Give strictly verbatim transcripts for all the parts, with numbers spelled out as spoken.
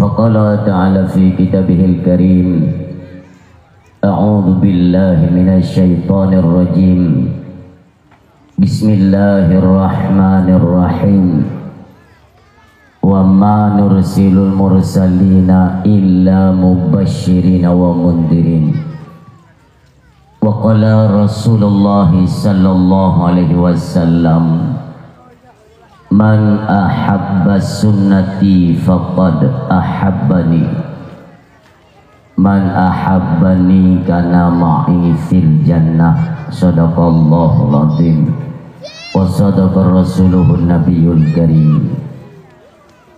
Wa qala ta'ala fi kitabihil karim, a'udzu billahi minasy syaithanir rajim. Bismillahirrahmanirrahim. Wa ma nursilul mursalina illa mubasysyirina wa mundzirin. Wa qala Rasulullah sallallahu alaihi wasallam, "Man ahabba sunnati faqad ahabbani. Man ahabbani kana ma'i fil jannah." Shadaqallahul azim. Wa shadaqa rasuluhun nabiyul karim.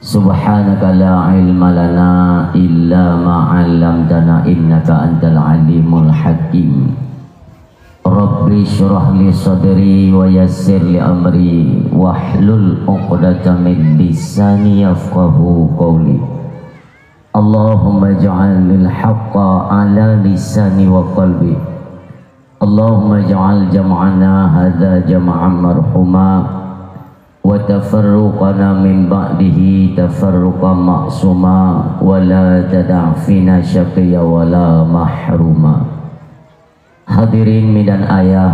Subhanaka la ilma lana illa ma 'allamtana innaka antal alimul hakim. Rabbi shrah li sadri wa yassir li amri wahlul 'uqdatam min lisani yafqahu qawli. Allahumma ij'alil haqqa 'ala lisani wa qalbi. Allahumma ij'al jam'ana hadza jam'an marhuma, wa tafarruqana min ba'dihi tafarruqan ma'suma, wa la tada' fina syaqiyya wa la mahruma. Hadirin mi dan ayah,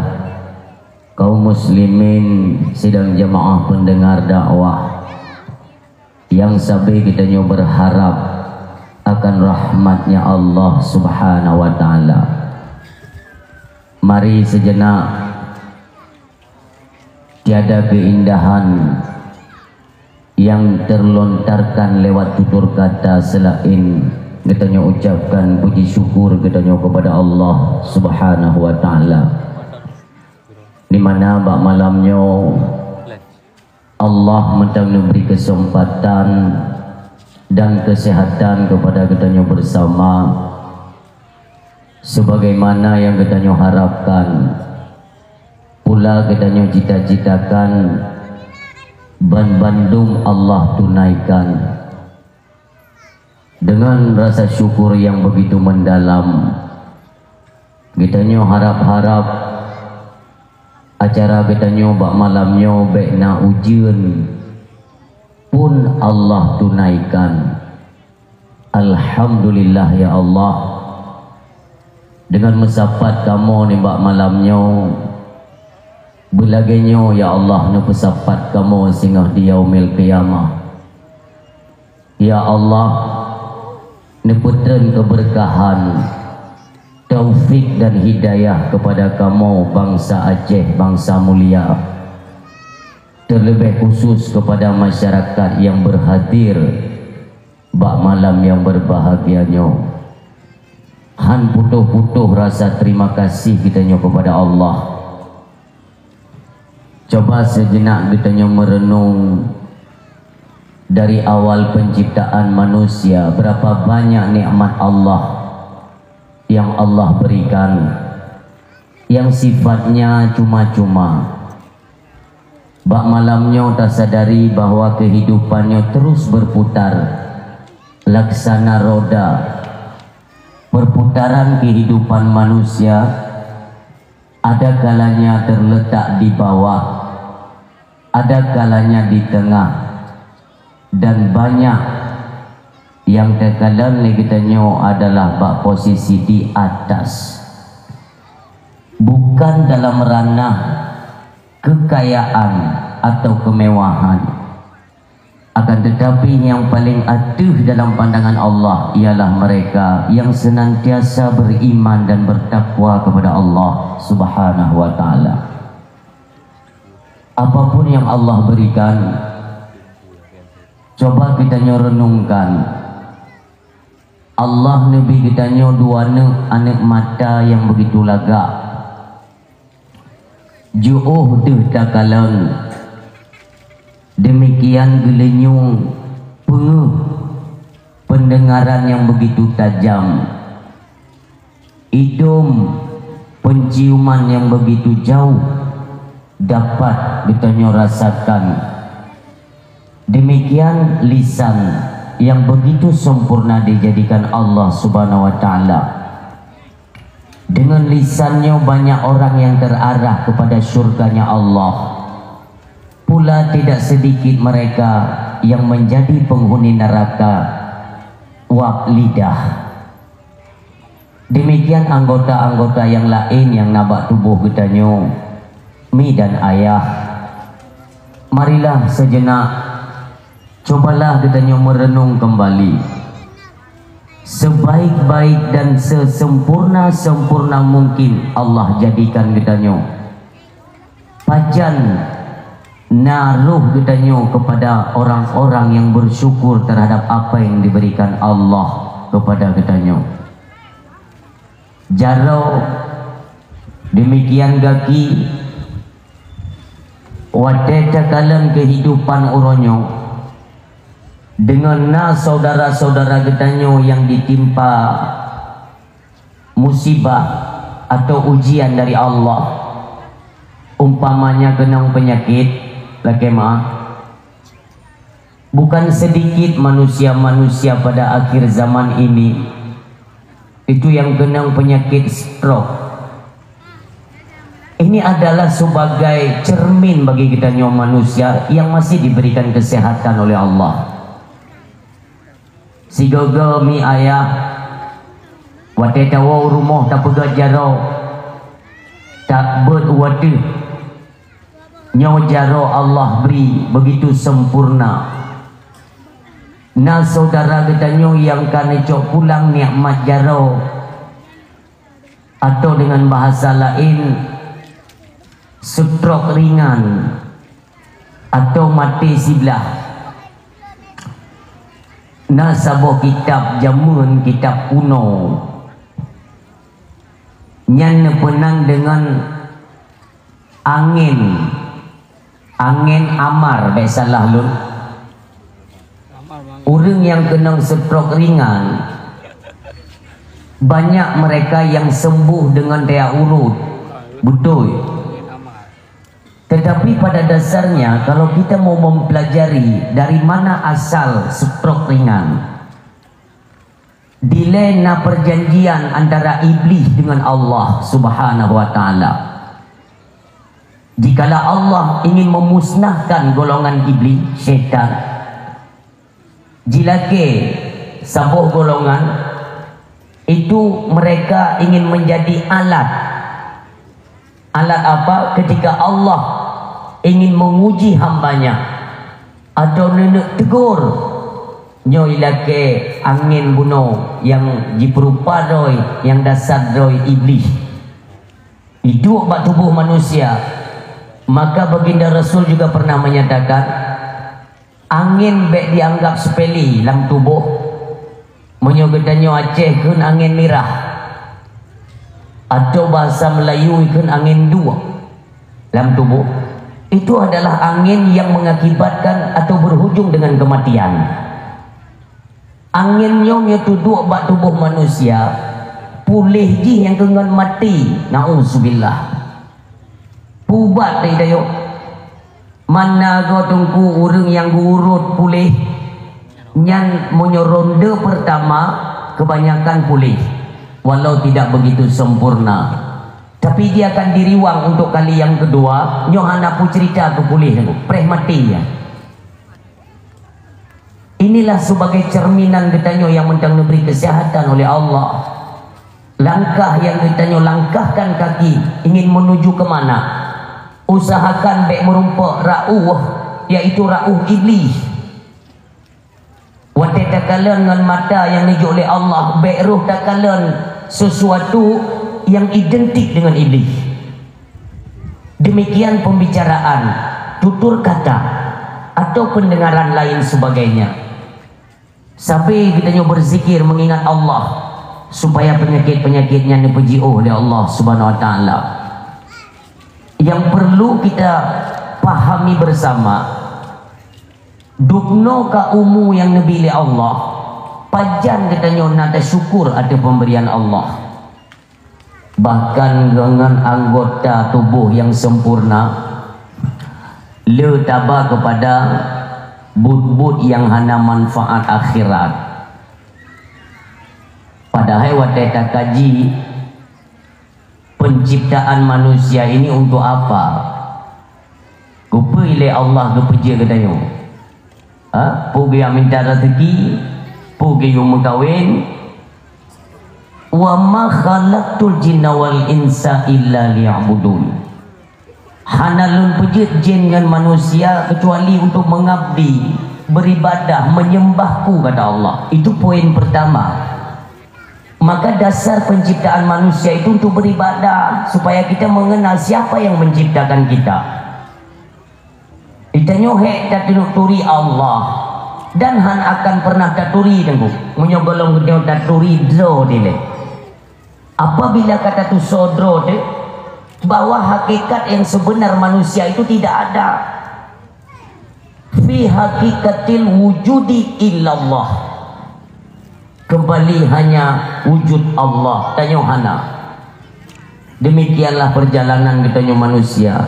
kaum muslimin sidang jamaah pendengar dakwah, nyang sabe geutanyoe berharap akan rahmat-Nya Allah Subhanahu wa Ta'ala. Mari sejenak, tiada keindahan yang terlontarkan lewat tutur kata selain geutanyoe ucapkan puji syukur geutanyoe kepada Allah Subhanahu wa Ta'ala, di mana bak malam nyoe Allah mantong neubri kesempatan dan kesehatan kepada geutanyoe bersama, sebagaimana yang geutanyoe harapkan, pula geutanyoe cita-citakan, ban bandum Allah tunaikan. Dengan rasa syukur yang begitu mendalam, geutanyoe harap-harap acara geutanyoe bak malam nyoe bék na ujeuen pun Allah tunaikan. Alhamdulillah ya Allah, dengan meusapat kamoe nibak malam nyoe, beulagée nyoe ya Allah neupeusapat kamoe singoh di yaumil qiyamah. Ya Allah, neupeutreun keubeurkahan, taufik dan hidayah kepada kamoe bansa Aceh, bansa mulia, terlebih khusus kepada masyarakat yang berhadir bak malam yang berbahagia nyoe. Han putôh-putôh rasa terima kasih geutanyoe kepada Allah. Coba sejenak geutanyoe meureunong dari awal penciptaan manusia, berapa banyak nikmat Allah yang Allah berikan, yang sifatnya cuma-cuma. Bak malam nyoe tasadari bahwa kehidupan nyoe terus berputar, laksana roda. Perputaran kehidupan manusia ada kalanya terletak di bawah, ada kalanya di tengah, dan banyak nyang teukalon lé geutanyoe adalah bak posisi di atas. Bukan dalam ranah kekayaan atau kemewahan. Akan tetapi, nyang paling ateueh dalam pandangan Allah ialah mereka yang senantiasa beriman dan bertakwa kepada Allah Subhanahu wa Ta'ala. Apapun yang Allah berikan, coba geutanyoe renungkan. Allah neubri geutanyoe dua neuk aneuk mata nyang begitu lagak. Jiôh deuh takalon, demikian geulinyueng peungeuh, pendengaran nyang begitu tajam, idông, penciuman nyang begitu jauh dapat geutanyoe rasakan. Demikian lisan yang begitu sempurna dijadikan Allah Subhanahu wa Ta'ala. Dengan lisan nyoe banyak orang yang terarah kepada syurganya Allah. Pula tidak sedikit mereka yang menjadi penghuni neraka. wab lidah. Demikian anggota-anggota yang laén nyang na bak tuboh geutanyoe, mi dan ayah. Marilah sejenak, cobalah geutanyoe merenung kembali. Sebaik-baik dan sesempurna-sempurna mungkin Allah jadikan geutanyoe. Pajan na roh geutanyoe kepada orang-orang yang bersyukur terhadap apa yang diberikan Allah kepada geutanyoe. Jaroe, demikian gaki, watée takalon kehidupan uroe nyoe, deungon na saudara-saudara geutanyoe yang ditimpa musibah atau ujian dari Allah, umpamanya keunong peunyakét, lakée meu'ah. Bukan sedikit manusia-manusia pada akhir zaman ini itu yang keunong peunyakét stroke. Ini adalah sebagai cermin bagi geutanyoe manusia yang masih diberikan kesehatan oleh Allah. Sigoe-goe mi ayah, watée tawoe u rumoh tapeugét jaroe, tabeuet u ateueh. Nyoe jaroe Allah bri begitu sempurna. Na saudara geutanyoe nyang ka neucok pulang nikmat jaroe, atau dengan bahasa laén, stroke ringan atau maté siblah. Na saboh kitab jameun, kitab kuno, nyan neupeunan deungon angén, angén amar, bék salah lôn. Ureuëng nyang keunong stroke ringan, banyak mereka yang sembuh dengan ria urut. Betul. Tetapi pada dasarnya, kalau kita mau mempelajari dari mana asal stroke ringan, dilée na perjanjian antara Iblih dengan Allah Subhanahu wa Ta'ala. Jikalau Allah ingin memusnahkan golongan Iblih, setan, jilakée saboh golongan, itu mereka ingin menjadi alat. Alat apa? Ketika Allah ingin menguji hambanya atau neuk tegur, nyoe ilakée angén bunoe nyang jipeurupa droe, nyang dasar droe Iblih. Iduek bak tuboh manusia, maka Baginda Rasul juga pernah menyatakan, angén bék dianggap sepele lam tuboh. Meunyoe geutanyoe Aceh kheun angén mirah, atau bahasa Melayu kheun angén duek lam tuboh, itu adalah angén yang mengakibatkan atau berhujung dengan kematian. Angén nyoe meunyoe teuduek bak tuboh manusia, puléh jih nyang keu ngon maté, naudzubillah. Pubat deh dayoe. Mana goe teungku ureuëng nyang geuurot puléh, nyan meunyoe ronde pertama kebanyakan puléh, walau tidak begitu sempurna. Tapi dia akan diriwang untuk kali yang kedua, nyoe hana peucerita keu puléh, preh maté nyan. Inilah sebagai cerminan geutanyoe yang mantong neubri kesehatan oleh Allah. Langkah yang geutanyoe langkahkan kaki ingin menuju ke mana? Usahakan bék meurumpok rauh, yaitu rauh Iblih. Watée takalon ngon mata nyang neujok lé Allah, bék roh takalon sesuatu yang identik dengan Iblih. Demikian pembicaraan, tutur kata, atau pendengaran lain sebagainya. Sabe geutanyoe berzikir mengingat Allah, supaya penyakit-penyakit nyan neupeujiôh lé Allah Subhanahu wa Ta'ala. Yang perlu kita pahami bersama, dubnoe ka umu nyang neubi lé Allah, pajan geutanyoe na tasyukur ateueh pemberian Allah. Bahkan deungon anggota tuboh nyang sempurna, le taba keupada buet-buet nyang hana manfaat akhirat. Padahai watée takaji penciptaan manusia ini untuk apa? Keupeue lé Allah geupeujeuet geutanyoe? Ha? Peue geujak minta rezeki? Peue Yue meukawen, "Wa ma khalaqtul jinna wal insa illa liya'budun." Hana lôn peujeuet jin ngon manusia kecuali untuk mengabdi, beribadah, menyembahku, kata Allah. Itu poin pertama. Maka dasar penciptaan manusia itu untuk beribadah, supaya kita mengenal siapa yang menciptakan kita. Geutanyoe hék taturi Allah dan hana akan pernah taturi teungku. Meunyoe gohlom geutanyoe taturi droe dilée. Apabila ka tatusoe droe teuh, bahwa hakikat yang sebenar manusia itu tidak ada. Fi hakikatil wujudi illallah. Kembali hanya wujud Allah, tanyoe hana. Demikianlah perjalanan geutanyoe manusia.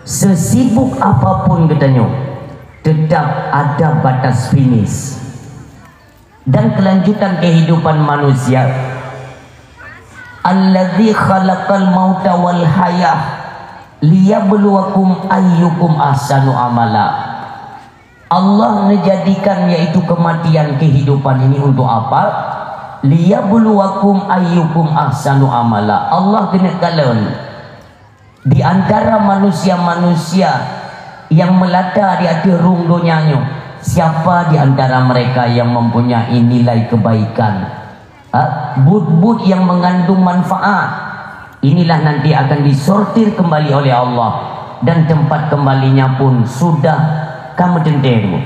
Sesibuk apapun geutanyoe, tetap ada batas finish. Dan kelanjutan kehidupan manusia, "Alladzi khalaqal mauta wal hayah liyabluwakum ayyukum ahsanu amala." Allah menjadikan yaitu kematian, kehidupan ini untuk apa? "Liyabluwakum ayyukum ahsanu amala." Allah keuneuk kalon di antara manusia-manusia yang melata di ateueh rhueng donya nyoe, siapa di antara mereka yang mempunyai nilai kebaikan? Ha? Buet-buet yang mengandung manfaat. Inilah nanti akan disortir kembali oleh Allah, dan tempat kembalinya pun sudah ka meuteuntèe.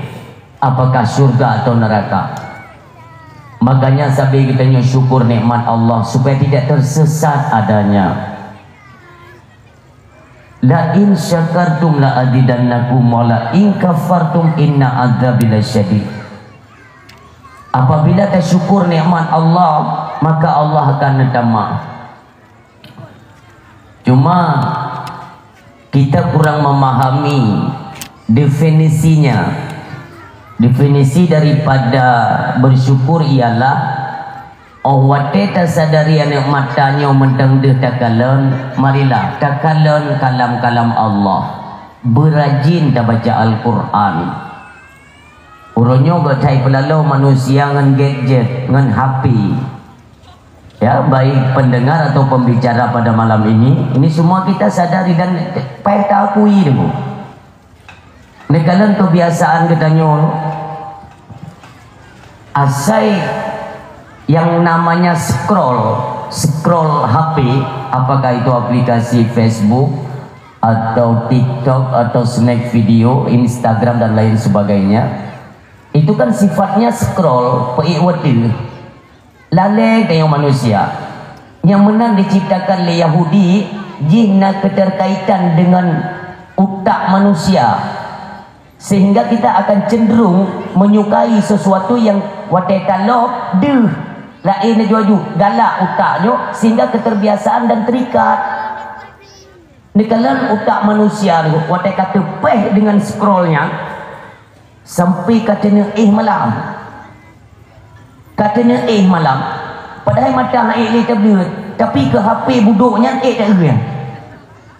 Apakah syurga atau neraka? Makanya sabe geutanyoe syukur nikmat Allah supaya tidak tersesat adanya. "La in syakartum la azidannakum wa la in kafartum inna adzabi lasyadid." Apabila tasyukur nikmat Allah, maka Allah akan neutamah. Cuma kita kurang memahami definisinya. Definisi daripada bersyukur ialah, oh watèe tasadari aneuk mata nyoe mantong deuh takalon, marilah takalon kalam-kalam Allah. Beurajin tabaca Al-Qur'an. Uroe nyoe geuthai peulaloe manusia ngon gadget, ngon H P. Ya, baik pendengar atau pembicara pada malam ini, ini semua kita sadari dan payah taakui dulu. Neukalon kebiasaan geutanyoe, asai yang namanya scroll, scroll H P, apakah itu aplikasi Facebook atau TikTok atau snack video, Instagram dan lain sebagainya, itu kan sifatnya scroll, peuék watèe. Lalée tanyoe manusia. Nyang meunan diciptakan lé Yahudi, jih na keterkaitan dengan utak manusia. Sehingga kita akan cenderung menyukai sesuatu yang watée ka lom deuh, laén laju-laju galak utak nyoe, sehingga keterbiasaan dan terikat. Neukalon utak manusia nyoe watée ka teupéh dengan scroll nyan, sampai ka teuneuh éh malam. Ka teuneuh éh malam. Padahai mata han ék lé tableuet, tapi keu H P budok nyan ék taeu nyan.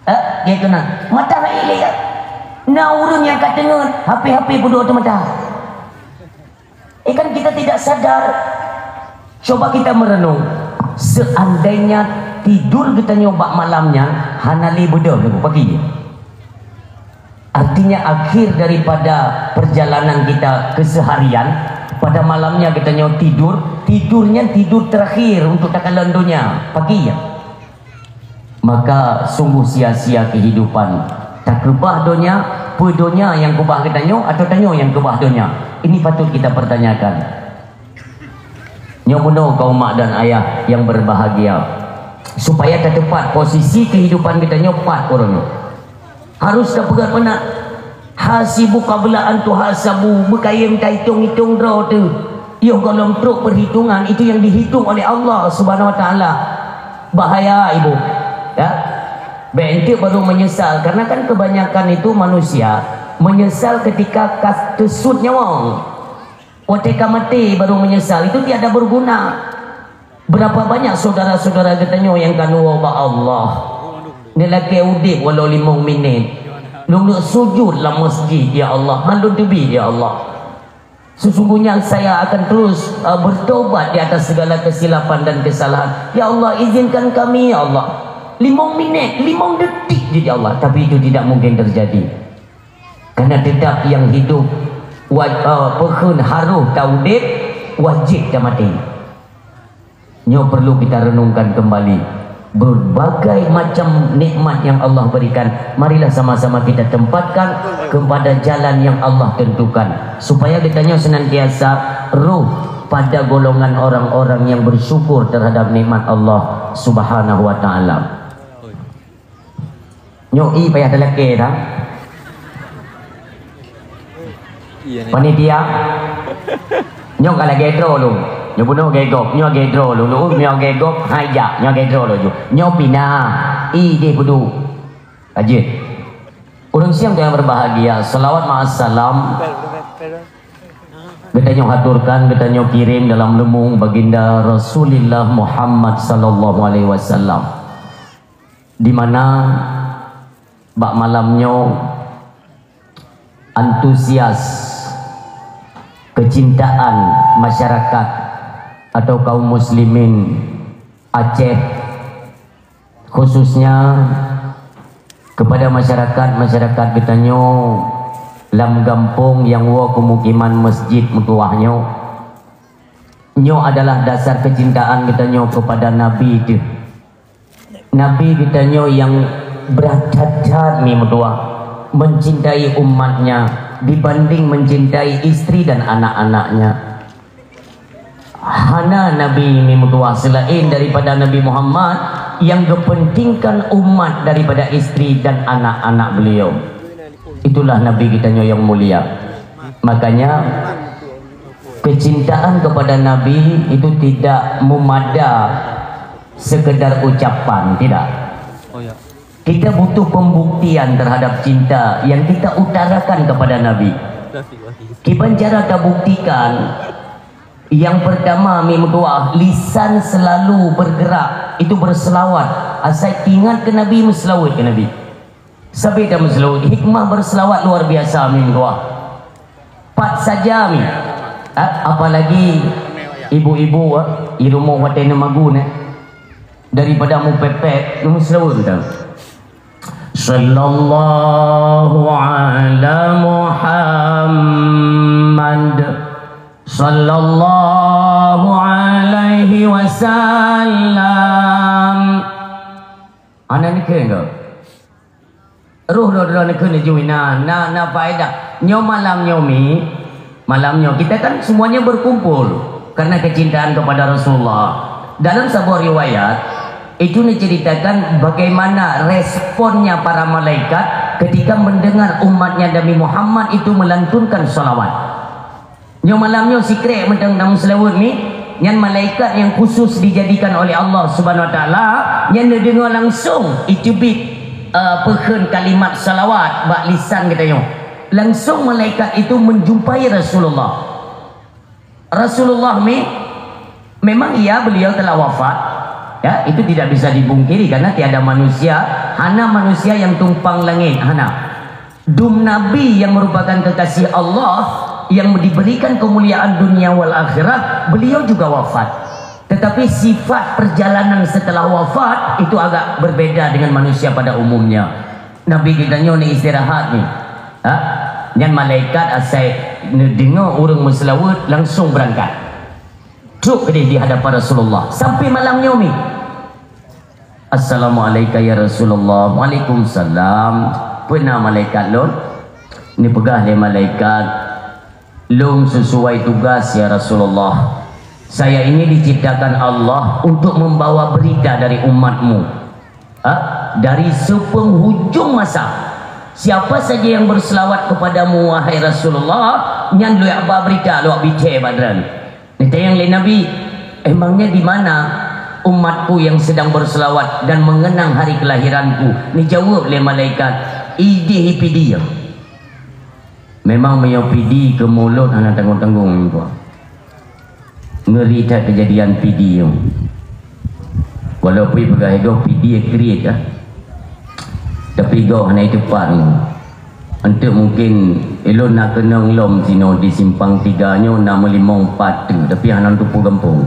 Eh, dia kena. Mata han ék lé. Na ureuëng nyang ka teungeut H P-H P budok ateueh mata. Eh, kan kita tidak sadar. Coba kita merenung. Seandainya tidur geutanyoe bak malam nyan hana lé beudôh lagu pagi. Artinya, akhir daripada perjalanan kita keseharian, pada malamnya geutanyoe tidur, tidur nyan tidur terakhir untuk takalon donya, pagi ya. Maka sungguh sia-sia kehidupan. Takeubah donya, peue donya nyang keubah geutanyoe atau tanyoe nyang keubah donya? Ini patut kita pertanyakan. Nyoe bunoe kaum mak dan ayah yang berbahagia, supaya tateupat posisi kehidupan geutanyoe pat uroe nyoe. Harus tapeugah meunan, "Hasibu qabla an tuhasabu," beukayém taitong-itong droe teuh. Yoh gohlom trok perhitungan, itu yang dihitung oleh Allah Subhanahu Wa Taala. Bahaya, Ibu. Ya. Bék enteuk baru menyesal, karena kan kebanyakan itu manusia menyesal ketika ka teusut nyawa. Watée ka maté baru menyesal, itu tiada berguna. Berapa banyak saudara-saudara geutanyoe nyang ka neuwoe bak Allah, neulakée udeb walau limong minét, lôn neuk sujud lam masjid, "Ya Allah, han lôn teubiet, ya Allah." Sesungguhnya saya akan terus, uh, bertobat di atas segala kesilapan dan kesalahan. Ya Allah, izinkan kami, ya Allah. Limong minit, limong detik je, ya Allah. Tapi itu tidak mungkin terjadi. Karena tetap yang hidup, wa-, uh, peuheun harôh taudép, wajéb tamaté. Nyoe perlu kita renungkan kembali. Berbagai macam nikmat yang Allah berikan, marilah sama-sama kita tempatkan kepada jalan yang Allah tentukan, supaya kita nyoe senantiasa roh pada golongan orang-orang yang bersyukur terhadap nikmat Allah Subhanahu wa Taala. Nyoe ie payah talakée dah. Panitia. Nyoe ka lagée droe lôn. Nyoe bunoe lagée gob, nyoe lagée droe lôn. Lôn nyoe lagée gob, hai jak, nyoe lagée droe lôn ju. Nyoe pinah. Ie deh peuduek. Ka jeuet. Ureuëng siang yang berbahagia, salawat ma'as salam geutanyoe haturkan, geutanyoe kirém dalam leumong Baginda Rasulullah Muhammad sallallahu alaihi wasallam. Di mana bak malam nyoe antusias, kecintaan masyarakat atau kaum muslimin Aceh, khususnya kepada masyarakat-masyarakat geutanyoe lam gampông nyang woe keu mukiman Masjid Meutuwah nyoe. Nyoe adalah dasar kecintaan geutanyoe kepada Nabi teuh. Nabi geutanyoe nyang brat that-that mi meutuwah, mencintai umatnya dibanding mencintai istri dan anak-anaknya. Hana Nabi mi meutuwah selain daripada Nabi Muhammad nyang geupentingkan umat daripada istri dan anak-anak beliau. Itulah Nabi geutanyoe nyang mulia. Makanya, kecintaan kepada Nabi itu tidak memada sekedar ucapan, tidak. Oh, ya. Kita butuh pembuktian terhadap cinta yang kita utarakan kepada Nabi. Kiban cara tabuktikan, yang pertama, mi meutuwah, lisan selalu bergerak, itu berselawat. Asai ingat ke Nabi, meuselawat ke Nabi. Sabe tameuselawat, hikmah berselawat luar biasa, mi meutuwah. Pat saja mi. Ha, apalagi ibu-ibu, ha, di rumoh watée neumagun, eh. Daripada mupepet, meuselawat dah. Sallallahu ala Muhammad. Sallallahu alaihi wasallam. Hana neukheun keu? Roh droe-droe neukheun laju inan, na, na faedah. Nyoe malam nyoe mi, malam nyoe kita kan semuanya berkumpul karena kecintaan kepada Rasulullah. Dalam sebuah riwayat, itu diceritakan bagaimana responnya para malaikat ketika mendengar umatnya Nabi Muhammad itu melantunkan salawat. Nyoe malam nyoe sikrek mantong lam seulaweuet mi, nyan malaikat nyang khusus dijadikan oleh Allah Subhanahu Wa Taala, nyan neudeungoe langsong iteubiet, eh, peukheun kalimat salawat bak lisan geutanyoe. Langsong malaikat itu menjumpai Rasulullah. Rasulullah mi, memang iya beliau telah wafat, ya, itu tidak bisa dipungkiri karena tiada manusia, hana manusia yang tumpang langit, hana. Dum Nabi yang merupakan kekasih Allah yang diberikan kemuliaan dunia wal akhirah, beliau juga wafat. Tetapi sifat perjalanan setelah wafat itu agak berbeda dengan manusia pada umumnya. Nabi geutanyoe ni istirahat ni. Ha? Nyan malaikat asai neudeungoe ureuëng meuseulaweuet langsung beurangkat. Trok keudeh di hadapan Rasulullah sampai malam nyoe mi. "Assalamualaika ya Rasulullah." "Waalaikumsalam." "Peue na malaikat lôn?" Neupeugah lé malaikat, "Lôn sesuai tugas ya Rasulullah. Saya ini diciptakan Allah untuk membawa berita dari umatmu. Ha? Dari sepenghujung masa. Siapa saja yang berselawat kepadamu, wahai Rasulullah, nyan lôn ba berita lôn bicée bak droe." Neutanyong lé Nabi, "Emangnya di mana umatku yang sedang berselawat dan mengenang hari kelahiranku?" Neujaweueb lé malaikat, "Ideh i Pidie." Memang meunyoe Pidie keu mulod hana tanggong-tanggong nyan. Ngeri that keujadian Pidie nyoe. Walaupun peugah igoe Pidie kriet, ah. Tapi igoe hana iteupat nyoe. Untuk mungkin ulôn na keunong lom sinoe di Simpang Tiga nyoe na meulimong pat tu, tapi hana tupu gampông.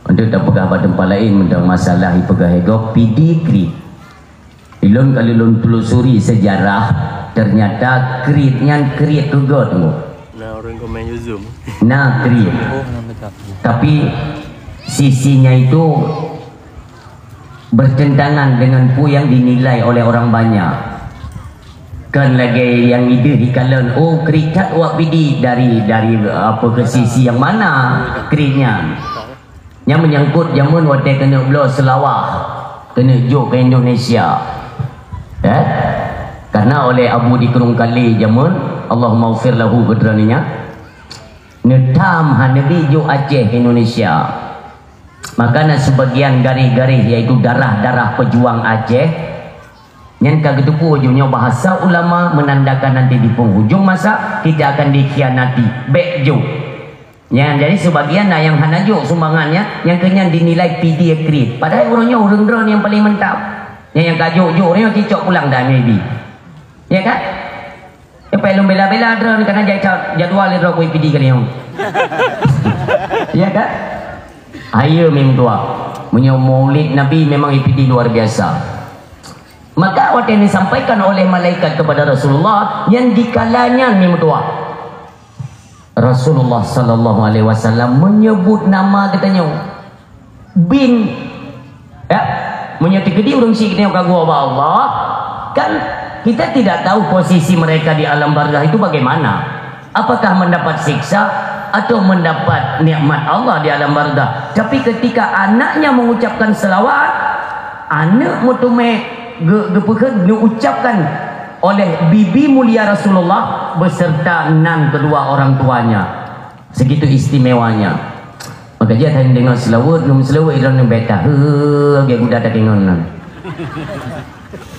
Untuk tapeugah bak teumpat laén, mantong masalah ipeugah ego pidi kriet. Ulôn kalau lôn telusuri sejarah, ternyata kriet nyan kriet keu göt nyoe. Nah, orang komen Yuzum. Nah, kriet. Tapi sisinya itu bertentangan dengan peue nyang dinilai oleh orang banyak. Kan lagèe nyang ideh dikalon, oh, kriet that awak pidi dari, dari apa, ke sisi yang mana kriet nyan. Nyang menyangkut jameun watèe keuneuk bloe seulawah, keuneuk jok ke Indonesia. Ya? Karena oleh Abu di Krueng Kale jameun, Allahumma ghfir lahu, keu droeneuh nyan, neutam hana bi jok Aceh Indonesia. Maka na sebagian garéh-garéh, yaitu darah-darah pejuang Aceh, nyan ka geuteupeue jih nyoe bahasa ulama menandakan nanti di penghujung masa kita akan dikhianati. Bèk jok. Nyan, jadi sebagian na nyang hana jok sumbangan nyan, nyang keu nyan dinilai pidi kriet. Padahai ureueng nyoe ureueng droeneuh nyang paleng mantap. Nyan nyang ka jok-jok ureueng nyoe cicok pulang dah maybe. Ya kan? Lepas lôn bela-bela droeneuh, karena jai ca-, jadwal droe kui pidi kali nyoe. Ya kan? Ayo mim dua. Meunyoe Maulid Nabi memang ipidi luar biasa. Maka watèe disampaikan oleh malaikat kepada Rasulullah, nyan dikala nyan mim dua. Rasulullah sallallahu alaihi wasallam menyebut nama geutanyoe bin, ya, meunyoe teukeudi ureueng syiek nyoe ka geuwoe bak Allah, kan kita tidak tahu posisi mereka di alam barzakh itu bagaimana. Apakah mendapat siksa atau mendapat nikmat Allah di alam barzakh? Tapi ketika anaknya mengucapkan selawat, aneuk meuteumé ge-, geupeukheun, geuucapkan oleh bibi mulia Rasulullah beserta nan kedua orang tuanya. Segitu istimewanya. Maka jih hana deungoe seulaweuet, lom seulaweuet droeneuh beta. He, lagèe guda takengon nan.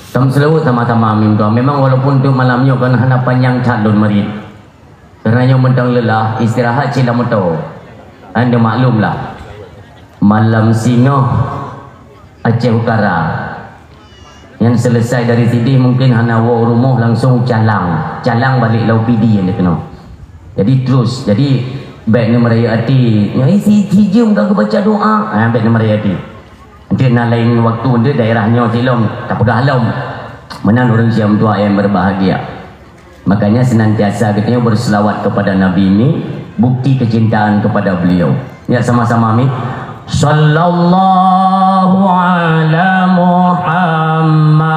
Tam seulaweuet sama-sama mim tuan. Memang walaupun tu malam nyoe kan hana panyang that lôn meurit. Karena nyoe mantong leulah, istirahat cit lam moto. Anda maklum lah. Malam singoh Aceh Utara. Nyan selesai dari sideh mungkin hana woe rumoh, langsung calang. Calang balek lam pidi nyang dikeunoe. Jadi terus, jadi bèk neumeurayeuk até. Nyoe si, si jeuem ka geubaca doa. Ha, bèk neumeurayeuk até. Nanti na lain waktu, nanti daerah nyoe silom, tapeugah lom. Meunan ureueng siam tuha nyang berbahagia. Makanya senantiasa geutanyoe berselawat kepada Nabi ni bukti kecintaan kepada beliau. Ya, sama-sama mi. Sallallahu ala Muhammad.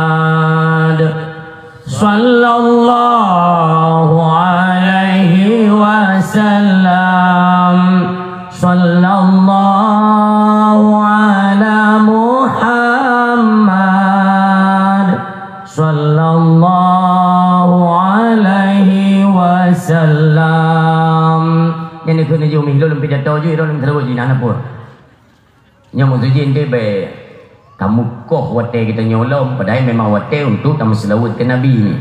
Sallallahu alaihi wasallam. Sallallahu ala Muhammad. Sallallahu alaihi wasallam. Nyan dikheun laju mi, lôn pidato ju, lôn seulaweuet ju, na peue. Nyoe maksud jih, ente bèk tameukoh watèe geutanyoe lom, padahai memang watèe untuk tameuseulaweuet keu Nabi ni.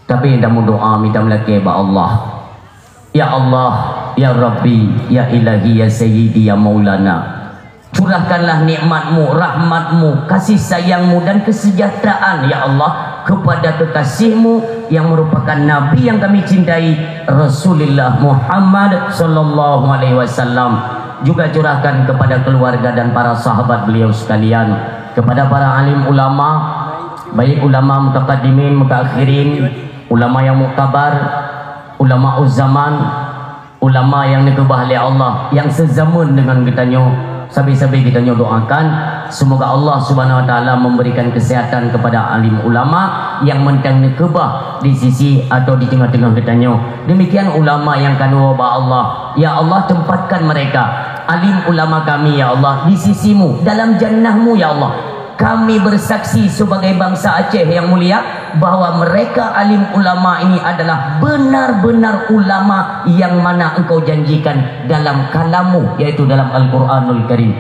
Tapi tameudoa, mita meulakèe bak Allah. Ya Allah, ya Rabbi, ya Ilahi, ya Sayyidi, ya Maulana. Curahkanlah nikmat-Mu, rahmat-Mu, kasih sayang-Mu, dan kesejahteraan, ya Allah, kepada kekasih-Mu yang merupakan Nabi yang kami cintai, Rasulullah Muhammad sallallahu alaihi wasallam. Juga curahkan kepada keluarga dan para sahabat beliau sekalian, kepada para alim ulama, baik ulama mutaqaddimin, mutaakhirin, ulama yang muktabar, ulama zaman, ulama yang dikeubah lé Allah, yang sezaman dengan geutanyoe. Sabe-sabe geutanyoe doakan, semoga Allah Subhanahu wa Taala memberikan kesehatan kepada alim ulama yang mantong dikeubah di sisi atau di teungoh-teungoh geutanyoe. Demikian ulama yang ka neuwoe bak Allah. Ya Allah, tempatkan mereka, alim ulama kami, ya Allah, di sisi-Mu, dalam jannah-Mu, ya Allah. Kami bersaksi sebagai bangsa Aceh yang mulia, bahwa mereka alim ulama ini adalah benar-benar ulama yang mana Engkau janjikan dalam kalam-Mu, yaitu dalam Al-Quranul Karim.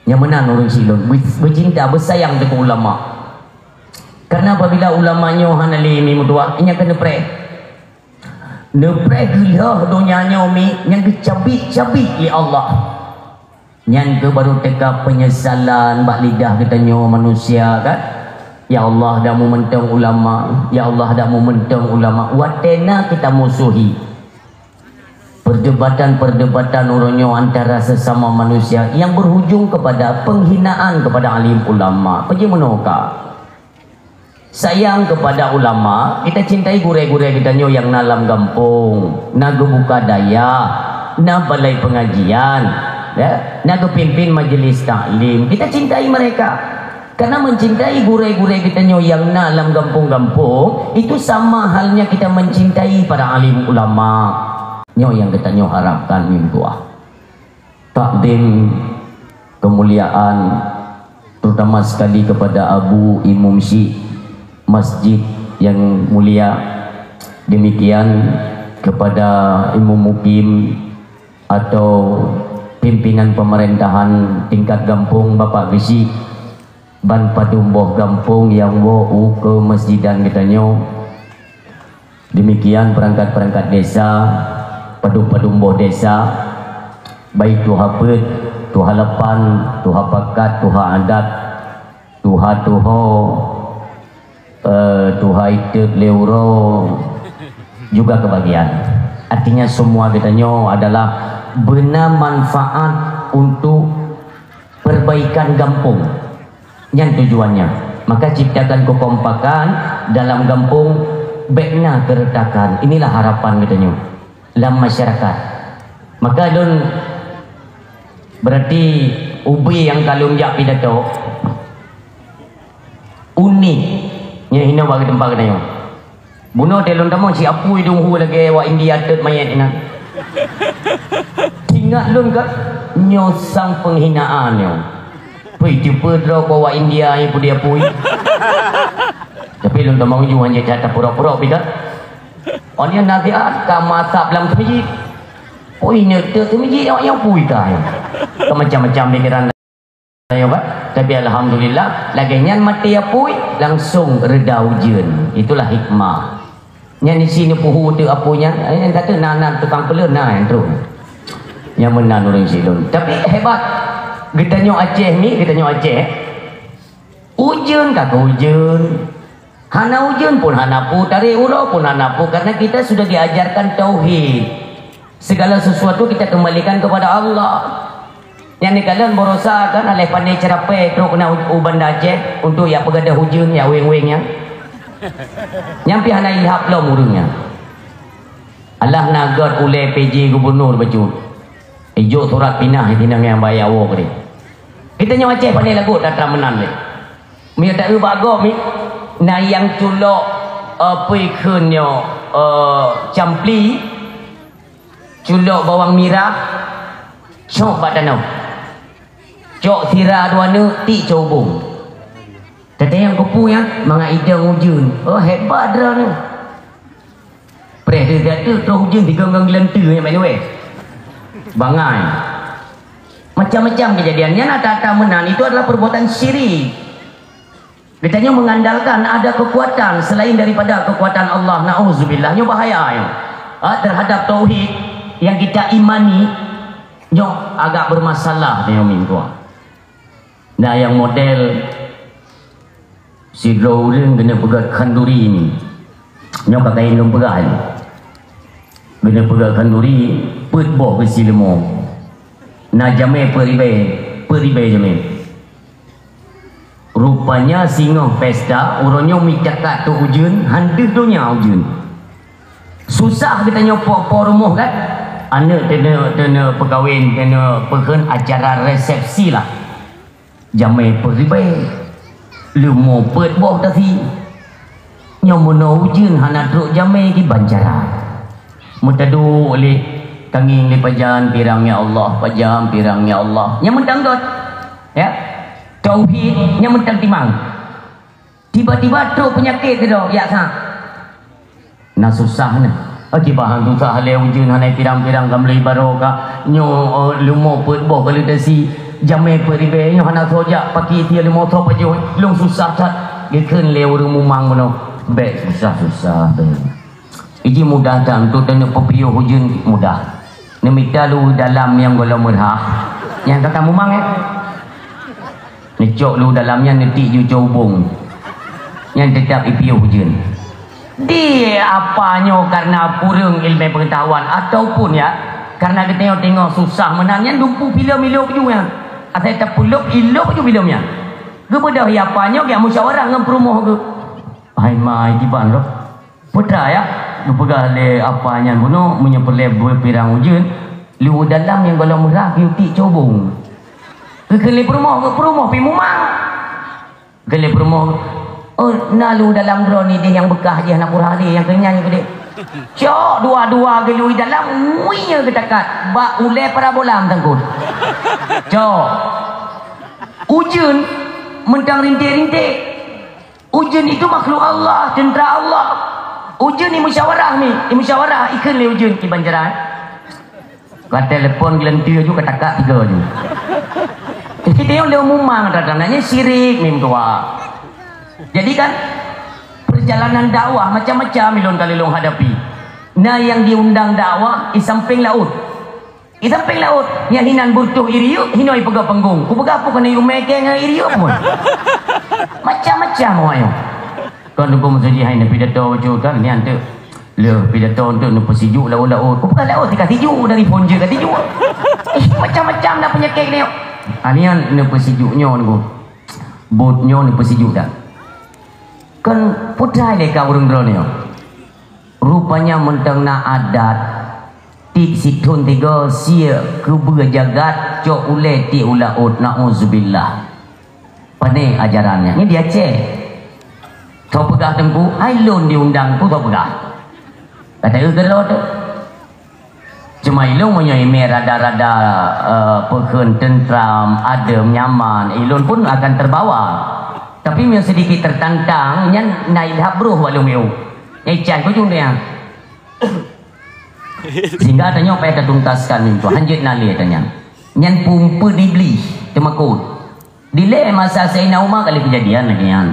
Nyang meunan ureueng silôn, be-, beucinta, beusayang keu ulama. Karena apabila ulama nyoe hana lé mi meutuah, nyan keuh neupreh. Neupreh geulheueh donya nyoe mi, nyang geucabik-cabik lé Allah. Nyan keuh baru teuka penyesalan bak lidah geutanyoe manusia, kan? Ya Allah, dak meumentong ulama, ya Allah, dak meumentong ulama. Watée na kita musuhi perdebatan-perdebatan uroe nyoe antara sesama manusia yang berujung kepada penghinaan kepada alim ulama. Peue jimeunoe ka? Sayang kepada ulama, kita cintai gurée-gurée geutanyoe nyang na lam gampông, na geubuka dayah, na balai pengajian, ya, na geupimpin majelis taklim. Kita cintai mereka. Karena mencintai gurée-gurée geutanyoe nyang na lam gampông-gampông, itu sama halnya kita mencintai para alim ulama. Nyoe nyang geutanyoe harapkan meutuah. Takdim, kemuliaan, terutama sekali kepada Abu Imum Syik Masjid yang mulia. Demikian kepada Imum Mukim atau pimpinan pemerintahan tingkat gampông Bapak Geusyik ban padum boh gampông nyang woe u keumeusidan geutanyoe. Demikian perangkat-perangkat desa, padum-padum boh desa, baik tuha peuet, tuha lapan, tuha pakat, tuha adat, tuha tuho, eh, tuha itet lé uroe juga kebagian. Artinya semua geutanyoe adalah beuna manfaat untuk perbaikan gampông. Nyan tujuannya. Maka ciptakan kekompakan dalam gampông, bék na keureusakan. Inilah harapan geutanyoe lam masyarakat. Maka lôn berarti ubé nyang ka lôn jak pidato unik nyang hinoe bak teumpat geutanyoe. Bunoe teuh lôn tamong si apui dong hu lagée wak India teut manyét inan. Ingat lôn ka nyoe sang penghinaan nyoe. Pui teupeue droe ko wak India nyang pudi apui. Tapi lôn tamong ju hanya cata purok-purok pih ka. Oh nyan nasihat ka masab lam teumijik. Pui nyoe teut teumijik awak nyang pui ka. Ka macam-macam pikiran. Tapi alhamdulillah, lagée nyan maté apui, langsung reda ujeuen. Itulah hikmah. Nyan isi neupuhu teuk apui nyan, eh, nyan kata na, na tukang peuleueh na nyang trok. Nyang meunan ureuëng silon. Tapi hebat. Geutanyoe Aceh ni, geutanyoe Aceh. Ujeuen ka ujeuen. Hana ujeuen pun hana peue, tarek uroe pun hana peue, karena kita sudah diajarkan tauhid. Segala sesuatu kita kembalikan kepada Allah. Nyang neukalon baroesa kan aléh pandai ceurapée trok keunan u, u Banda Aceh untuk yak peugadôh ujeuen yak weng-weng nyan. Nyan pih hana ilham lom ureuëng nyan. Alah na gét ulée P J gubunur bacut. Ijok surat pinah di nang nyang bayar woe keudeh. Kita nyoe Aceh pandai lagot atra meunan lé. Meunyoe taeu bak gob ni, na nyang culok, eh, peue kheun nyoe, eh, campli, culok bawang mirah, cok bak tanoh. Cok sira dua neuk, tik cok ubong. Teuntang nyang keupeue nyan, mangat idong ujeuen. Oh, hebat droeneuh. Preh teuh jatuh, troh ujeuen digong-gong geuleunteu nyang main weh. Bangai. Macam-macam kejadian. Nyan ata-ata meunan, itu adalah perbuatan syirik. Geutanyoe mengandalkan ada kekuatan selain daripada kekuatan Allah. Nauzubillah, nyoe bahaya nyoe. Ha, terhadap tauhid yang kita imani, nyoe agak bermasalah nyoe minggu. Na nyang model sidroe ureuëng keuneuk peugét khanduri ni. Nyoe ka kayém lôn peugah nyoe. Keuneuk peugét khanduri, peuet boh geusileumô. Na jamé peuet ribée, peuet ribée jamé. Rupanya singoh pesta, uroe nyoe mita kat tu ujeuen, han deuh donya ujeuen. Susah geutanyoe po-po rumoh kan? Aneuk teuneu, teuneu peukawen, teuneu peukheun acara resepsi lah. Jamé peuet ribée, leumo peuet boh tasi. Nyoe meunoe ujeuen hana trok jamé kiban cara. Meutaduek lé tangieng lé pajan pirang ya Allah, pajan pirang ya Allah. Nyang meuntang göt, ya. Tauhid nyang meuntang timang. Tiba-tiba trok peunyakét keudroe, yak sa. Na susah nyan. Akibat han susah lé ujeuen hana pirang-pirang ka meuleueh barô ka. Nyoe, eh, leumo peuet boh ka leueh tasi, jamé peuet ribée nyoe hana soe jak paki tie leumo soe pajoh. Lôn susah that. Geukheun lé ureuëng mumang bunoe. Bék susah-susah bék. Iji mudah that untuk taneuk peupiôh ujeuen mudah. Neumita lu dalam nyang gohlom meurhah. Nyang ka tamumang, eh? Neucok lu dalam nyan neutik ju cok ubong. Nyan teutap ipiôh ujeuen. Di apa nyoe karena kureueng ilmu pengetahuan ataupun ya, karena geutanyoe teungoh susah meunan, nyan dumpu filem ilôp ju nyan. Asai tapeulôp ilôp ju filem nyan. Geubeudôh ya apa nyoe geujak musyawarah ngon peurumoh geuh. Hai mai kiban lom. Peue teuma ya, geupeugah lé apa nyan bunoe meunyoe peureulèe beuet pirang ujeuen, luweue dalam nyang gohlom meurah geuyue tiek cobong. Geukheun lé peurumoh, peurumoh pih mumang. Geukheun lé peurumoh, "Oh, na luweue dalam droeneuh idéh nyang beukah jih hana kurah lé, nyang keu nyan nyang keudéh." Cok dua-dua geuluweue dalam, ngui nyoe geutakat bak ulèe parabola meusangkot. Cok. Ujeuen mantong rinték-rinték. Ujeuen itu makhluk Allah, teuntra Allah. Ujeuen imusyawarah mi, imusyawarah ikheun lé ujeuen kiban cara. Ka telepon geuleuntui aju, ka takak tiga aju. Jadi dia lé mumang datang nanya syirik mi meutuah. Jadi kan perjalanan dakwah macam-macam ilôn kali lôn hadapi. Na yang diundang dakwah di samping laut. Di samping laut, nyang hinan beureutoh i riyeuk, hinoe ipeugah panggong. Kupeugah peue keuneuk umé kèe ngon i riyeuk pun. Macam-macam awak nyoe. Kon Teungku Meusuji hai neupidato bacut kan, nyan teuk. Lheueh pidato enteuk neupeusijuk laôt-laôt. Kupeugah laôt ka sijuk dari phon jeuet ka sijuk. Eh, macam-macam na peunyakét nyoe. Ah, nyan neupeusijuk nyoe Teungku. Buet nyoe neupeusijuk dah. Kon putra lé ka ureueng droeneuh nyoe. Rupanya mantong na adat, tiek sithon tiga sie keubeue jagat cok ulèe tiek u laôt, nauzubillah. Pané ajaran nyan? Nyan di Aceh. Soe peugah Teungku, hai lôn diundang, peue soe peugah? Kata, "Eh, geulôt tu." Cuma ilôn meunyoe imé rada-rada, eh, peukheun teuntram, adem, nyaman, ilôn pun akan terbawa. Tapi meunyoe sedikit tertantang, nyan na ilhab broh bak lôn miôh. Nyan ican kujung dia. Sehingga tanyoe payah tatuntaskan nyoe, hanjeuet na lé tanyan. Nyan peumpeuet Iblih teumakot. Dilèe masa Saidina Umar kali keujadian lagèe nyan.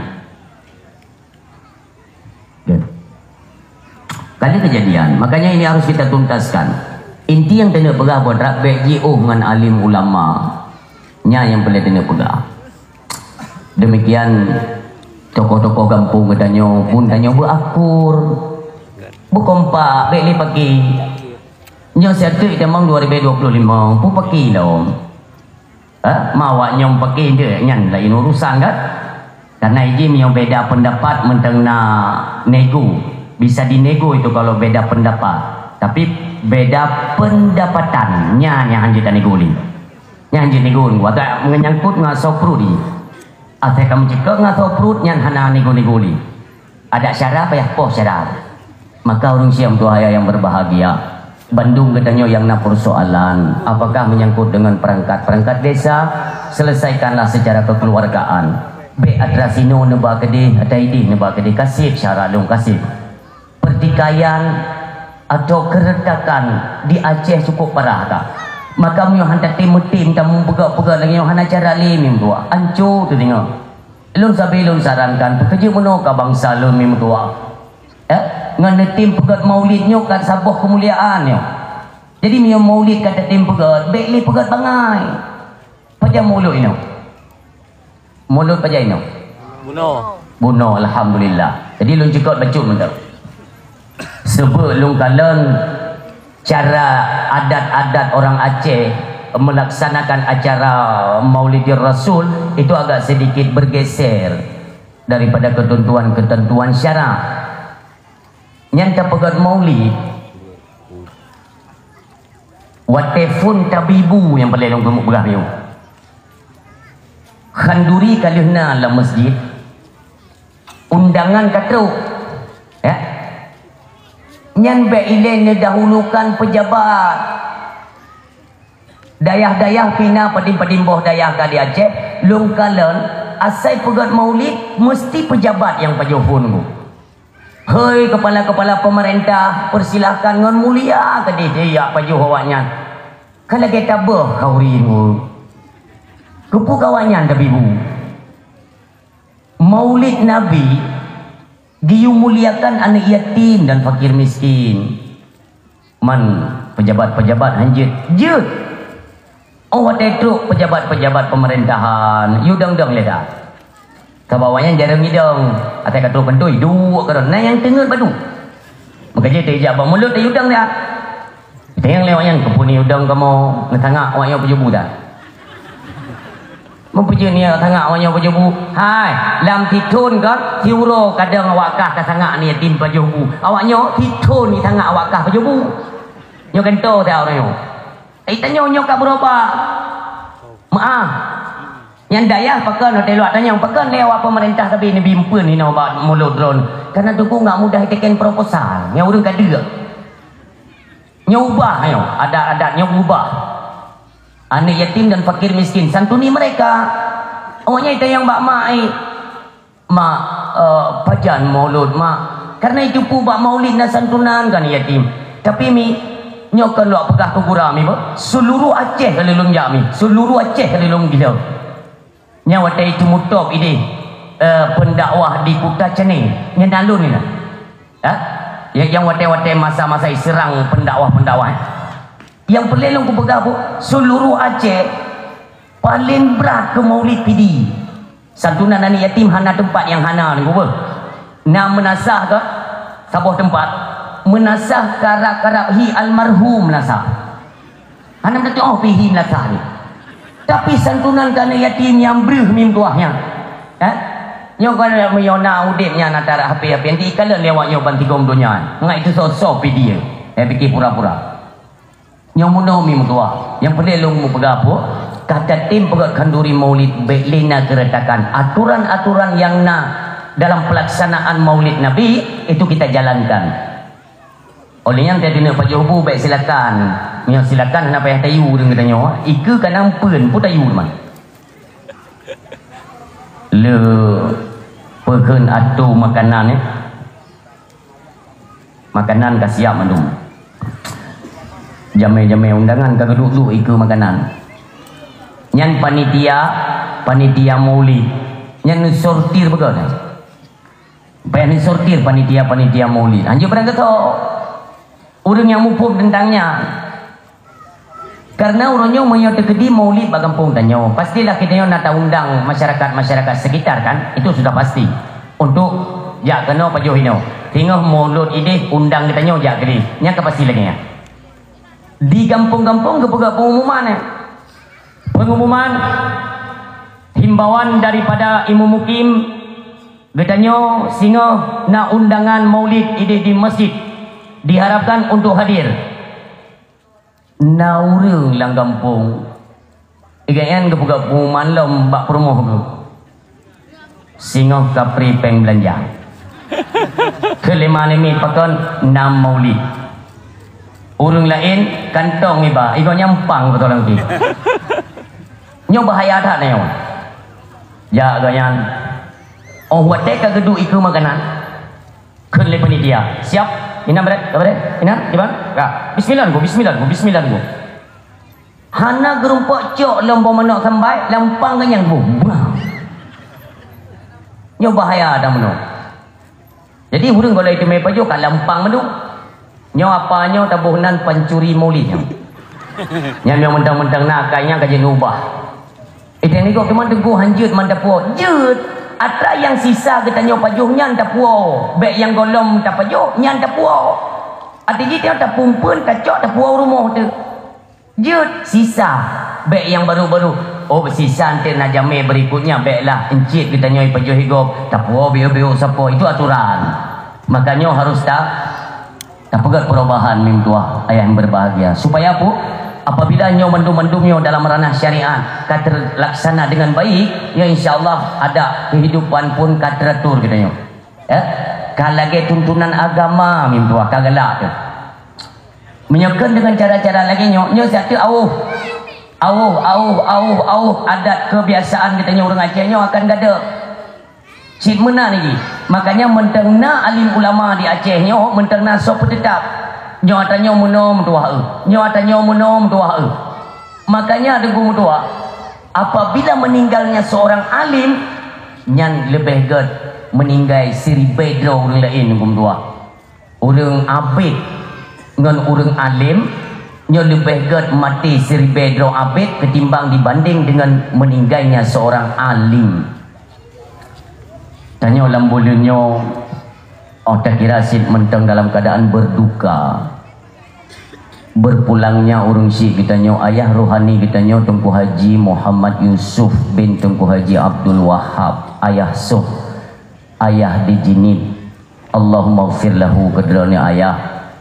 Kali keujadian. Makanya ini harus kita tuntaskan. Inti nyang taneuk peugah buet rab bèk jiôh ngon alim ulama. Nyan nyang peureulèe taneuk peugah. Demikian tokoh-tokoh gampông geutanyoe pun tanyoe beuakur. Beukompak, bèk lé paki. Nyoe siat teuk tamong dua ribu dua puluh lima, peue paki lom. Ha? Ma awak nyoe paki nyan laén urusan kan? Karena iji meunyoe beda pendapat mantong na nego. Bisa dinego itu kalau beda pendapat. Tapi beda pendapatan, nyan nyang hanjeuet tanego lé. Nyan hanjeuet nego lé. Agak menyangkut ngon asoe pruet. Asai ka meucikok ngon asoe pruet nyan hana nego-nego lé. Adat syara payah poh syara. Maka ureueng syiek tuha nyang berbahagia, bandum geutanyoe nyang na persoalan, apakah menyangkut dengan perangkat-perangkat desa, selesaikanlah secara kekeluargaan. Bèk atra sinoe neuba keudeh, atra ideh neuba keudeh, kaseb syara lôn kaseb. Pertikaian atau keretakan di Aceh cukup parah ka. Maka meunyoe han tatem meutem, tamupeugah-peugah lagèe nyoe hana cara lé meutuah. Anco teudeungoe. Lôn sabe lôn sarankan, peukeujeuet meunoe ka bansa lôn meutuah. Eh, ngon neutem peugöt maulid nyoe ka saboh keumuliaan nyoe. Jadi meunyoe maulid ka tatem peugöt, bèk lé peugöt bangai. Pajan mulod inoe? Mulod pajan inoe? Bunoe. Bunoe, alhamdulillah. Jadi lôn cukôp bacut mantong. Seubeuet lôn kalon cara adat-adat orang Aceh melaksanakan acara Maulidir Rasul itu agak sedikit bergeser daripada ketentuan-ketentuan syarak. Nyan tapeugöt maulid watèe phôn tabibu nyang paleng lôn keuneuk peugah nyoe. Khanduri ka lheueh na lam masjid, undangan ka trôk. Ya. Nyan bèk ilèe neudahulukan peujabat. Dayah-dayah pih na padum-padum boh dayah ka di Aceh, lôn kalon, asai peugöt maulid, meusti peujabat nyang pajoh phôn nyoe. Hei keupala-keupala peumeurintah, peusilakan ngon mulia keudéh jak pajoh awaknyan. Ka lagèe taböh khanduri nyoe. Keupeue keu awaknyan tabibu? Maulid Nabi geuyue muliakan aneuk yatim dan fakir miskin. Man peujabat-peujabat han jeuet, jeuet. Oh watèe trôk peujabat-peujabat peumeurintah han, yue dong-dong lé dah. Sabab awaknyan jareueng idong, asai ka trok keuntui, duek keudroe. Na nyang teungeut bak duek. Maka jih teujak bak mulod tayue dong dak. Tanyong lé awaknyan, "Keupeue neuyue dong kamoe, neusangak awaknyoe pajoh bu dak?" Meupeujeuet neuyue sangak awaknyoe pajoh bu. Hai, lam sithon kon, siuroe kadang awak kah ka sangak aneuk yatim pajoh bu. Awaknyoe sithon jisangak awak kah pajoh bu. Nyoe gantoe that awaknyoe. Eh, tanyoe nyoe ka beurubah. Meu'ah. Nyang dayah pakon watée luwat tanyong, pakon lé awak peumeurintah sabe neubi eumpeuen inoe bak mulod droeneuh. Karena Teungku nggak mudah iteken proposal, nyang ureuëng ka deuk. Nyoe ubah nyoe, adat-adat nyoe ubah. Aneuk yatim dan fakir miskin, santuni mereka. Awaknyan itanyong bak mak, eh, "Mak, eh, pajan mulod, Mak?" Karena itu pu bak maulid na santunan kan yatim. Tapi mi, nyoe kon lôn peugah keu gura mi, bah, seluruh Aceh ka lôn jak mi, seluruh Aceh ka lôn gila. Nyang watée itu mutôb ideh, eh, pendakwah di Kuta Cene, nyan na lôn ni na. Ha? Ya, nyang watée-watée masa-masa iseurang pendakwah-pendakwah, eh. Nyang peureulée lôn kupeugah, Bu, seluruh Aceh paling brat keu maulid Pidie. Santunan aneuk yatim hana teumpat nyang hana ni, Bu. Na meunasah ke saboh teumpat, meunasah karab-karab hi almarhum meunasah. Hana meutuoh pih hi meunasah ni. Tapi santunan keu aneuk yatim nyang breuh mim tuah nyan. Eh? Nyoe kon meunyoe na udeb nyan antara hapé-hapé, nanti ikalon lé awak nyoe ban tigom donya. Ngat itu soe-soe Pidie. Eh, pikir pura-pura. Nyoe meunoe mi meutuah, nyang peureulée lôn mupeugah peue, ka tatem peugét khanduri maulid bék lé na keuretakan. Aturan-aturan nyang na dalam pelaksanaan maulid Nabi, itu kita jalankan. Oleh nyan, teudeuneuek pajoh bu bék silakan. Nyoe silakan hana payah tayue ureuëng geutanyoe, ikeue ka na eumpeuen peue tayue teuma. Le peukheun atô makanan, eh. Makanan ka siap mandum. Jamé-jamé undangan ka geuduek-duek ikeue makanan. Nyan panitia, panitia maulid. Nyan neusortir beugöt. Payah neusortir panitia-panitia maulid. Hanjeuet barang geuthok. Ureuëng nyang muphom teuntang nyan. Karena uroe nyoe meunyoe teukeudi maulid bak gampông tanyoe, pastilah geutanyoe na taundang masyarakat-masyarakat sekitar kan, itu sudah pasti. Untuk jak keunoe pajoh inoe. Singoh mulod ideh undang geutanyoe jak keudeh. Nyan ka pasti lagée nyan. Di gampông-gampông geupeugah pengumuman, eh. Pengumuman himbauan daripada Imum Mukim, geutanyoe singoh na undangan maulid ideh di masjid. Diharapkan untuk hadir. Na ureuëng lam gampông, gobnyan geupeugah pengumuman lom bak peurumoh geuh. Singoh ka pri péng beulanja. Keu lima nimi pakon nam maulid. Ureuëng laén kantong iba, igoe nyampang beutôi lam pih. Nyoe bahaya that nyoe. Jak gobnyan. Oh watée ka geuduek ikeue makanan. Kheun lé panitia, "Siap, inan barét, ka barét, inan, iban, ka. Bismillah, Bu, bismillah, Bu, bismillah, Bu." Hana geurumpok cok lom boh manok sambai, lampang ganyang, Bu. Bah. Nyoe bahaya dah meunoe. Jadi, ureuëng golai teumé pajoh ka lampang mandum. Nyoe apa nyoe taboh nan pancuri maulid nyoe. Nyan nyang mantong-mantong na akai nyan ka jeuet ubah. Ideh nigok teuma teungku hanjeuet man tapuwoe. Jeuet, atra nyang sisa geutanyoe pajoh nyan tapuwoe. Bék nyang gohlom tapajoh nyan tapuwoe. Até jih tanyoe tapumpeuen, tacok tapuwoe rumoh teuh. Jeuet, sisa. Bék nyang barô-barô. Oh, sisa enteuk na jamé berikutnya, béklah encit geutanyoe pajoh higop. Tapuwoe biôk-biôk sapo. Itu aturan. Makanya harus ta Tapeugét perubahan meutuah ayah yang berbahagia. Supaya apa? Apabila nyoe mandum-mandum nyoe dalam ranah syariat ka terlaksana dengan baik, ya insya Allah ada kehidupan pun ka teratur geutanyoe. Ya? Ka lagée tuntunan agama meutuah ka galak teuh. Meunyoe kheun dengan cara-cara lagée nyoe, nyoe siat teuh awôh. Awôh, awôh, awôh, awôh adat kebiasaan geutanyoe ureuëng Aceh nyoe akan gadôh. Cit meunan jih. Makanya mantong na alim ulama di Aceh nyoe, mantong na soe peuteutap. Nyoe ata nyoe meunoe meutuah eu. Nyoe ata nyoe meunoe meutuah eu. Makanya teungku meutuah, apabila meninggalnya seorang alim, nyan leubeh gét meninggai siribée droe ureuëng laén teungku meutuah. Ureuëng abét ngon ureuëng além, nyoe leubeh gét maté siribée droe abét ketimbang dibanding dengan meuninggaina seurang além. Tanyoe lam buleuen nyoe, oh, takira cit mantong dalam keuadaan berduka. Berpulangnya ureuëng syik geutanyoe, ayah rohani geutanyoe, Teungku Haji Muhammad Yusuf bin Teungku Haji Abdul Wahab, ayah soh, ayah di Jeunieb. Allahummaghfir lahu, keu droeneuh ayah.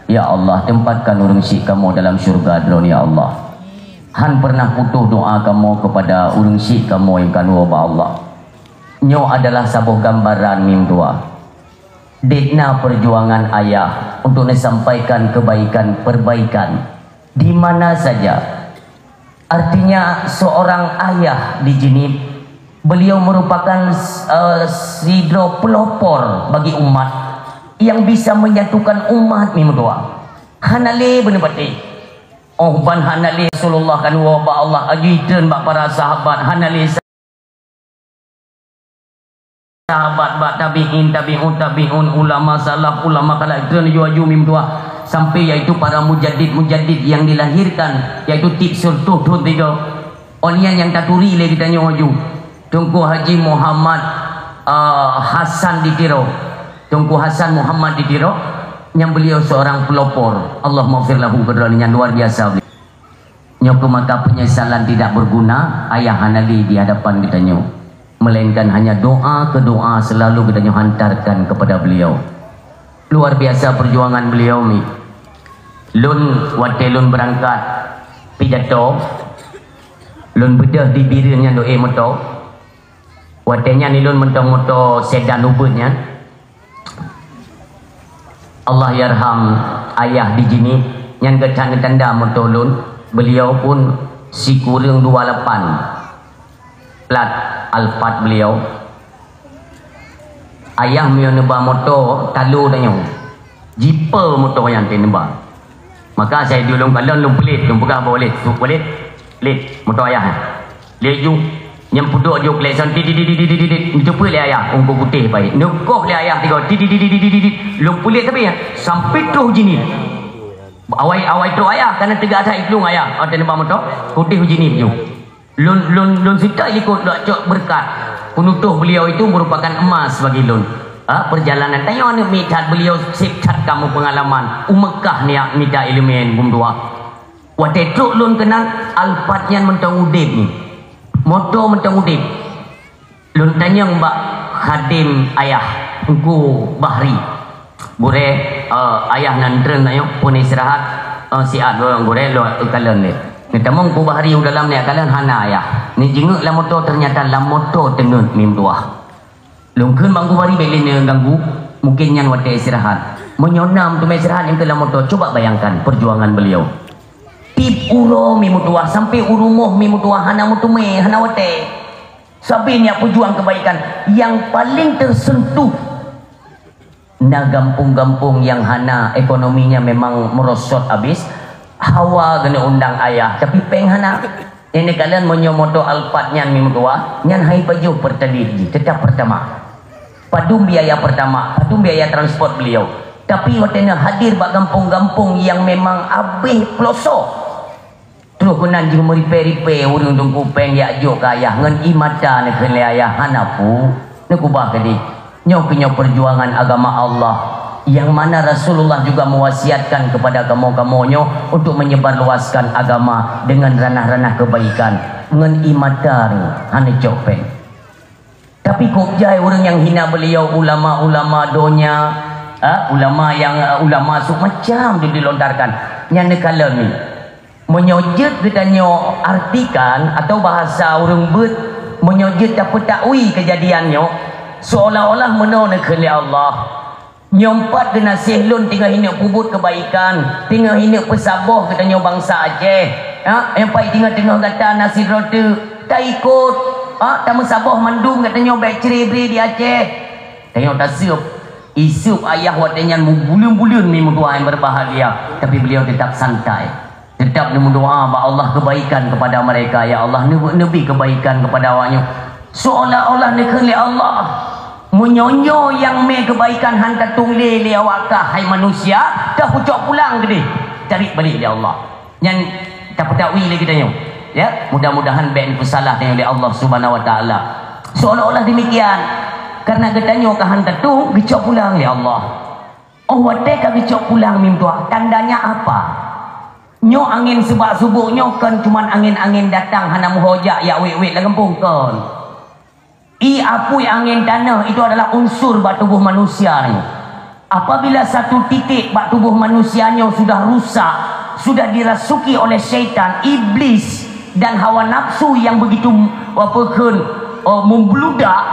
Ya Allah, tempatkan ureuëng syik kamoe dalam syurga droeneuh, ya Allah. Han pernah putôh doa kamoe kepada ureuëng syik kamoe nyang ka tuwoe bak Allah. Nyoe adalah saboh gambaran mim dua. Dek na perjuangan ayah untuk neusampaikan kebaikan, perbaikan di mana saja. Artinya, seorang ayah di Jeunieb, beliau merupakan, eh, sidroe pelopor bagi umat yang bisa menyatukan umat mim dua. Hana lé beuneupatéh. Oh, ban hana lé Rasulullah ka tuwoe bak Allah, aju itreun bak para sahabat, hana lé sahabat, bak tabi'in, tabi'ut tabi'un, ulama salaf, ulama khalaf, itreun aju-aju mim dua, sampai yaitu para mujaddid-mujaddid yang dilahirkan, yaitu tieb sireutôh thon tiga. Oh, nyan nyang taturi lé geutanyoe aju. Teungku Haji Muhammad, eh, Hasan di Tiro. Teungku Hasan Muhammad di Tiro, nyang beliau seorang pelopor. Allahummaghfir lahu, keu droeneuh nyang luar biasa beliau. Nyoe keuh maka penyesalan tidak berguna, ayah hana lé di hadapan geutanyoe. Melainkan hanya doa ke doa selalu geutanyoe hantarkan kepada beliau. Luar biasa perjuangan beliau mi. Lôn watée lôn beurangkat pidato, lôn beudôh di Bireuen nyan do éh moto. Watée nyan ilôn mantong moto sedan ubeut nyan. Allahyarham ayah di Jeunieb, nyan geutanyoe tanda moto lôn, beliau pun sikureueng dua lapan. Plat Alphard beliau. Ayah meunyoe neuba moto, talo tanyoe. Jipe moto nyan teuh neuba. Maka asai lôn kalon lôn peulét, lôn peugah bak lét, "Suk peulét, lét, moto ayah." Lé ju, nyang peuduek ju klakson, dit, dit, dit, dit, dit, dit, dit. Neuteupeue lé ayah, ungku putéh pai. Neukoh lé ayah tiga, dit, dit, dit, dit, dit, dit, dit. Lôn peulét tapi, ya, sampai troh Jeunieb. Awai, awai troh ayah, karena teuga that iplueng ayah. Ada nembak moto, putéh Jeunieb ju. Lôn, lôn, lôn sita likot lôn cok berkat. Peunutôh beliau itu merupakan emas bagi lôn. Ha, perjalanan tanyoe aneuk miet that beliau sép that kamoe pengalaman. U Mekah niat mita ileumèe bum dua. Watèe trok lôn keunan, Alphard nyan mantong udép ni. Moto mantong udép. Lôn tanyong bak khadém ayah, Teungku Bahri. Gurèe, eh, ayah nan treun nyoe, phôn istirahat, eh, siat lôn gurèe lôn kalon lé. Neutamong Teungku Bahri u dalam neuk kalon hana ayah. Neujingeuk lam moto, ternyata lam moto teungeut mim tuah. Lôn kheun bak Teungku Bahri bèk lé neuganggu, mungkin nyan watèe istirahat. Meunyoe na meuteumé istirahat nyang keu lam moto, coba bayangkan perjuangan beliau. Tiep uroe mim tuah, sampai u rumoh mim tuah hana meuteumé, hana watèe. Sabe neuk peujuang keubaikan, nyang paleng teuseuntuh na gampông-gampông nyang hana ekonominya memang meurosot abis, hawa keuneuk undang ayah, tapi pèng hana. Nenek kalian meunyoe moto Alphard nyan mim tuah, nyan hai pajoh Pertalite jih, teutap Pertamax. Padum biaya Pertamax, padum biaya transport beliau. Tapi watèe na hadir bak gampông-gampông nyang memang abéh plosoe. Troh keunan jeuet meuripèe-ripèe ureueng teungku pèng jak jok keu ayah, ngon ié mata neukheun lé ayah, "Hana peue, neukeubah keudéh." Nyoe keuh nyoe perjuangan agama Allah, nyang mana Rasulullah juga mewasiatkan kepada kamoe-kamoe nyoe untuk menyebarluaskan agama dengan ranah-ranah kebaikan. Ngon ié mata nyoe hana cok pèng. Tapi kok jai ureueng nyang hina beliau, ulama-ulama donya, ha, ulama nyang, eh, ulama su macam dilontarkan. Nyan neukalon ni. Meunyoe jeuet geutanyoe artikan atau bahasa ureueng beuet, meunyoe jeuet tapeutakwi keujadian nyoe, seolah-olah meunoe neukheun lé Allah. Nyoe pat geunaséh lôn teungoh ineuk peubuet keubaikan, teungoh ineuk peusaboh geutanyoe bansa Aceh. Ha, nyang pat teungoh-teungoh gata na sidroe teuk, taikot, ha, tameusaboh mandum geutanyoe bèk cre-bre di Aceh. Tanyoe taseup, iseup ayah watèe nyan meubuleuen-buleuen mim tuah nyang berbahagia, tapi beliau tetap santai. Tetap neumeudoa bak Allah kebaikan kepada mereka, "Ya Allah, neubi, neubi kebaikan kepada awak nyoe." Seolah-olah neukheun lé Allah, "Meunyoe nyoe nyang mé kebaikan han tatueng lé lé awak kah, hai manusia, kah kucok pulang keudéh, tarék balek lé Allah." Nyan tapeutakwi lé geutanyoe. Ya, mudah-mudahan bèk neupeusalah tanyoe lé Allah Subhanahu wa Taala. Seolah-olah demikian. Karena geutanyoe ka han tatueng, geucok pulang lé Allah. Oh watée ka geucok pulang mim tuah, tandanya apa? Nyoe angén seubak subôk nyoe kon cuman angén-angén datang hana meuhojak jak wét-wét lam gampông, kon. Ie apui angén tanoh itu adalah unsur bak tuboh manusia nyoe. Apabila satu titik bak tuboh manusia nyoe sudah rusak, sudah dirasuki oleh syaitan, iblis, dan hawa nafsu yang begitu, apa kheun, oh, membludak,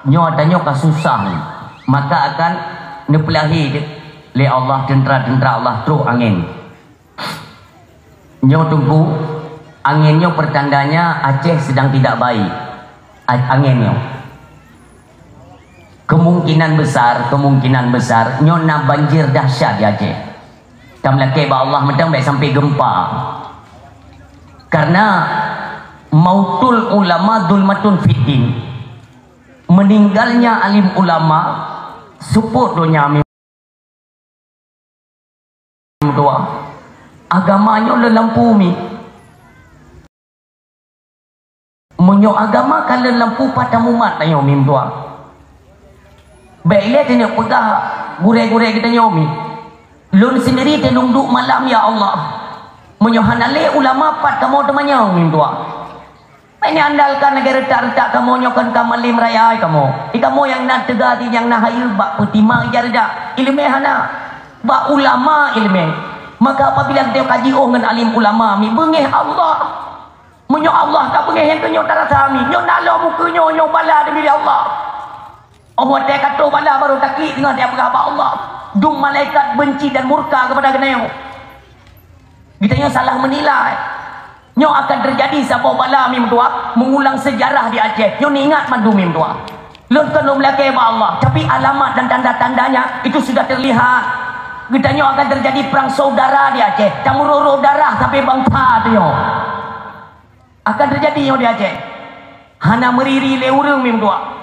nyoe tanyoe ka susah ni. Maka akan neupeulahé lé Allah, teuntara-teuntara Allah trok angén. Nyoe Teungku, angén nyoe pertandanya Aceh sedang tidak baik. A-, angén nyoe. Kemungkinan besar, kemungkinan besar nyoe na banjir dahsyat di Aceh. Tameulakée bak Allah mantong bék sampai gempa. Karena mautul ulama zulmatun fiddin. Meninggalnya alim ulama seupôt donya mi. Meutuah. Agama nyoe le lampu mi. Meunyoe agama ka le lampu, pat tamumat tanyoe mi meutuah. Bék ilée tanyoe peugah gurée-gurée geutanyoe mi. Lôn sendiri teulung duek malam, ya Allah. Meunyoe hana lé ulama, pat kamoe teumanyong mi meutuah. Ini andalkan lagée reutak-reutak kamoe nyoe kon ka malem raya kamoe. Di kamoe nyang na teuga di nyang na hayeue bak peutima ija reudak. Ileumé hana. Bak ulama ileumé. Maka apabila geutanyoe ka jiôh ngon alim ulama mi beungéh Allah. Meunyoe Allah ka beungéh nyang keuh nyoe tarasa mi. Nyoe na lom ukeue nyoe, nyoe bala demi Allah. Oh watée ka troh bala barô taklik teungoh tapeugah bak Allah. Dum malaikat benci dan murka kepada geutanyoe. Geutanyoe salah menilai. Nyoe akan terjadi saboh bala mi meutuah, mengulang sejarah di Aceh. Nyoe ingat mandum mi meutuah. Lôn kon lôn meulakée bak Allah, tapi alamat dan tanda-tandanya itu sudah terlihat. Geutanyoe akan terjadi perang saudara di Aceh. Tameurôh-rôh darah sampai bangsa tanyoe. Akan terjadi nyoe di Aceh. Hana meuriri lé ureuëng mi meutuah.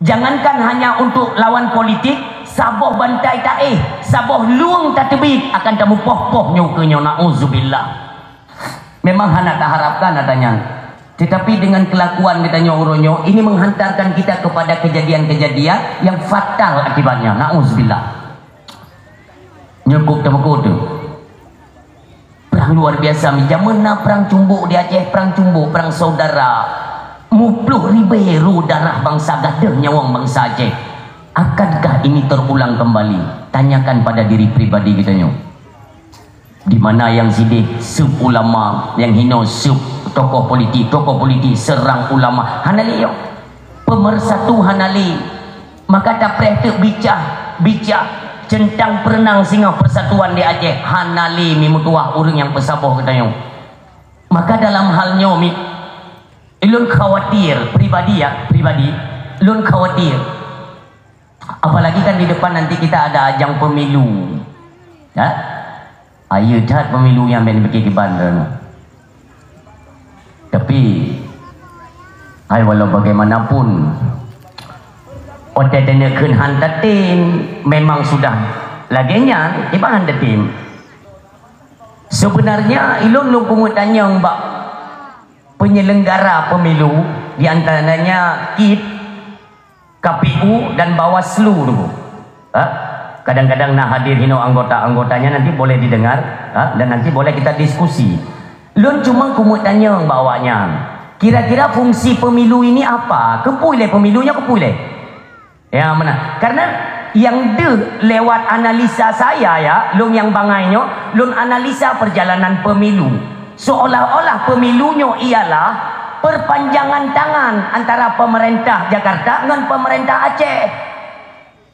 Jangankan hanya untuk lawan politik, saboh bantai taéh, saboh lueng tateubiet akan tameupoh-poh nyoe keu nyoe, nauzubillah. Memang hana taharapkan ata nyan. Tetapi dengan kelakuan geutanyoe uroe nyoe, ini menghantarkan kita kepada kejadian-kejadian yang fatal akibatnya, nauzubillah. Nyoe kok teumeuko teuh. Perang luar biasa. Jameun na perang cumbok di Aceh, perang cumbok, perang saudara. Muploh ribée ru darah bangsa, gadôh nyawöng bangsa Aceh. Akankah ini terulang kembali? Tanyakan pada diri pribadi geutanyoe. Di mana yang sideh seueb ulama, yang hino seueb tokoh politik, tokoh politik serang ulama. Hana lé nyoe. Pemersatu hana lé. Maka tapreh teuk bicah, bicah centang perenang singoh persatuan di Aceh, hana lé mi meutuah ureuëng nyang peusaboh geutanyoe. Maka dalam hal nyoe mi, lôn khawatir pribadi ya, pribadi, lôn khawatir. Apalagi kan di depan nanti kita ada ajang pemilu. Ya? Ayo that pemilu nyang ben bikin kiban tu. Tapi, hai walau bagaimanapun, otai teuneuk kheun han tatem, memang sudah lagée nyan, iban han tatem. Sebenarnya, ilôn lôn peumeuet tanyong bak penyelenggara pemilu, di antaranya kip, K P U dan Bawaslu tu. Ha? Kadang-kadang na hadir hino anggota-anggotanya, nanti boleh didengar, ha? Dan nanti boleh kita diskusi. Lôn cuma kumeuet tanyong bak awaknyan, kira-kira fungsi pemilu ini apa? Keupeue lé pemilu nyoe, keupeue lé? Ya, mana? Karena yang deuh lewat analisa saya ya, lôn nyang bangai nyoe, lôn analisa perjalanan pemilu. Seolah-olah pemilu nyoe ialah perpanjangan tangan antara pemerintah Jakarta ngon pemerintah Aceh.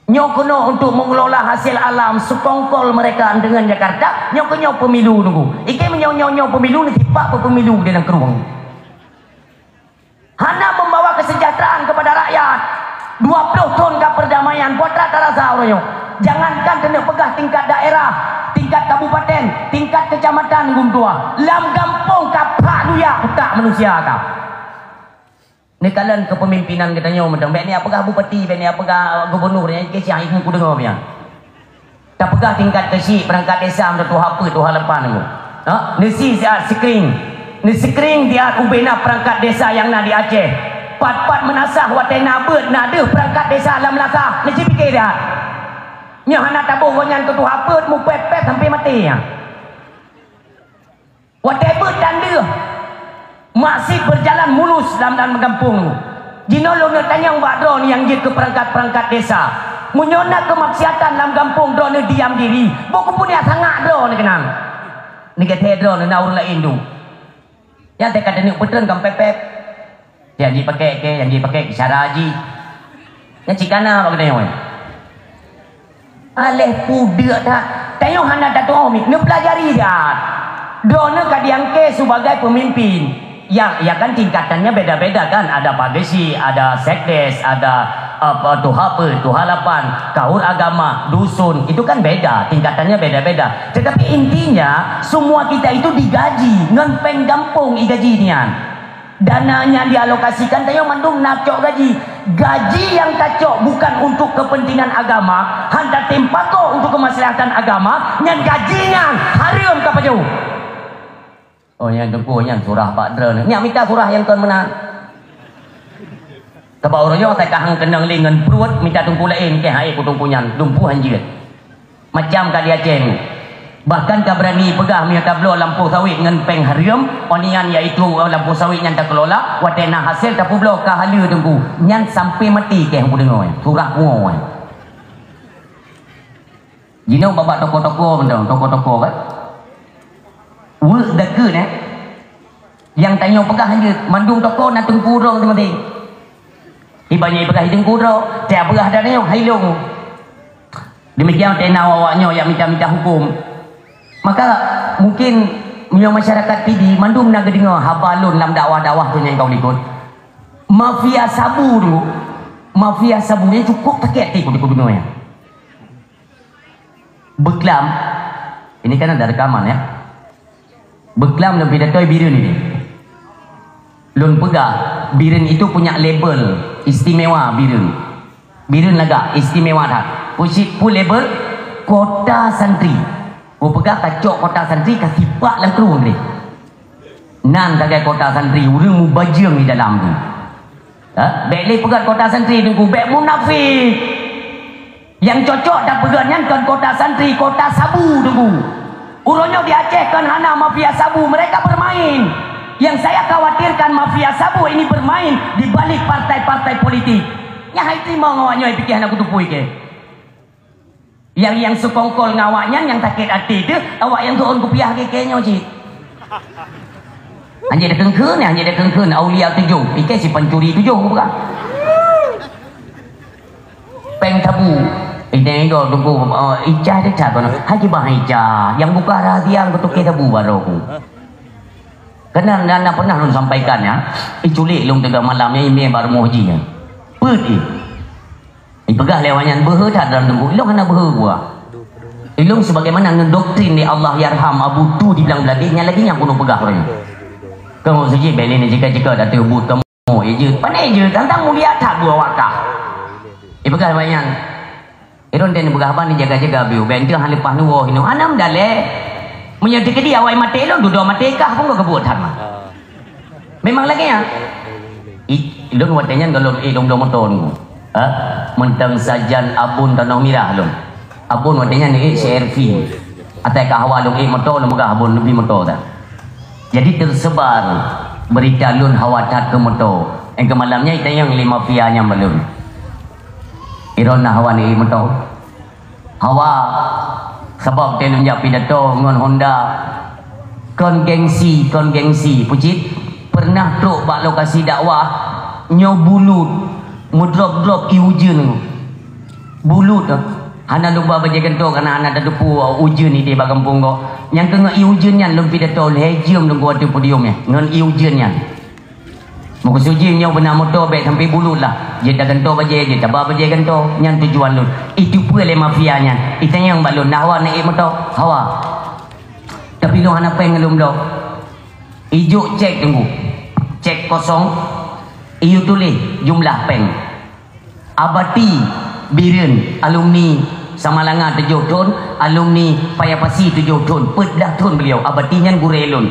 Nyoe keunoe untuk mengelola hasil alam, sekongkol mereka dengan Jakarta. Nyoe keunoe pemilu nunggu. Ikei meunyoe nyoe pemilu ni tipak pemilu di nangkrueng. Hana membawa kesejahteraan kepada rakyat. Dua puluh thon ka perdamaian, buat rata rasa uroe nyoe. Jangankan keuneuk peugah tingkat daerah, tingkat kabupaten, tingkat kecamatan guntua. Lam gampông ka phak luyak utak manusia ka. Neukalon kepemimpinan geutanyoe mantong. Bék neupeugah bupati, bék neupeugah gubernur, nyan keu siah ibu kudeungoe pian. Tapeugah tingkat keuchik, perangkat desa, meutuha peuet, tuha lapan tu. Ha? Neusi siat screen. Neu-screen siat ubena perangkat desa nyang na di Aceh. Pat-pat meunasah watée na beuet na deuh peurangkat desa lam meunasah, neucipike that. Nyoe hana taboh gobnyan keu tuha peuet mupet-pet sampai maté nyan. Watée beuet dan deuh masih berjalan mulus lam, lam gampông. Jinoe lôn neuk tanyong bak droeneuh nyang jeuet keu peurangkat-peurangkat desa. Meunyoe na keumaksiatan lam gampông droeneuh diam diri, boh keupeue nyak sangak droeneuh keunan. Neugét droeneuh na ureuëng laén duek. Nyan teuka taneuk peutreun ka pép-pép. Nyang jipakée kée, nyang jipakée keu syara jih. Nyan cit kana bak geutanyoe. Aléh peue deuk that. Tanyoe hana tatuoh mi, neupeulajari that. Droeneuh ka diangkée sibagai peumimpin. Ya, ya kan tingkatannya beda-beda kan. Ada pageusyi, ada sekdes, ada apa, tuha peuet, tuha lapan, kaur agama, dusun. Itu kan beda, tingkatannya beda-beda. Tetapi intinya, semua kita itu digaji ngon péng gampông igaji nyan. Dana nyang dialokasikan tanyoe mandum na cok gaji. Gaji nyang tacok bukan untuk kepentingan agama, han tatem pakoe untuk kemaslahatan agama, nyan gaji nyan hareuem ka pajoh. Oh, nyan teungku nyan surah bak droeneuh. Nyak mita surah nyang kon meunan. Sabab uroe nyoe asai ka han keunong lé ngon pruet mita teungku laén, keu hai ku teungku nyan, dumpeue han jeuet. Macam ka di Aceh nyoe. Bahkan ka beurani peugah meunyoe tabloe lampôh sawét ngon péng hareuem, onian yaitu lampôh sawét nyang takelola, watée na hasé tapeubloe ka haleue teungku, nyan sampai maté keu han kudeungoe, surah kuwoe. Jinoe bak-bak toko-toko mantong, toko-toko kan. Weuek dakeuet, eh. Nyang tanyoe peugah hanjeuet, mandum toko na teungku droe teumaté. Iban nyang peugah teungku droe, tiep peugah dan nyoe hai lôn. Demikian tena awak nyoe nyang mita-mita huköm. Maka mungkin meunyoe masyarakat Pidie mandum na geudeungoe haba lôn lam dakwah-dakwah tu nyang ka likot. Mafia sabu tu, mafia sabu ni cukup sakét hati ku di gubernur nyan. Beuklam, ini kan ada rekaman ya. Beuklam lôn pidato Bireuen ini. Lôn peugah, Bireuen itu punya label istimewa Bireuen. Bireuen lagak istimewa that. Peue cit peue label kota santri. Kupeugah kacok kota santri ka sipak lam krueng deh. Nan sagai kota santri ureuëng mubajeueng di dalam tu. Ha? Bék lé peugah kota santri teungku, bék munafik. Nyang cocok tapeugah nyan kon kota santri, kota sabu teungku. Uroe nyoe di Aceh kon hana mafia sabu, mereka bermain. Yang saya khawatirkan mafia sabu ini bermain di balik partai-partai politik. Nyan hai teurimong awak nyoe pike hana kuteupue keu. Nyang, nyang seukongkol ngon awak nyan nyang sakét até teuh, awak nyang tuon kupiah keu kée nyoe cit. Hanjeuet dakheun-kheun, hanjeuet dakheun-kheun aulia tujoh, ikei si pancuri tujoh bukan. Péng sabu, ideng igo tunggu, eh, icah teuh cah kono, haji bah icah, nyang buka rahsia keu tukée sabu baroe ku. Keunan na, na pernah lôn sampaikan ya, iculik lôn teuga malam nyan imé bak rumoh jih nyan. Peuet jih. Ipeugah lé awak nyan beuhe that dalam teungku. Ilong hana beuhe buah. Ilong sebagaimana ngon doktrin di Allah yarham Abu Tu di Blang Bladeh nyan lagi nyang keuneuk peugah roh nyan. Kamoe siji beli ni jika-jika datu buet kamoe je. Pane je tantang mulia that buah wakah. Ipeugah awak nyan. Iron dan peugah ban jaga-jaga biu. Benteng han leupah nuwoe hino. Anam daleh. Meunyoe teukeudi awai maté lôn dudoe maté kah pun gak kebuet that mah. Memang lagée nyan. I, lôn watée nyan gohlom ék lôn bloe moto nunggu. Ha? Meuntang sajan abon tanoh mirah lôn. Abon watée nyan ék C R V. Atai ka hawa lôn ék moto lôn peugah abon leubeh moto dah. Jadi tersebar berita lôn hawa that keu moto. Engkeu malam nyan itanyong lé mafia nyang balon. Iron na hawa ék moto. Hawa, sabab teuh lôn jak pidato ngon Honda. Kon gengsi, kon gengsi. Pucit, pernah trok bak lokasi dakwah, nyoe bulut, meudrop-drop ié ujeuen. Bulut, hana lôn ba bajée gantoe, kana hana tateupeue ujeuen idéh bak gampông gob. Nyang keuh ngon ié ujeuen nyan lôn pidato lhée jeuem lôn kuat di podium nyan, ngon ié ujeuen nyan. Meukeusut jih nyoe beuna moto bék sampai bulut lah. Jeuet tagantoe bajée, jeuet taba bajée gantoe. Nyan tujuan lôn. Itu peue lé mafia nyan. Itanyong bak lôn, na hawa na ék moto? Hawa. Tapi lôn hana péng lôn bloe. Ijok cek teunggu. Cek kosong. Iyue tuléh jumlah péng. Abati Bireuen, alumni Samalanga tujoh thon, alumni Paya Pasi tujoh thon, peuet blah thon beliau. Abati nyan gurée lôn.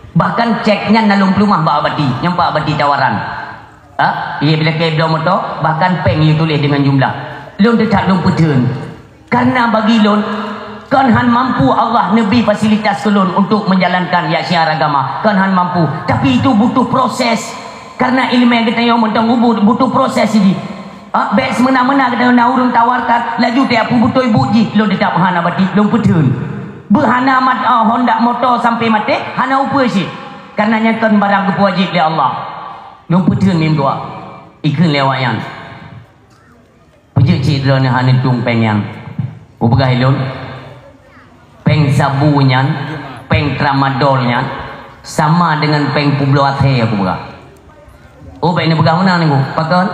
Bahkan cek nyan na lôn peuleumah bak Abati, nyang bak Abati tawaran. Ha? Iya bila kaya bloe moto, bahkan péng iya tuléh deungon jumlah. Lôn teutab lôn peutheun. Karena bagi lôn, kon han mampu Allah neubri fasilitas keu lôn untuk menjalankan ya syiar agama. Kon han mampu. Tapi itu butuh proses. Karena ilmu geutanyoe mantong ubit butuh proses jih. Ha? Bék seumena-mena geutanyoe na ureuëng tawarkan, laju teuyak peubeutôi buet jih, lôn teutab hana bati, lôn peutheun. Beuhana mat, ah, honda moto sampai maté, hana upeue cit. Karena nyan kon barang geupeuwajéb lé Allah. Lôn peutheun mim dua. Ikheun lé awaknyan. Peujeuet cit droeneuh hana tueng péng nyan. Kupeugah ilôn, péng sabu nyan, péng tramadol nyan, sama dengan péng peubloe athée kupeugah. Oh, bék neupeugah meunan nyoe. Pakon?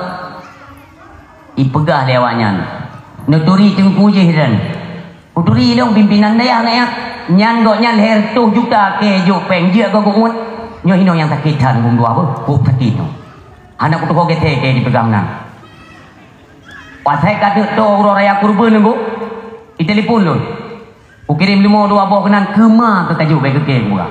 Ipeugah lé awaknyan. Neuturi teungku jih dan. Kuturi ilôn pimpinan dayah nyan. Nyan gobnyan lhée reutôh juta keu jok péng jeuet keu gobnyan. Nyoe hinoe nyang sakét that geupeudua beuh. Kok sakét nyoe. Hana kutuho gét keu dipeugah meunan. Pas hai ka deuk to uroe raya kurban nunggu, itelepon lôn. Kukirém leumo dua boh keunan keuma keu kajok bék keu kée kupeugah.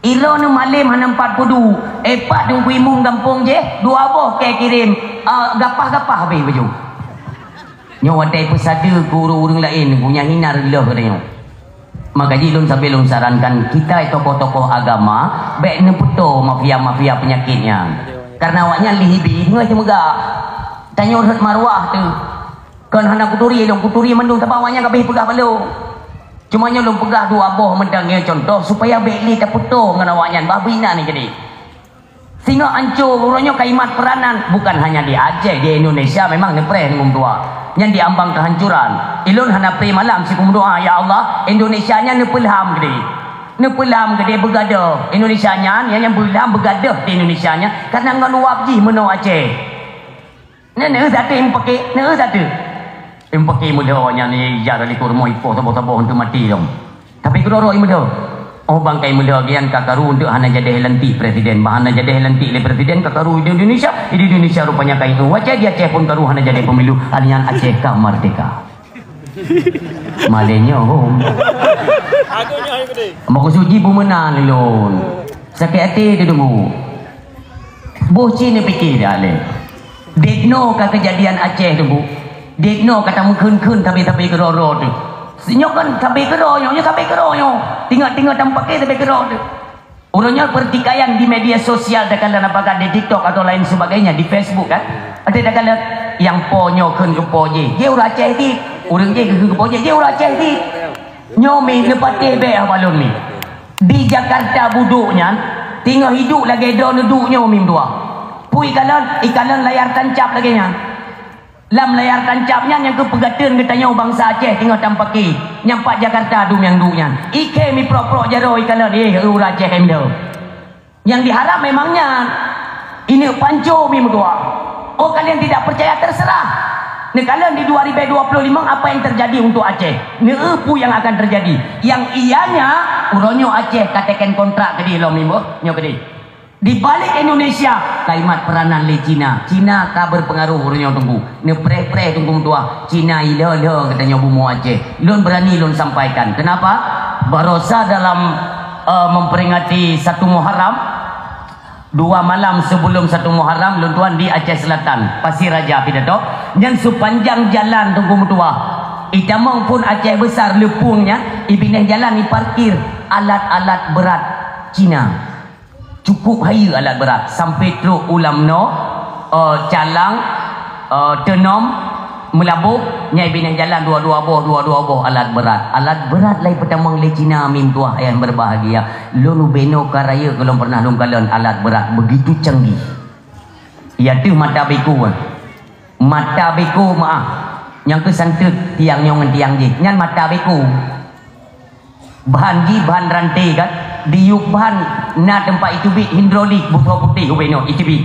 Ilôn malém hana empat puluh dua, eh, pat dong kuimum gampông jih, dua boh kée kirém, eh, gapah-gapah habéh baju. Nyoe watée peusadeue keu ureuëng-ureuëng laén, geuh nyang hina reuloh geutanyoe. Maka jih lôn sabe lôn sarankan, kita tokoh-tokoh agama, bék neupeutoe mafia-mafia peunyakét nyan. Karena awaknyan lé hibi, ngon teumeugah. Tanyoe rhot maruah teuh. Kon hana kuturi, lôn kuturi mandum sabab awaknyan ka abéh peugah bak lôn. Cuma nyoe lôn peugah dua boh mantong nyoe contoh supaya bék lé tapeutoe ngon awaknyan bah beuinan nyoe jadi. Singoh ancô uroe nyoe kalimat peranan bukan hanya di Aceh, di Indonesia memang neupreh ngon dua. Nyan di ambang kehancuran. Ilôn hana preh malam sikum doa, "Ya Allah, Indonesia nyan neupeulham gede." Neupeulham gede beugadoh. Indonesia nyan, nyan, nyan beulham beugadoh di Indonesia nyan. Karena ngon uap jih meunoe Aceh. Nyan neueu sateue impake, neueu sateue. Impake meudho nyan ni ija dari kurmo ipoh saboh-saboh untuk mati dong. Tapi keudroe-droe meudho. Oh bangkai meudho gian ka karu untuk hana jadi lantik presiden. Bah hana jadi lantik lé presiden ka karu di Indonesia. Di Indonesia rupanya kai tu. Wacai di Aceh pun karu hana jadi pemilu. Alian Aceh ka merdeka. Malenyo hom. Maksud jih beumeunang lôn. Sakét até teudeungoe. Boh cit neupike dah lé. Dek noe ka keujadian Aceh tu, Bu. Dek noe ka tameukeun-keun sabe-sabe keudroe-droe tu. Sinyoe kan sabe keudroe nyoe, nyoe sabe keudroe nyoe. Tinggai-tinggai tampake sabe keudroe tu. Uroe nyoe pertikaian di media sosial takalon apakah di TikTok atau lain sebagainya, di Facebook kan. Ada takalon nyang po nyoe kheun keu po jih. Jih ureuëng Aceh cit. Ureuëng jih kheun keu po jih, jih ureuëng Aceh cit. Nyoe mi neupatéh bék haba lôn mi. Di Jakarta budok nyan, teungoh hidup lagée droe neuduek nyoe mim dua. Peue ikalon, ikalon layar tancap lagée nyan. Lam layar tancap nyan nyang keu peugateun geutanyoe bansa Aceh teungoh tampake, nyang pat Jakarta dum nyang duek nyan. Ikhé mi prok-prok jaroe ikalon, eh, ureuëng Aceh hai meudo. Nyang diharap memang nyan. Ineuk panco mi meudoa. Oh, kalian tidak percaya, terserah. Neukalon di dua ribu dua puluh lima apa yang terjadi untuk Aceh? Neueu peue yang akan terjadi? Yang ianya, uroe nyoe Aceh ka teken kontrak keudeh lom mimboh, nyoe keudeh. Di balik Indonesia, kalimat peranan lé Cina. Cina ka berpengaruh uroe nyoe teungku. Neupreh-preh teungku meutuah. Cina ilho-lho geutanyoe bumoe Aceh. Lôn berani lôn sampaikan. Kenapa? Barosa dalam, eh, memperingati satu Muharram, dua malam sebelum satu Muharram, lôn tuan di Aceh Selatan, Pasir Raja pidato. Nyan sepanjang jalan teungku meutuah. Itamong pun Aceh Besar leupung nyan, ibinéh jalan iparkir alat-alat berat Cina. Cukup hayeue alat berat, sampai trok u lam noe, eh, calang, eh, teunom, meulaboh, nyai binéh jalan dua-dua boh, dua-dua boh alat berat. Alat berat lai peutamong lé Cina mim tuah ayah berbahagia. Lôn ubenoe ka rayeuk gohlom pernah lôn kalon alat berat begitu canggih. Iateuh mata beko, eh. Mata beko meuah. Nyang keu santeut tiang nyoe ngon tiang jih. Nyan mata beko. Bahan jih bahan ranté kan, diyueb bahan na teumpat iteubiet hidrolik beusoe putéh ubé nyoe iteubiet.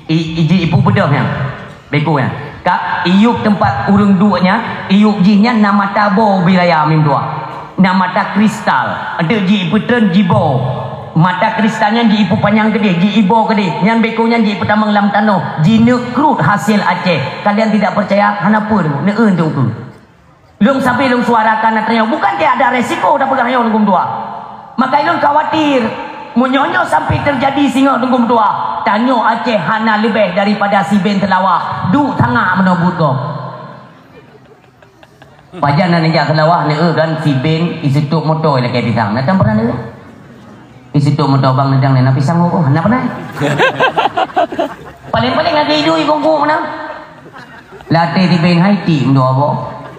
I, i jih ipu beudôh nyan. Beko nyan. Ka iyueb teumpat ureuëng duek nyan, iyueb jih nyan na mata boh ubé raya mim dua. Na mata kristal. Eunteuk jih ipeutreun jiboh. Mata kristal nyan jih ipeupanyang keudeh, jih iboh keudeh. Nyan beko nyan jih ipeutamong lam tanoh. Jineuk krut hasil Aceh. Kalian tidak percaya? Hana peue, neueu untuk Lôn sabe lôn suarakan atra nyoe, bukan tiada resiko tapeugah nyoe lôn dua. Maka lôn khawatir. Meunyoe nyoe sampai teujadi singoh Teungku meutuah, tanyoe Aceh hana leubeh daripada si Ben Seulawah, duek tangah meunoe buet gob. Pajan na neujak Seulawah, neu kan si Ben iseutup moto ilakée pisang. Na tan pernah neu? Iseutup moto bang neudang na pisang, oh, na pernah? Paling-paling ada idui kungku mana? Latih di Ben Haiti meudoa boh.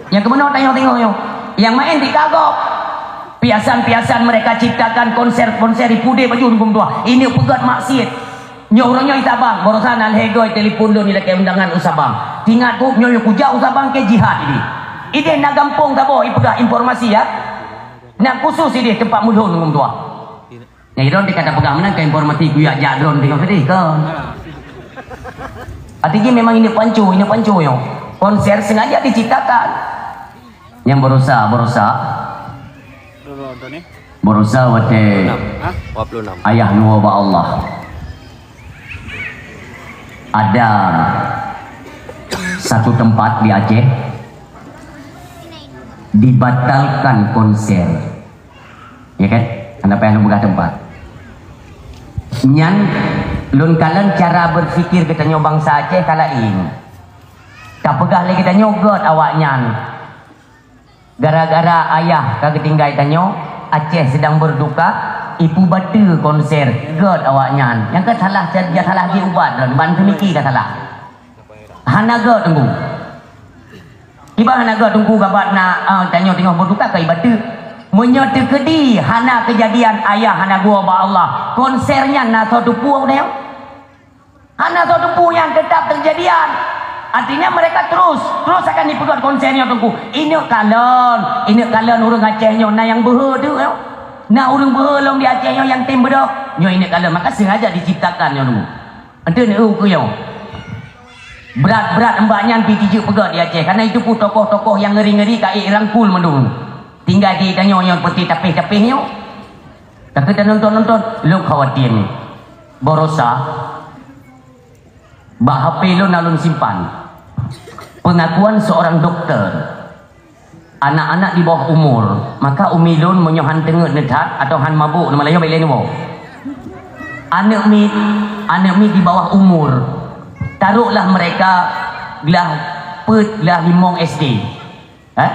Nyang keumeunong tanyoe tengok nyoe. Yang main di kagok. Piasan-piasan mereka ciptakan, konser-konser ipudé baju hukum tuah. Ini peugét maksiat. Nyoe uroe nyoe i Sabang, barosan alhegoi telepon lôn ilakée undangan u Sabang. Tingat ku nyoe kujak u Sabang ke jihad ini. Ideh na gampông saboh ipeugah informasi ya. Na khusus ideh tempat mulhon hukum tuah. Nyang idon dikata peugah meunan ka informasi kuyak jak drone tengok tadi kan. Artinya memang ini pancu, ini pancu nyoe. Konser sengaja diciptakan. Yang berusaha, berusaha. Berusaha watée ayah nua bak Allah. Ada satu tempat di Aceh dibatalkan konser. Ya kan? Hana payah lôn peugah tempat. Nyan lôn kalon cara berpikir geutanyoe bangsa Aceh ka laén. Ka peugah lé geutanyoe gét awaknyan. Gara-gara ayah ka geutinggai tanyoe, Aceh sedang berduka, ipubateue konser, gét awaknyan. Nyang ka salah, salah jih ubat lôn, ban teumiki ka salah. Hana gét teungku. Kiban hana gét teungku gabat na, ah, tanyoe teungoh berduka ka ibateue. Meunyoe teukeudi hana keujadian ayah hana geuwoe bak Allah, konser nyan na soe teupeu nyoe? Hana soe teupeu nyan teutap teujadian. Artinya mereka terus, terus akan ipeugét konser nyoe teungku. Ineuk kalon, ineuk kalon ureuëng Aceh nyoe na nyang beuhe teuh nyoe. Na ureuëng beuhe lom di Aceh nyoe nyang tem beudôh. Nyoe ineuk kalon, maka sengaja diciptakan nyoe teungku. Enteuk nyoe ukeue nyoe. Brat-brat mbak nyan pi jijeuek peugét di Aceh. Karena itu pun tokoh-tokoh nyang ngeri-ngeri ka ék rangkul mandum. Tinggai di tanyoe nyang peuti tapéh-tapéh nyoe. Tapi tanonton-nonton, lôn khawatir ni. Barosa, bak H P lôn na lôn simpan. Pengakuan seorang doktor. Anak-anak di bawah umur, maka umi lôn meunyoe han teungeut neuthat atau han mabuk, nama laén bak ilée neuwoe. Aneuk miet, aneuk miet di bawah umur, taruhlah mereka glah peuet, glah limong S D. Eh?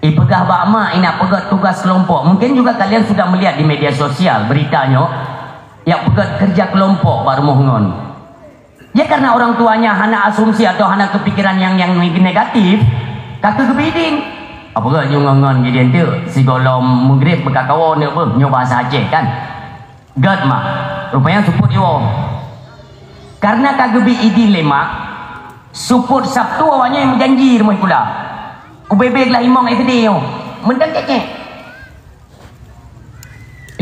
Ipeugah bak mak, inak peugét tugas kelompok. Mungkin juga kalian sudah melihat di media sosial berita nyoe, yak peugét kerja kelompok bak rumoh ngon. Ya, karena orang tuanya hana asumsi atau hana kepikiran yang, yang negatif, kata kebidin. Apa ke nyoe ngon-ngon jadi ente sigohlom maghrib beukakawo neuk beuh, nyoe bahasa Aceh kan. Gét mak. Rupanya suput iwoe. Karena ka geubi idin lé mak, suput Sabtu awaknyan meujanji rumoh sikula. Kubebe glah limong S D nyoe. Meuntang cek-cek.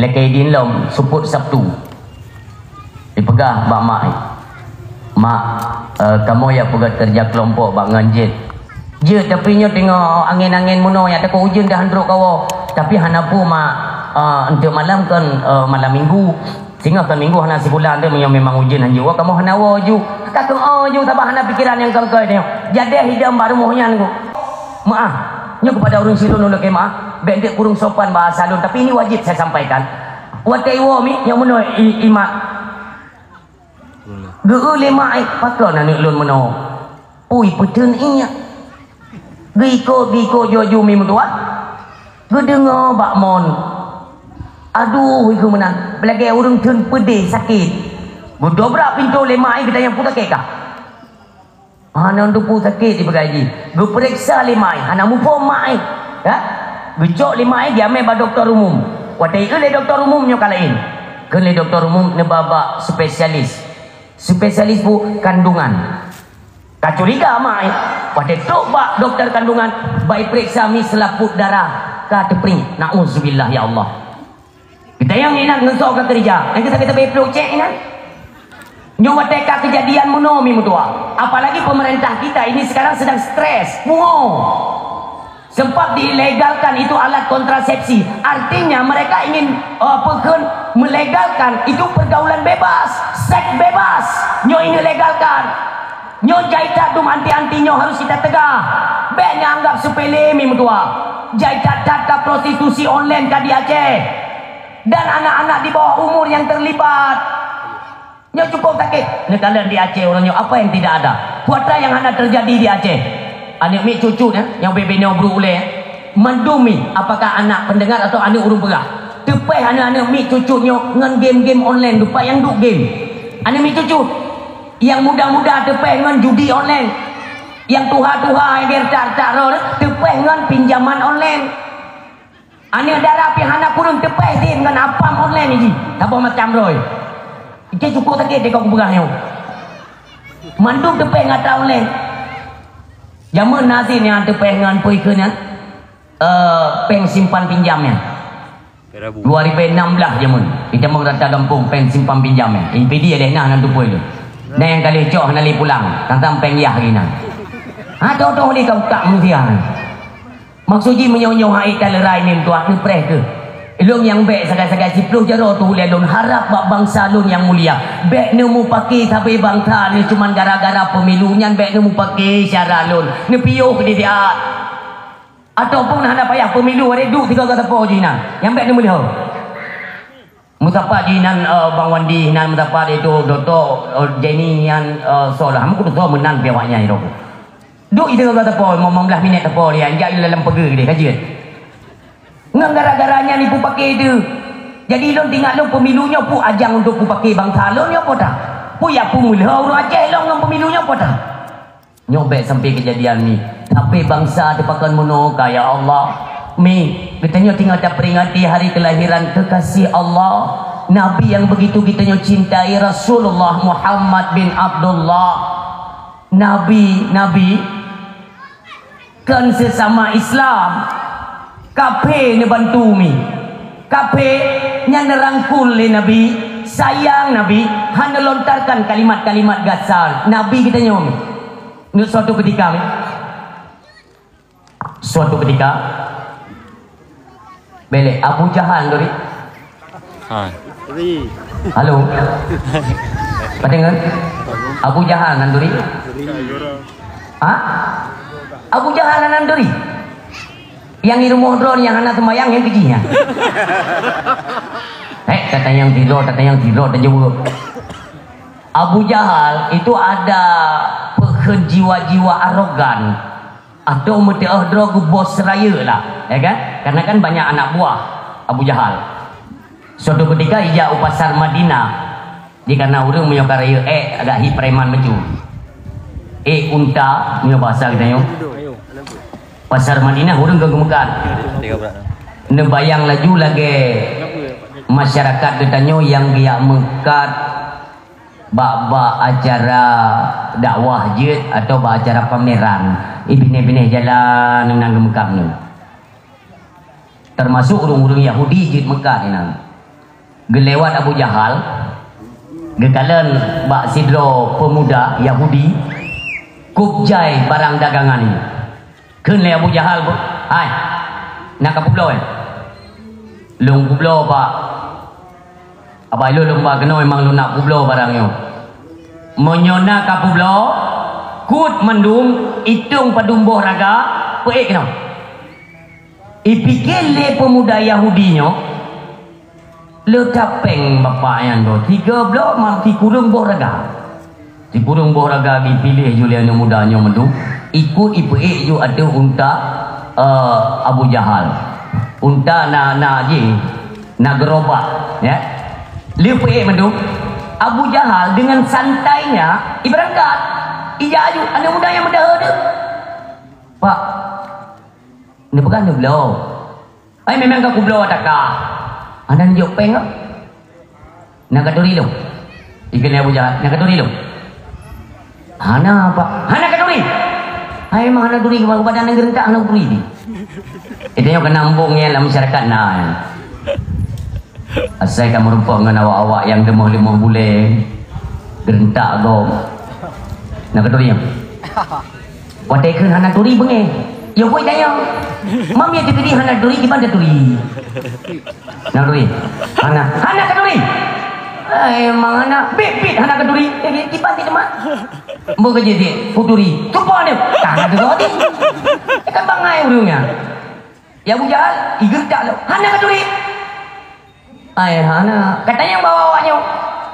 Ilakée idin lom, suput Sabtu. Ipeugah bak mak, "Mak, eh, kamoe ya peugét kerja kelompok bak ngon jeuet." "Jeuet, tapi nyoe teungoh angén-angén meunoe, ya takot ujeuen dah handrok kawoe." "Tapi hana peue, Mak, eh, untuk malam kan, eh, malam minggu. Singoh kan minggu hana sikula, untuk meunyoe memang ujeuen hanjeuet, kamoe hana woe ju." Ka keuh, "Oh, ju, saban hana pikiran nyang kongkoi nyoe." Jadeh idam bak rumoh nyan ku. Maah, nyoe kepada ureuëng sidroe lôn lakée maah, bék deuek kureueng sopan bahasa lôn, tapi ini wajib saya sampaikan. Watée iwoe mi, nyang meunoe i, i mak. Geu lé mak, eh, pakon aneuk lôn meunoe. Pui peuteun ié. Geuikot, geuikot joe ju mi meutuah. Geudeungoe bak mon. Aduh, ikeu meunan. Beulagée ureuëng theun peudeh sakét. Geudobrak pintoe lé mak, eh, geutanyong peue sakét kah? Hana teupeu sakét di bagaih jih. Geupeuriksa lé mak, hana muphom mak. Ya? Geucok lé mak, diamé bak dokto umum. Watée ikeu lé dokto umum nyoe ka laén. Keu lé dokto umum neuba bak spesialis. Spesialis bu kandungan. Ka curiga mak, watée trok bak dokto kandungan, bak ipeuriksa mi seulaput darah ka teupriek. Nauzubillah ya Allah. Geutanyoe ingat ngon soe ka keureuja, nyang sakét-sakét ploh cek ingat. Nyoe watée ka keujadian meunoe mi meutuah. Apalagi pemerintah kita ini sekarang sedang stres, pungo. Sempat dilegalkan itu alat kontrasepsi. Artinya mereka ingin, eh, apa kheun, melegalkan itu pergaulan bebas, seks bebas. Nyoe ini legalkan. Nyoe jai that dum anti-anti nyoe harus kita tegah. Bék neuanggap sepele mi meutuah. Jai that-that ka prostitusi online ka di Aceh. Dan anak-anak di bawah umur yang terlibat. Nyoe cukup sakét. Neukalon di Aceh uroe nyoe, apa yang tidak ada? Peue atra nyang hana teujadi di Aceh? Aneuk miet cucut, ya, nyang bibinoe brok ulèe, ya. Mandum mi, apakah anak pendengar atau aneuk ureueng peugah? Teupèh aneuk-aneuk miet cucut nyoe ngon game-game online, lupa nyang duek game. Aneuk miet cucut, nyang muda-muda teupèh ngon judi online. Nyang tuha-tuha, nyang retak-retak droe, teupèh ngon pinjaman online. Aneuk dara pih hana kureueng teupèh zén ngon apam online jih, saboh macam droe. Itu cukup sakét deh kau kupeugah nyoe. Mandum teupèh ngon atra online. Jameun na zén nyang teupèh ngon peue kheun nyan, eh, péng simpan pinjam nyan. Dua ribu enam belas jameun, di Tamong Rata Gampông, péng simpan pinjam nyan. Impidi ada nah nan tupui tu. Dan nyang kali cok hana lé pulang, tang-tang péng yah lagi nan. Ha, toh-toh lé kau tak manusia. Maksud jih meunyoe-nyoe hai taleurai mim tuah neupreh keuh. Lôn nyang bèk sagai-sagai siploh jaroe tuh ulèe lôn harab bak bansa lôn nyang mulia. Bèk neumupake sabe bansa ni cuman gara-gara pemilu nyan bèk neumupake syara lôn. Neupiôh di siat. Ataupun hana payah pemilu, ada duek tiga gata po jih na. Nyang bèk neumeuleuho. Meusapat jih nan, eh, Bang Wandi, nan meusapat itu Doktor, eh, Jenny nyan, eh, soe lah. Meukudu soe meunan pih awak nyan itu. Duek itu kata po, lima belas minit tepo dia, jak dalam pege dia, ka jeuet. Ngon gara-gara nyan ipupake tu. Jadi lôn tingat lôn pemilu nyoe pu ajang untuk pupake bansa lôn nyoe po ta? Pu ya pu meuleuho ureueng Aceh lôn ngon pemilu nyoe po ta? Nyoe bèk sampai kejadian ni. Tapi bansa teupakon meunoe ka, ya Allah. Mi, geutanyoe tinggal taperingati hari kelahiran kekasih Allah, Nabi yang begitu geutanyoe cintai, Rasulullah Muhammad bin Abdullah. Nabi, Nabi, kon sesama Islam. Kaphé neubantu mi. Kaphé nyan neurangkul lé Nabi, sayang Nabi, hana lontarkan kalimat-kalimat gasa Nabi geutanyoe mi. Nyoe suatu ketika mi. Suatu ketika, belek Abu Jahal turi. Ha. Halo. Padengar? Abu Jahal nan turi. Ha? Abu Jahal nan turi. Yang di rumah drone yang hana sembahyang yang kejihnya. Eh, kata yang tidur, kata yang tidur, dan jawab. Abu Jahal itu ada pekhen jiwa-jiwa arogan. Atau meuteuoh droe geuh bos rayeuk lah, ya kan? Karena kan banyak anak buah Abu Jahal. Suatu ketika ija u pasar Madinah, di kana ureueng meunyoe ka rayeuk ék agak hi preman meucu. Ék unta meunyoe bahasa geutanyoe. Pasar Madinah ureueng ka geumeukat. Neubayang laju lagèe masyarakat geutanyoe nyang geujak meukat bak-bak acara dakwah jeuet atau bak acara pameran, i binéh-binéh jalan nang geumeukat nyoe. Termasuk ureueng-ureueng Yahudi jeuet meukat inan. Geulewat Abu Jahal, geukalon bak sidroe peumuda Yahudi, kub jai barang dagangan nyoe. Kheun lé Abu Jahal, "Hai, na kapeubloe?" "Lôn peubloe, Pak." "Abai lôn lôn ba keunoe, memang lôn na peubloe barang nyoe." "Meunyoe na kapeubloe, kut mandum, itong padum boh raga, peuék keunoe." Ipike lé peumuda Yahudi nyoe, le tapéng bapak nyan boh, tiga bloe mam sikureueng boh raga. Sikureueng boh raga geupiléh ju lé aneuk muda nyoe mandum, ikut ipeuék ju ateueh unta, eh, Abu Jahal. Unta na, na jih, na geurobak, ya. Lheueh peuék mandum, Abu Jahal dengan santainya iberangkat. Ija aju, aneuk muda nyang meudaha tu. "Pak, neupeugah neubloe." "Ai, memang ka kubloe taka." "Hana neujok péng kah?" "Na katuri lôn." Ikheun lé Abu Jahal, "Na katuri lôn?" "Hana, Pak." "Hana katuri?" "Ai, memang hana turi, badan nyang geurentak hana turi." Itu nyang kena embung ya lam masyarakat na. Asai ka meurumpok ngon awak-awak nyang deungoh-deungoh bulèe, geurentak gob. Na katuri nyoe? Watèe kheun hana turi beungéh. Ya, buet dayang. Mam ya turi hana turi, kiban turi. Na turi? Hana. Hana katuri. Ai, mang hana. Bit, bit hana katuri. Eh, kiban ti teuma. Mbo kerja dia, kuturi. Tupa dia. Tangan tu kau ni. Kan bangai urangnya. Ya Abu Jahal, igeurtak lo. Hana katuri. Ai hana, kata nyang bawa awak nyoe.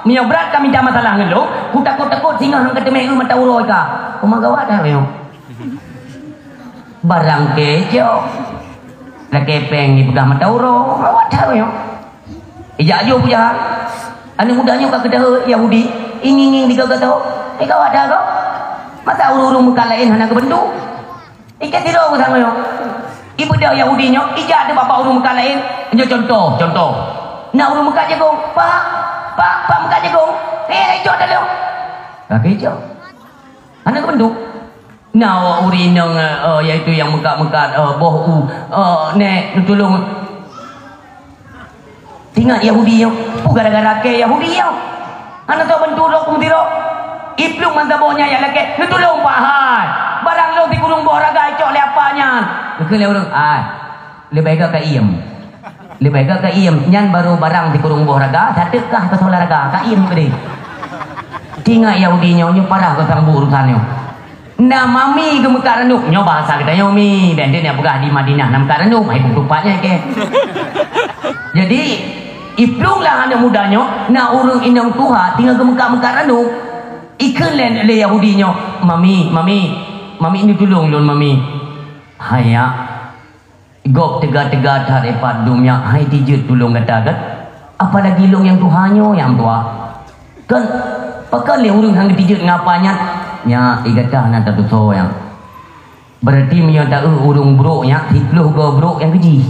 Meunyoe brat ka mita masalah ngon lôn, kutakot-takot singoh han kateumé eu mata uroe ka. Uma gawat dah nyoe. Barang kecok. Lakée péng jipeugah mata uroe, gawat dah nyoe. Ijak ju Abu Jahal. Aneuk muda nyoe ka keudeh Yahudi, ingieng-ingieng digaga tau. Eh, gawat dah kau. Masa ureueng-ureueng meukat laén hana geubantu? Ikei sidroe geutanyoe. Ibeudôh Yahudi nyoe, ijak teuh bak ureueng meukat laén. Nyoe contoh, contoh. Na ureueng meukat jagong, "Pak, Pak, Pak meukat jagong." "Eh, icok dalam." Ka icok. Hana geubantu. Na ureueng inong, eh, yaitu nyang meukat-meukat, eh, boh u, eh, "Nèk, neutulông." Teuingat Yahudi nyoe, peue gara-gara kée Yahudi nyoe? Hana soe bantu droe peumeusidroe. Iplueng mantong boh nyan jak lakée, "Neutulông, Pak hai! Barang lôn sikureueng boh raga icok lé apa nyan!" Geukheun lé ureueng, "Ai, leubeh gét ka iem. Leubeh gét ka iem, nyan barô barang sikureueng boh raga, sateuk kah keu soe lam raga, ka iem keudeh." Teuingat Yahudi nyoe, nyoe parah geusambu urusan nyoe. Na mami geumeukat ranup, nyoe bahasa geutanyoe mi, dan dia nak peugah di Madinah na meukat ranup, hai buku tupatnya ke. Jadi, iplueng lah aneuk muda nyoe, na ureueng inong tuha tinggai geumeukat-meukat ranup. Ikheun lé, lé Yahudi nyoe, "Mami, mami, mami neutulông lôn mami." Hai nyak, gob teuga-teuga that ipat dum nyak, hai tijeuet tulông gata kan? Apalagi lôn nyang tuha nyoe nyang tuha. Kan, pakon lé ureueng han geutijeuet ngon apa nyan? Nyak, i gata hana tatusoe nyan. Berarti meunyoe taeu ureueng brok nyak, siplôh goe brok nyang keujih.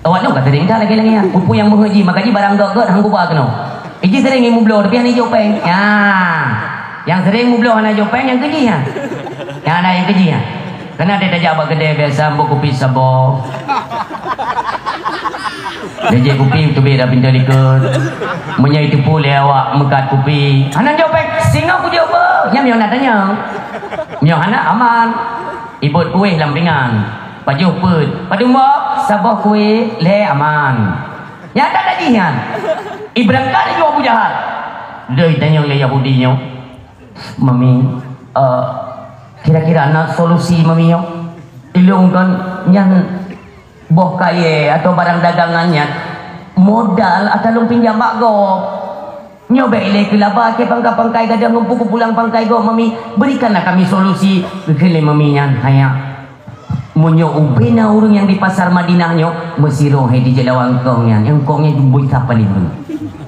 Awak nyoe ka sering that lagée-lagée nyan. Peue-peue nyang meuheuet jih, maka jih barang gét-gét han geuba keunoe. Iji sering ilmu bloe, tapi hana ijok péng. Nya. Nyang sering mubloe hana ijok péng, nyang keujih nyan. Nyang hana nyang keujih nyan. Keunan tajak bak keudè biasa, ambok kupi saboh. Lé jép kupi teubiet lam pintoe likot. Meunyoe jiteupeue lé awak meukat kupi, hana jok péng, singoh kujok beuh. Nyan meunyoe na tanyong. Meunyoe hana, aman. Ibot kueh lam pingan. Pajoh peuet. Padum boh? Saboh kueh, lhèe aman. Nyan that jih nyan. Ibeurangkat laju Abu Jahal. Deuh itanyong lé Yahudi nyoe, "Mami, eh, kira-kira na solusi, Mami, nyoe? Ilôn kon nyan boh kayèe atau barang dagangan nyan, modal ata lôn pinjam bak gob. Nyoe bèk ilèe keu laba keu pangkai-pangkai gadôh ngon puku pulang pangkai gob, Mami. Berikanlah kami solusi," geukheun lé Mami nyan. Hai nyak, meunyoe ubé na ureueng nyang di pasar Madinah nyoe, meusidroe hai dijak lawan kong nyan, nyang kong nyan bui sapa lé ureueng.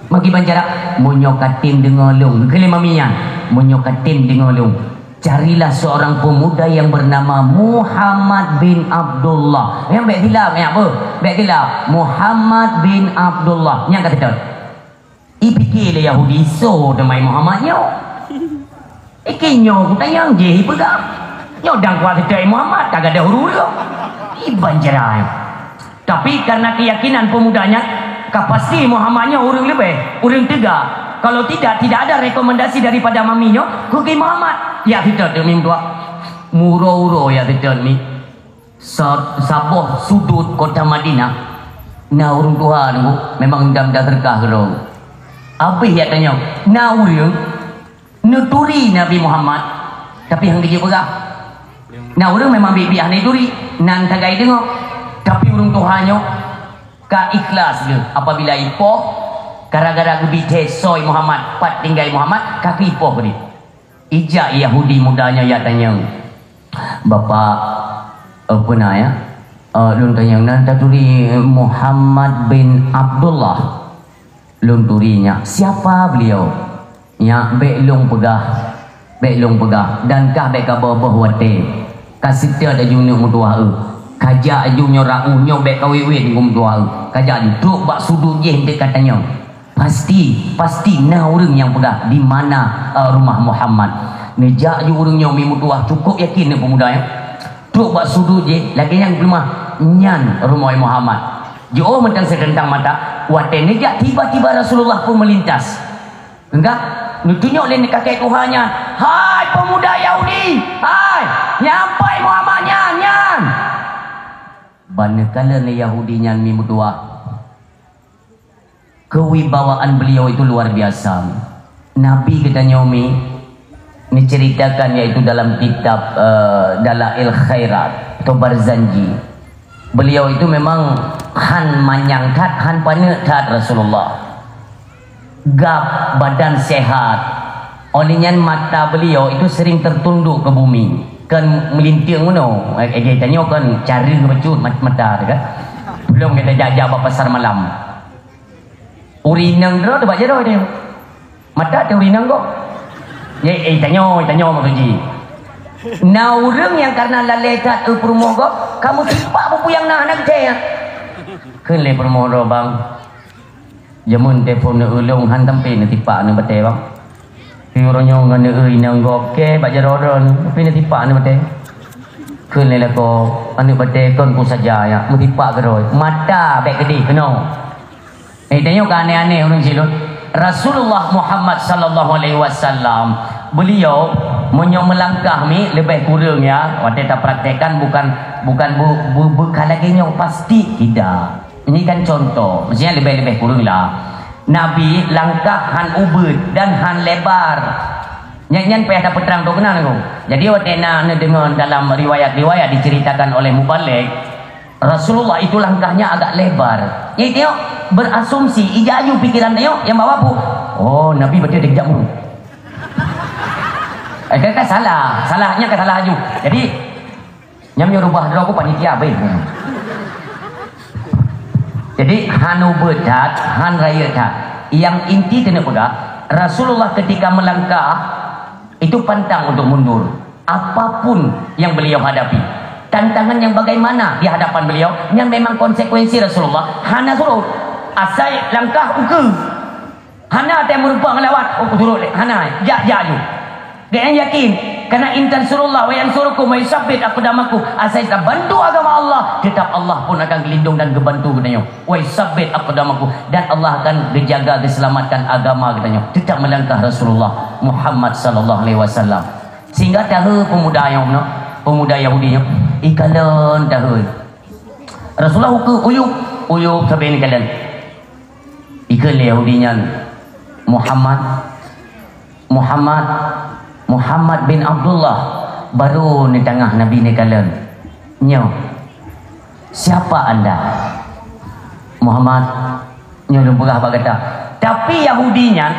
Maki bancara, "Meunyoe katem deungoe lôn," geukheun lé Mami nyan, "meunyoe katem deungoe lôn, carilah seorang pemuda yang bernama Muhammad bin Abdullah." Nyang bèk silap, nyak beuh, bèk silap. Muhammad bin Abdullah. Nyang ka seutôt. Ipike lé Yahudi, "Soe teuma Muhammad nyoe? Ike nyoe kutanyong jih ipeugah. Nyoe dang kuat seutôt Muhammad, ka gadôh ureueng." Iban cerai. Tapi karena keyakinan pemuda nyan, ka pasti Muhammad nyoe ureueng leubeh, ureueng teuga. Kalau tidak, tidak ada rekomendasi daripada mami nyoe, keu Muhammad. Ya, seutôt demi meutuah. Muro-uro ya seutôt ni. Sa-, saboh sudut kota Madinah, na ureueng tuha nunggu, memang mudah-mudah teuka keudroe. Abéh jak tanyong, na ureueng neuturi Nabi Muhammad, tapi han geujeuet peugah. Na ureueng memang biet-biet hana turi, nan sagai deungoe. Tapi ureueng tuha nyoe ka ikhlas geuh apabila ipoh, gara-gara geubi thèe soe Muhammad, pat tinggai Muhammad, ka geuipoh geuh. Ijak Yahudi muda nyan jak tanyong, "Bapak, eh, peue na ya? Eh, lôn tanyong nan taturi Muhammad bin Abdullah." "Lôn turi nyak." "Siapa beliau?" "Nyak, bèk lôn peugah, bèk lôn peugah, dan kah bèk kaboh-boh watèe. Ka seutôt laju neuk meutuah eu. Ka jak laju nyoe rauh nyoe bèk kawét-wét ngon meutuah eu. Ka jak laju trok bak sudut jih eunteuk ka tanyong." Pasti, pasti na ureueng nyang peugah di mana, eh, rumah Muhammad. Neujak ju ureueng nyoe mi meutuah, cukup yakin nyoe peumuda nyoe. Trok bak sudut jih, lagèe nyang geupeugah, "Nyan rumoh Muhammad." Jiôh mantong seureuntang mata, watèe neujak tiba-tiba Rasulullah pun meulintas. Enggak, neutunyok lé kakek tuha nyan, "Hai peumuda Yahudi, hai, nyan pat Muhammad nyan, nyan!" Ban neukalon lé Yahudi nyan mi meutuah. Kewibawaan beliau itu luar biasa. Nabi geutanyoe mi neuceuritakan, yaitu dalam kitab, eh, Dalail Khairat atau Barzanji. Beliau itu memang han manyang that, han paneuk that Rasulullah. Gab, badan sehat. Oleh nyan mata beliau itu sering tertunduk ke bumi. Kan melinting meunoe. Eh, eh, tanyoe kan cara bacut mat-, mata tu kan. Belum kita jak-jak bak pasar malam. Ureueng inong droe teuh bak jaroe teuh. Mata teuh ureueng inong gob. Ya, eh, tanyoe, tanyoe maksud jih. Na ureueng nyang karena lalée that eu peurumoh gob, kamu tipak peue-peue nyang na, hana geucaya. Kheun lé peurumoh droe, "Bang, jameun telepon neu ulông han sampai neutipak neu batée, Bang." Pi uroe nyoe ngon neu inong gob ke bak jaroe droe neu, tapi neutipak neu batée. Kheun lé lakoe, aneuk batée kon ku saja ya, meutipak keudroe. Mata bék keudeh keunoe. Eh, tanyoe ka aneh-aneh ureueng silot. Rasulullah Muhammad sallallahu alaihi wasallam, beliau meunyoe meulangkah mi leubeh kureueng ya, watée tapraktekkan bukan, bukan bu, bu, bu ka lagée nyoe pasti tidak. Ini kan contoh, maksudnya leubeh-leubeh kureueng lah. Nabi langkah han ubeut dan han lebar. Nyan, nyan payah tapeutrang droe keunan aku. Jadi watée na neudeungoe dalam riwayat-riwayat diceritakan oleh mubalig, Rasulullah itu langkahnya agak lebar. Jadi tengok, berasumsi, ija aju pikiran tengok yang bawa pu. Oh, Nabi betul dia kejap mu. Eh, kan, kan salah. Salahnya kan salah aju. Jadi, nyam nyoe rubah droe ku panitia baik. Jadi, han ubeut that, han rayeuk that. Yang inti kena peugah, Rasulullah ketika melangkah, itu pantang untuk mundur. Apapun yang beliau hadapi, tantangan yang bagaimana di hadapan beliau, yang memang konsekuensi Rasulullah hana surut. Asai langkah ukeue. Hana teu meurumpok ngon lawat, oh, turot lé. Hana, jak, jak aju. Gobnyan yakin, karena in tansurullah wa yansurkum wa yusabbit aqdamakum. Asai tabantu agama Allah, tetap Allah pun akan geulindong dan geubantu geutanyoe. Wa yusabbit aqdamakum, dan Allah akan geujaga, geuselamatkan agama geutanyoe. Tetap melangkah Rasulullah Muhammad sallallahu alaihi wasallam. Sehingga tahe pemuda nyang meunoe, pemuda Yahudi nyoe, ikalon tahe. Rasulullah ukeue uyueb, uyueb sabe ikalon. Ikheun lé Yahudi nyan, "Muhammad, Muhammad, Muhammad bin Abdullah." Baru neutangah Nabi neukalon. "Nyoe, siapa Anda?" "Muhammad, nyoe lôn peugah bak gata." Tapi Yahudi nyan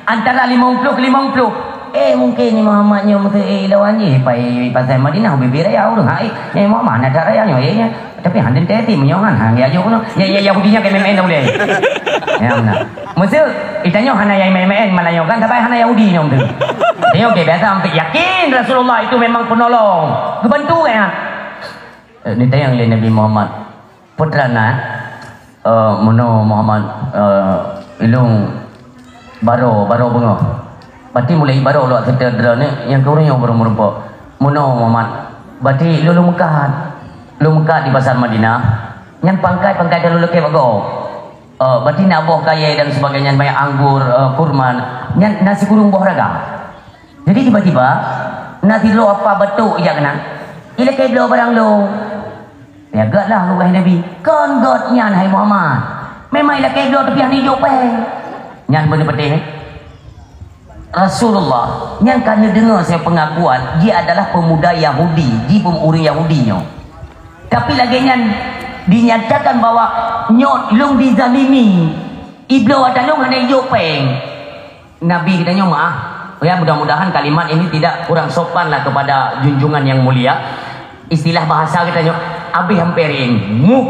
antara limong ploh keu limong ploh. "Eh, mungkin ni Muhammad nyoe meuteuk, eh, lawan jih pai pasai Madinah, ubé-bé raya ureueng hai. Eh, Muhammad na that raya nyoe, eh, nyoe." Tapi han teuntèe ti meunyoe han, han geujak jok keunoe. Ya, ya, Yahudi nyan ka main-main dah ulèe. Ya, meunan. Meuseu, itanyoe hana nyang main-main, malah nyoe kan, sabai hana Yahudi nyoe tu. Nyoe ke biasa, hampir yakin Rasulullah itu memang penolong. Geubantu kan? Eh, ditanyong lé Nabi Muhammad, "Peue teuma na?" "Eh, meunoe Muhammad, eh, ilôn baro, baro beungoh." Berarti mulai baro lok seutôt droeneuh, nyang keureueng nyoe baru meurumpok. "Meunoe Muhammad, berarti lôn, lôn meukat. Lôn meukat di pasar Madinah. Nyan pangkai, pangkai ka lôn lakèe bak gob. Eh, berarti na boh kayèe dan sebagainya, banyak anggur, eh, kurma. Nyan na sikureueng boh raga." Jadi tiba-tiba, na sidroe apa batok ijak keunan. Ilakèe bloe barang lôn. Ya, göt lah, wahai Nabi. Kon göt nyan, hai Muhammad. Memang ilakèe bloe tapi hana ijok péng. Nyan beuna peudeh, eh? Rasulullah, nyang ka neudeungoe saya pengakuan, dia adalah pemuda Yahudi, di pem-, ureueng Yahudi nyoe. Tapi lagèe nyan dinyatakan bahwa nyoe lôn dizalimi, ibloe ata lôn hana ijok péng. Nabi geutanyoe meu'ah. Ya, mudah-mudahan kalimat ini tidak kurang sopan lah kepada junjungan yang mulia. Istilah bahasa geutanyoe, abéh ampé rieng, muh,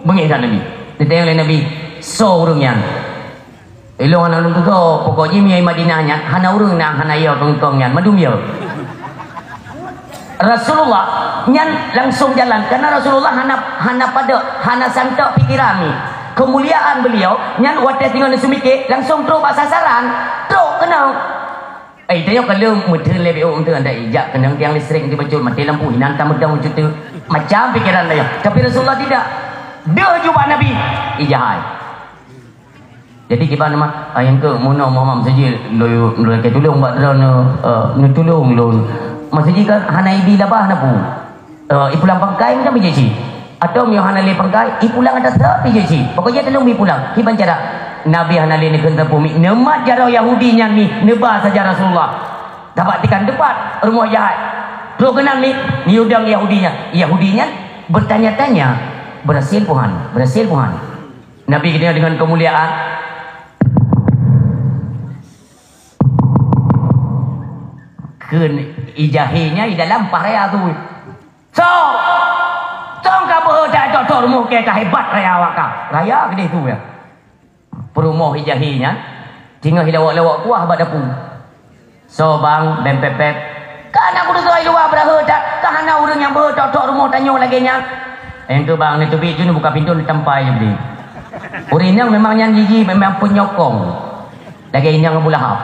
beungéh that Nabi. Ditanyong lé Nabi, "Soe ureueng nyan?" "Ilôn hana lôn tutoe, pokok jih meunyoe Madinah nyan, hana ureueng na hana yo tongtong nyan, mandum yo." Rasulullah nyan langsung jalan, karena Rasulullah hana, hana padot, hana santok pikiran ni. Kemuliaan beliau nyan watèe singoh neuseumiké, langsung trok bak sasaran, trok keunoe. Eh, tanyoe ka lheueh meuteun lé B O meuteun, ada ijak keunong tiang listrik di bacut, maté lampu, inan tameudong cut teuk. Macam pikiran tanyoe. Tapi Rasulullah tidak. Deuh ju bak Nabi, ijak hai. Jadi kiban mah, ah, nyang keu meunoe Muhammad meuseujid, lôn, lôn lakèe tulông bak droeneuh, eh, neutulông lôn. Meuseujid kan hana ibi labah na pu. Eh, ipulang pangkai macam bijéh cit. Atau meunyoe hana lé pangkai, ipulang atas dak bijéh cit. Pokoknya tulông ipulang. Kiban cara Nabi hana lé neukheun teupeu mi, neumat jaroe Yahudi nyan mi, neuba saja Rasulullah. Tabak tikan teupat rumoh jahat. Trok keunan mi, mi udang Yahudi nyan. Yahudi nyan bertanya-tanya, Berhasil puhan, berhasil puhan. Nabi geutanyoe deungon keumuliaan. Kheun ijahé nyan i dalam paih raya tu. "Soe? Soe ka beuhe that tok-tok rumoh kèe ka hebat raya awak ka?" Raya keudeh tu ya. Peurumoh ijahé nyan teungoh ilawok-lawok kuah bak dapu. "Soe bang, bèm pèp-pèp?" "Ka na kudeungoe i luwa beuraheu that, ka hana ureueng nyang beuhe tok-tok rumoh tanyoe lagèe nyan." "Nyang keu bang, neuteubiet ju, neubuka pintoe, neutampa ju bri." Ureueng inong memang nyan jiji memang peunyokong. Lagèe inong Abu Lahab.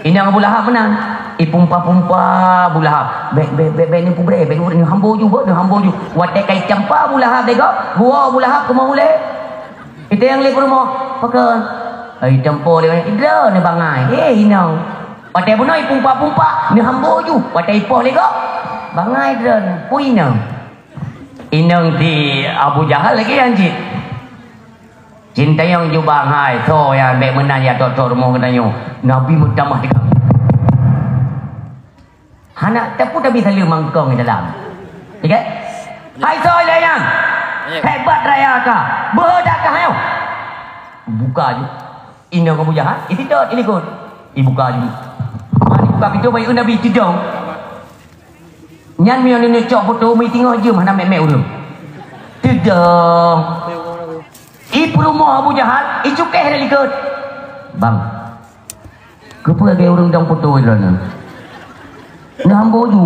Inong Abu Lahab meunan, ipumpa-pumpa Abu Lahab. "Bèk, bèk, bèk, bèk neupeubrè, bèk neupeubrè, neuhambo ju, beuh, neuhambo ju." Watèe ka itampa Abu Lahab lé gob, geuwoe Abu Lahab keu meuulèe. Itanyong lé peurumoh, "Pakon?" "Ai, itampa lé, idroeneuh bangai." "Eh, inong." Watèe bunoe ipumpa-pumpa, neuhambo ju. Watèe ipoh lé gob, bangai droeneuh. Peue inong? Inong di Abu Jahal lagèe nyan cit. Sintayong ju bang, hai, soe nyang bèk meunan jak tok-tok rumoh geutanyoe. Nabi meutamah teugang. Hana tapeue tabi saleuem mangkong di dalam. Ya kan? "Hai soe lé nyan? Hebat raya ka. Beuhe that ka nyoe?" Buka ju. Inong Abu Jahal, isidot, ilikot. Ibuka ju. Ha, ibuka pintoe, bayeue Nabi teudong. Nyan meunyoe neuneucok foto, meuitingoh jeuem hana mèk-mèk ureueng. Teudong. I peurumoh Abu Jahal, icukéh lé likot. "Bang, keupeue lagèe ureueng dong foto droeneuh? Neuhambo ju."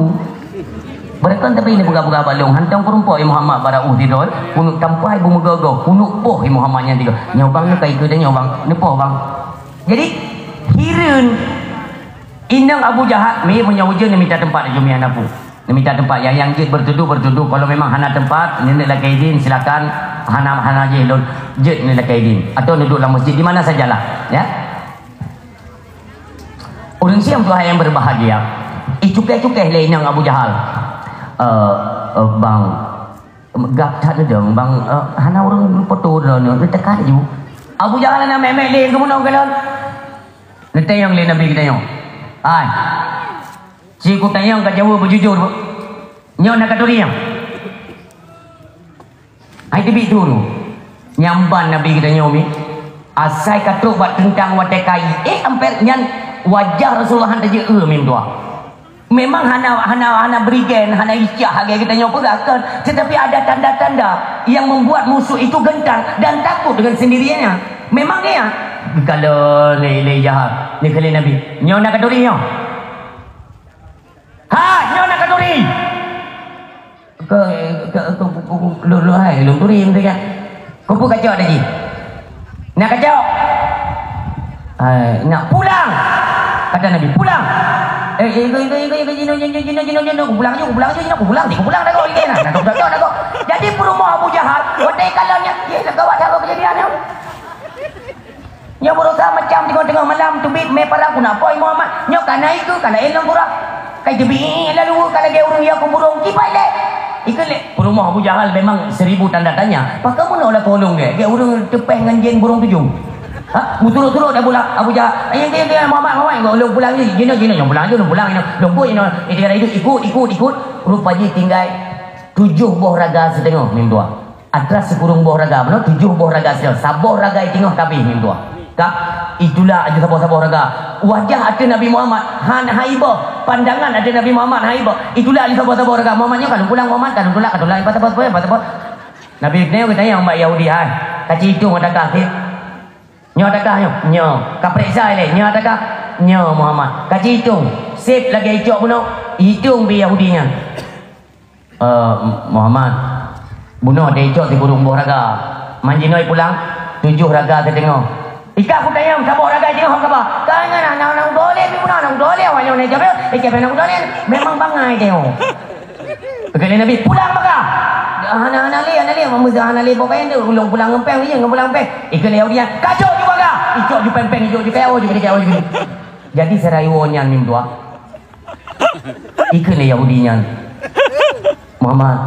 Beureukan tapi neupeugah-peugah bak lôn, "Hantom peurumpok i Muhammad bak rauh sidroe, keuneuk tampa i beumeugoe-goe, keuneuk poh i Muhammad nyan tiga." "Nyoe bang, nyoe ka ikeue nyoe bang, neupoh bang." Jadi, hireuen inong Abu Jahal, mi meunyoe ujeuen neumita teumpat di jumia napu. Neumita teumpat, nyang, nyang jeuet beutudoh, beutudoh. Kalau memang hana teumpat, neuneuek lakèe idin, silakan. Hana, hana jih lôn, jeuet neuneuek lakèe idin. Atau neuduek lam masjid, di mana sajalah, ya. Ureueng siang tuha nyang berbahagia, icukéh-cukéh lé inong Abu Jahal. "Eh, eh, bang, gap that neudong, bang, eh, hana ureueng foto droeneuh, neuteuka ju." Abu Jahal hana mèk-mèk lé, geumeunong kalon. Neutanyong lé Nabi geutanyoe. Hai. Ci kutanyong ka jaweueb beujujur. Nyoe na katuri nyoe? Hai teubiet tu. Nyang ban Nabi geutanyoe mi. Asai ka trok bak teuntang watèe kai. Eh, amper nyan wajah Rasulullah han tajeuet eu mim tuha. Memang hana, hana, hana berigen, hana icah lagèe geutanyoe peugah kan. Tetapi ada tanda-tanda yang membuat musuh itu gentar dan takut dengan sendirinya. Memang ya. Kalau lé, lé jahat, ni kali Nabi. Nyoe na katuri nyoe. Ha, nyoe na katuri. Ke, ke, ke, ke, ke, lôn, lôn hai, lôn turi meutika. Keupeue kacok tadi? Na kacok? Hai, nak pulang. Kata Nabi, "Pulang." Eh, eh, ikut, ikut, ikut, ikut, jinoe, jinoe, jinoe, jinoe, jinoe, pulang ju, pulang ju, jinoe, pulang, pulang, pulang, dah kau, dah kau, dah kau. Jadi, peurumoh Abu Jahal, watèe kalon nyan, ye, dah gawat, dah kau kejadian nyan. Nyoe beureusaha macam teungoh-teungoh malam teubiet mé parang keuneuk poh Muhammad. Nyoe ka na ikeue, ka laén lam gura. Ka teubiet lalu ka lagèe ureueng ya keu burông kibai lé. Ikeue lé. Peurumoh Abu Jahal memang seribu tanda tanya. Pakon meunoe lakoe lôn gèt? Gèt ureueng teupèh ngon jén burông tujoh. Ha? Meusurot-surot Abu Lah, Abu Jahal. "Ayo, ayo, ayo, Muhammad, Muhammad, lôn pulang ju. Jinoe, jinoe, lôn pulang ju, lôn pulang ju. Lôn buet jinoe. Ikut, ikut, ikut, ikut." Rupa jih tinggai tujoh boh raga siteungoh mim tuha. Atra sikureueng boh raga, meunan tujoh boh raga siat, saboh raga i teungoh ka abéh mim tuha. Ka, itulak laju saboh-saboh raga. Wajah ateueh Nabi Muhammad han haibah, pandangan ateueh Nabi Muhammad haibah. Itulak laju saboh-saboh raga. Muhammad nyoe ka lôn pulang, Muhammad ka lôn tulak, ka tulak, saboh, saboh, saboh. Nabi nyoe geutanyong bak Yahudi, "Hai, ka ci itong ata kah sép?" "Nyoe ata kah nyoe?" "Nyoe." "Ka peuriksa ilèe, nyoe ata kah?" "Nyoe, Muhammad." "Ka ci itong, sép lagèe icok bunoe?" Itong bak Yahudi nyan. "Eh, Muhammad, bunoe deh icok sikureueng boh raga. Man jinoe pulang, tujoh raga siteungoh." "Ikah kutanyong, saboh raga siteungoh hana kaba?" "Ka nyan na, na, na udolem bunoe, na udolem awak nyoe, na jabe, eh, jabe na udolem." Memang bangai teuh. Kata Nabi, "Pulang maka." "Hana, hana lé, hana lé, meumeusa hana lé boh kayèe tu, ulôn pulang ngon péng, iya ngon pulang ngon péng." Ikheun lé Yahudi nyan, "Kacok ju raga." Icok ju péng-péng, icok ju kayèe, ju kayèe, ju kayèe. Jadi seurayuan nyan mim tuha. Ikheun lé Yahudi nyan, "Muhammad,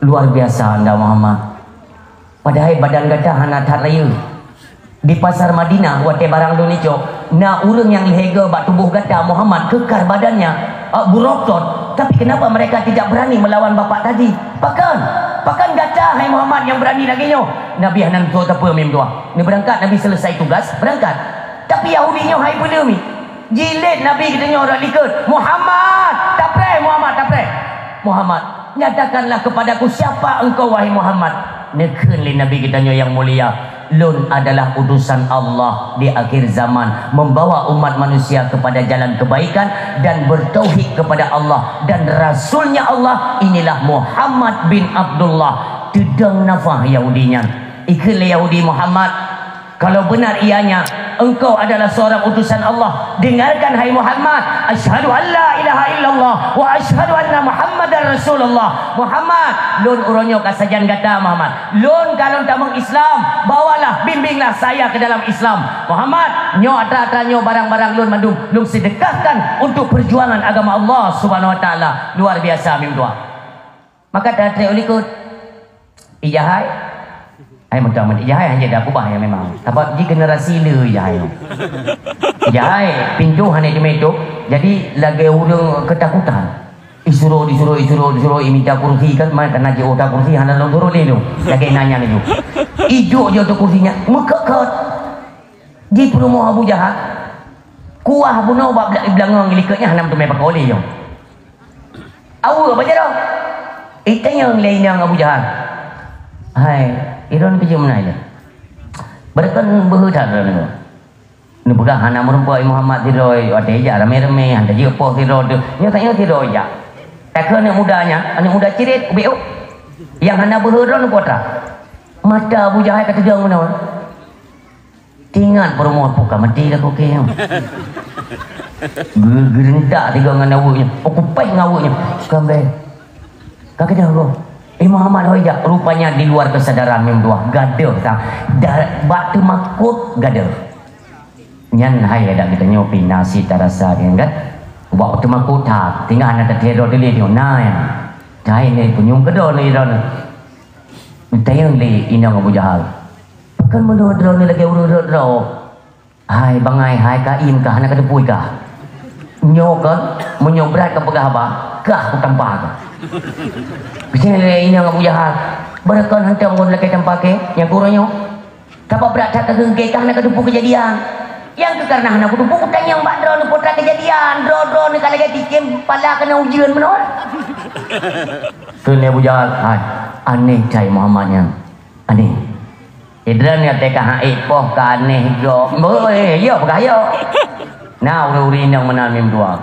luar biasa anda Muhammad. Padahai badan gata hana that rayeuk. Di pasar Madinah watèe barang lôn icok, na ureueng nyang lhèe goe bak tuboh gata Muhammad, keukar badannya, ah, beurokot. Tapi kenapa mereka tidak berani melawan bapak tadi? Pakon?" Pakon gata, hai Muhammad, nyang beurani lagée nyoe? Nabi hana neutôp sapeue meutuah. Neubeurangkat, Nabi seuleusai tugas, beurangkat. Tapi Yahudi nyoe hai peue lé mi. Jilét Nabi geutanyoe rot likot, "Muhammad, tapreh, Muhammad, tapreh. Muhammad, nyatakanlah kepadaku siapa engkau, wahai Muhammad." Neukheun lé Nabi geutanyoe nyang mulia, "Lôn adalah utusan Allah di akhir zaman, membawa umat manusia kepada jalan kebaikan dan bertauhid kepada Allah dan Rasulnya Allah, inilah Muhammad bin Abdullah." Teudong nafah Yahudi nyan. Ikheun lé Yahudi, "Muhammad, kalau benar ianya, engkau adalah seorang utusan Allah, dengarkan, hai Muhammad, asyhadu an la ilaha illallah wa asyhadu anna Muhammadar Rasulullah." "Muhammad, lôn uroe nyoe ka sajan gata, Muhammad. Lôn ka lôn tamong Islam, bawalah, bimbinglah saya ke dalam Islam. Muhammad, nyoe atra-atra nyoe barang-barang lôn mandum, lôn sedekahkan untuk perjuangan agama Allah Subhanahu wa Taala." Luar biasa meutuah. Maka tatrek u likot. Ijahai. Hai meutamah ijahai hanya dah kubah yang memang. Sabab di generasi le ijahai. Ijahai pintu hana jemé tu. Jadi lagée ureuëng ketakutan. Isuruh, disuruh, isuruh, disuruh, imita kursi kan, mana kena jauh tak kursi, hana lom turun ni tu. Lagée nanya ni tu. Ijuk je tu kursinya, meukeukot. Di peurumoh Abu Jahal. Kuah bunoe bak bela-, belangong likotnya hana meuteumé pakai oleh nyoe. Aweuk bak jaroe. Itanyong lé inong Abu Jahal. "Hai, iron keu jeuem na ilée?" Beureukan beuheutan droe nyoe. Neupeugah hana meurumpok Muhammad sidroe, watée jak ramé-ramé, hana jeuet poh sidroe teuh. Nyoe tanyoe sidroe jak. Takheun aneuk muda nyan, aneuk muda ciret, ubek u. Nyang hana beuheuron neupotra. Mata Abu Jahal ka teudong meunoe. Tingat peurumoh puka mati dah kokeng. Ge-, geurentak tiga ngon awaknya. Oh, kupeh ngon awaknya. Kambeng. Ka keudeh goh. Eh, Muhammad hoi jak. Rupanya di luar kesadaran meutuah. Gadoh tang. Da-, bak teumakot gadoh. Nyan hai adak geutanyoe pih na sit tarasa nyan kan. Bak teumakot that. Tinggai na tathero teulie nyoe. Na nyan. Cai ni punyueng keudroe ni droeneuh. Geutanyong lé inong Abu Jahal. Pakon meunoe droeneuh lagée ureuëng rot droe? Hai bangai, hai kaim kah, hana kateupui kah? Nyoe kon, meunyoe brat kapeugah haba, kah kutampa kah? Geutanyong lé inong Abu Jahal. Beureukan hantom kon lakée tampa kée, nyang kurang nyoe. Sabab brat that kageungke kah hana kateupui keujadian. Nyang keuh kareuna hana kuteupui kutanyong bak droeneuh peue teuma keujadian, droe-droeneuh ka lagée tikem pala keuneuk ujeuen meunoe. Kheun lé Abu Jahal, "Hai, aneh cai Muhammad nyan. Aneh." Idroeneuh teuka hak ék poh ka aneh gob. Mboi, yo peugah yo. Na ureuëng-ureuëng inong meunan meutuah.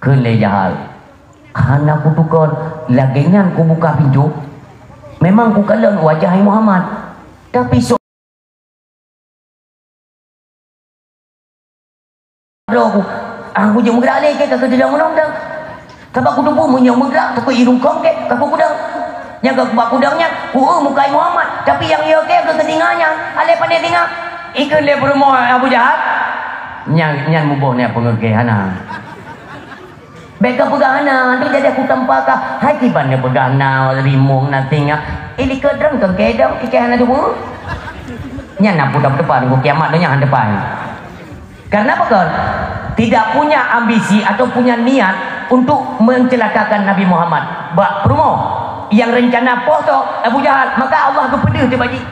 Kheun lé Jahal, "Hana kutukon, lagée nyan kubuka pintoe. Memang kukalon wajah hai Muhammad. Tapi so-" Droe ku, ah, kujeuet meugrak lé, keu ka keudedang ulôn dang. Sabab kuteupeu meunyoe meugrak, takot irungkong keu, ka kukudang. Nyang ka kubak kudang nyan, ku-eu muka Muhammad, tapi nyang yo keu keu teuingat nyan, alai pandai teuingat. Ikheun lé peurumoh Abu Jahal. Nyan, nyan muboh nyan peungeuh keu hana. Bék kapeugah hana, tu jadi aku tampa ka. Hai kiban neupeugah na rimong na singa. Eh, likot droe keu keudong, ikei hana tubu. Nyan na putap depan, ku kiamat donya han depan. Karena apa kon? Tidak punya ambisi atau punya niat untuk mencelakakan Nabi Muhammad. Bak peurumoh yang rencana poh tu Abu Jahal, maka Allah geupeudeuh di baji.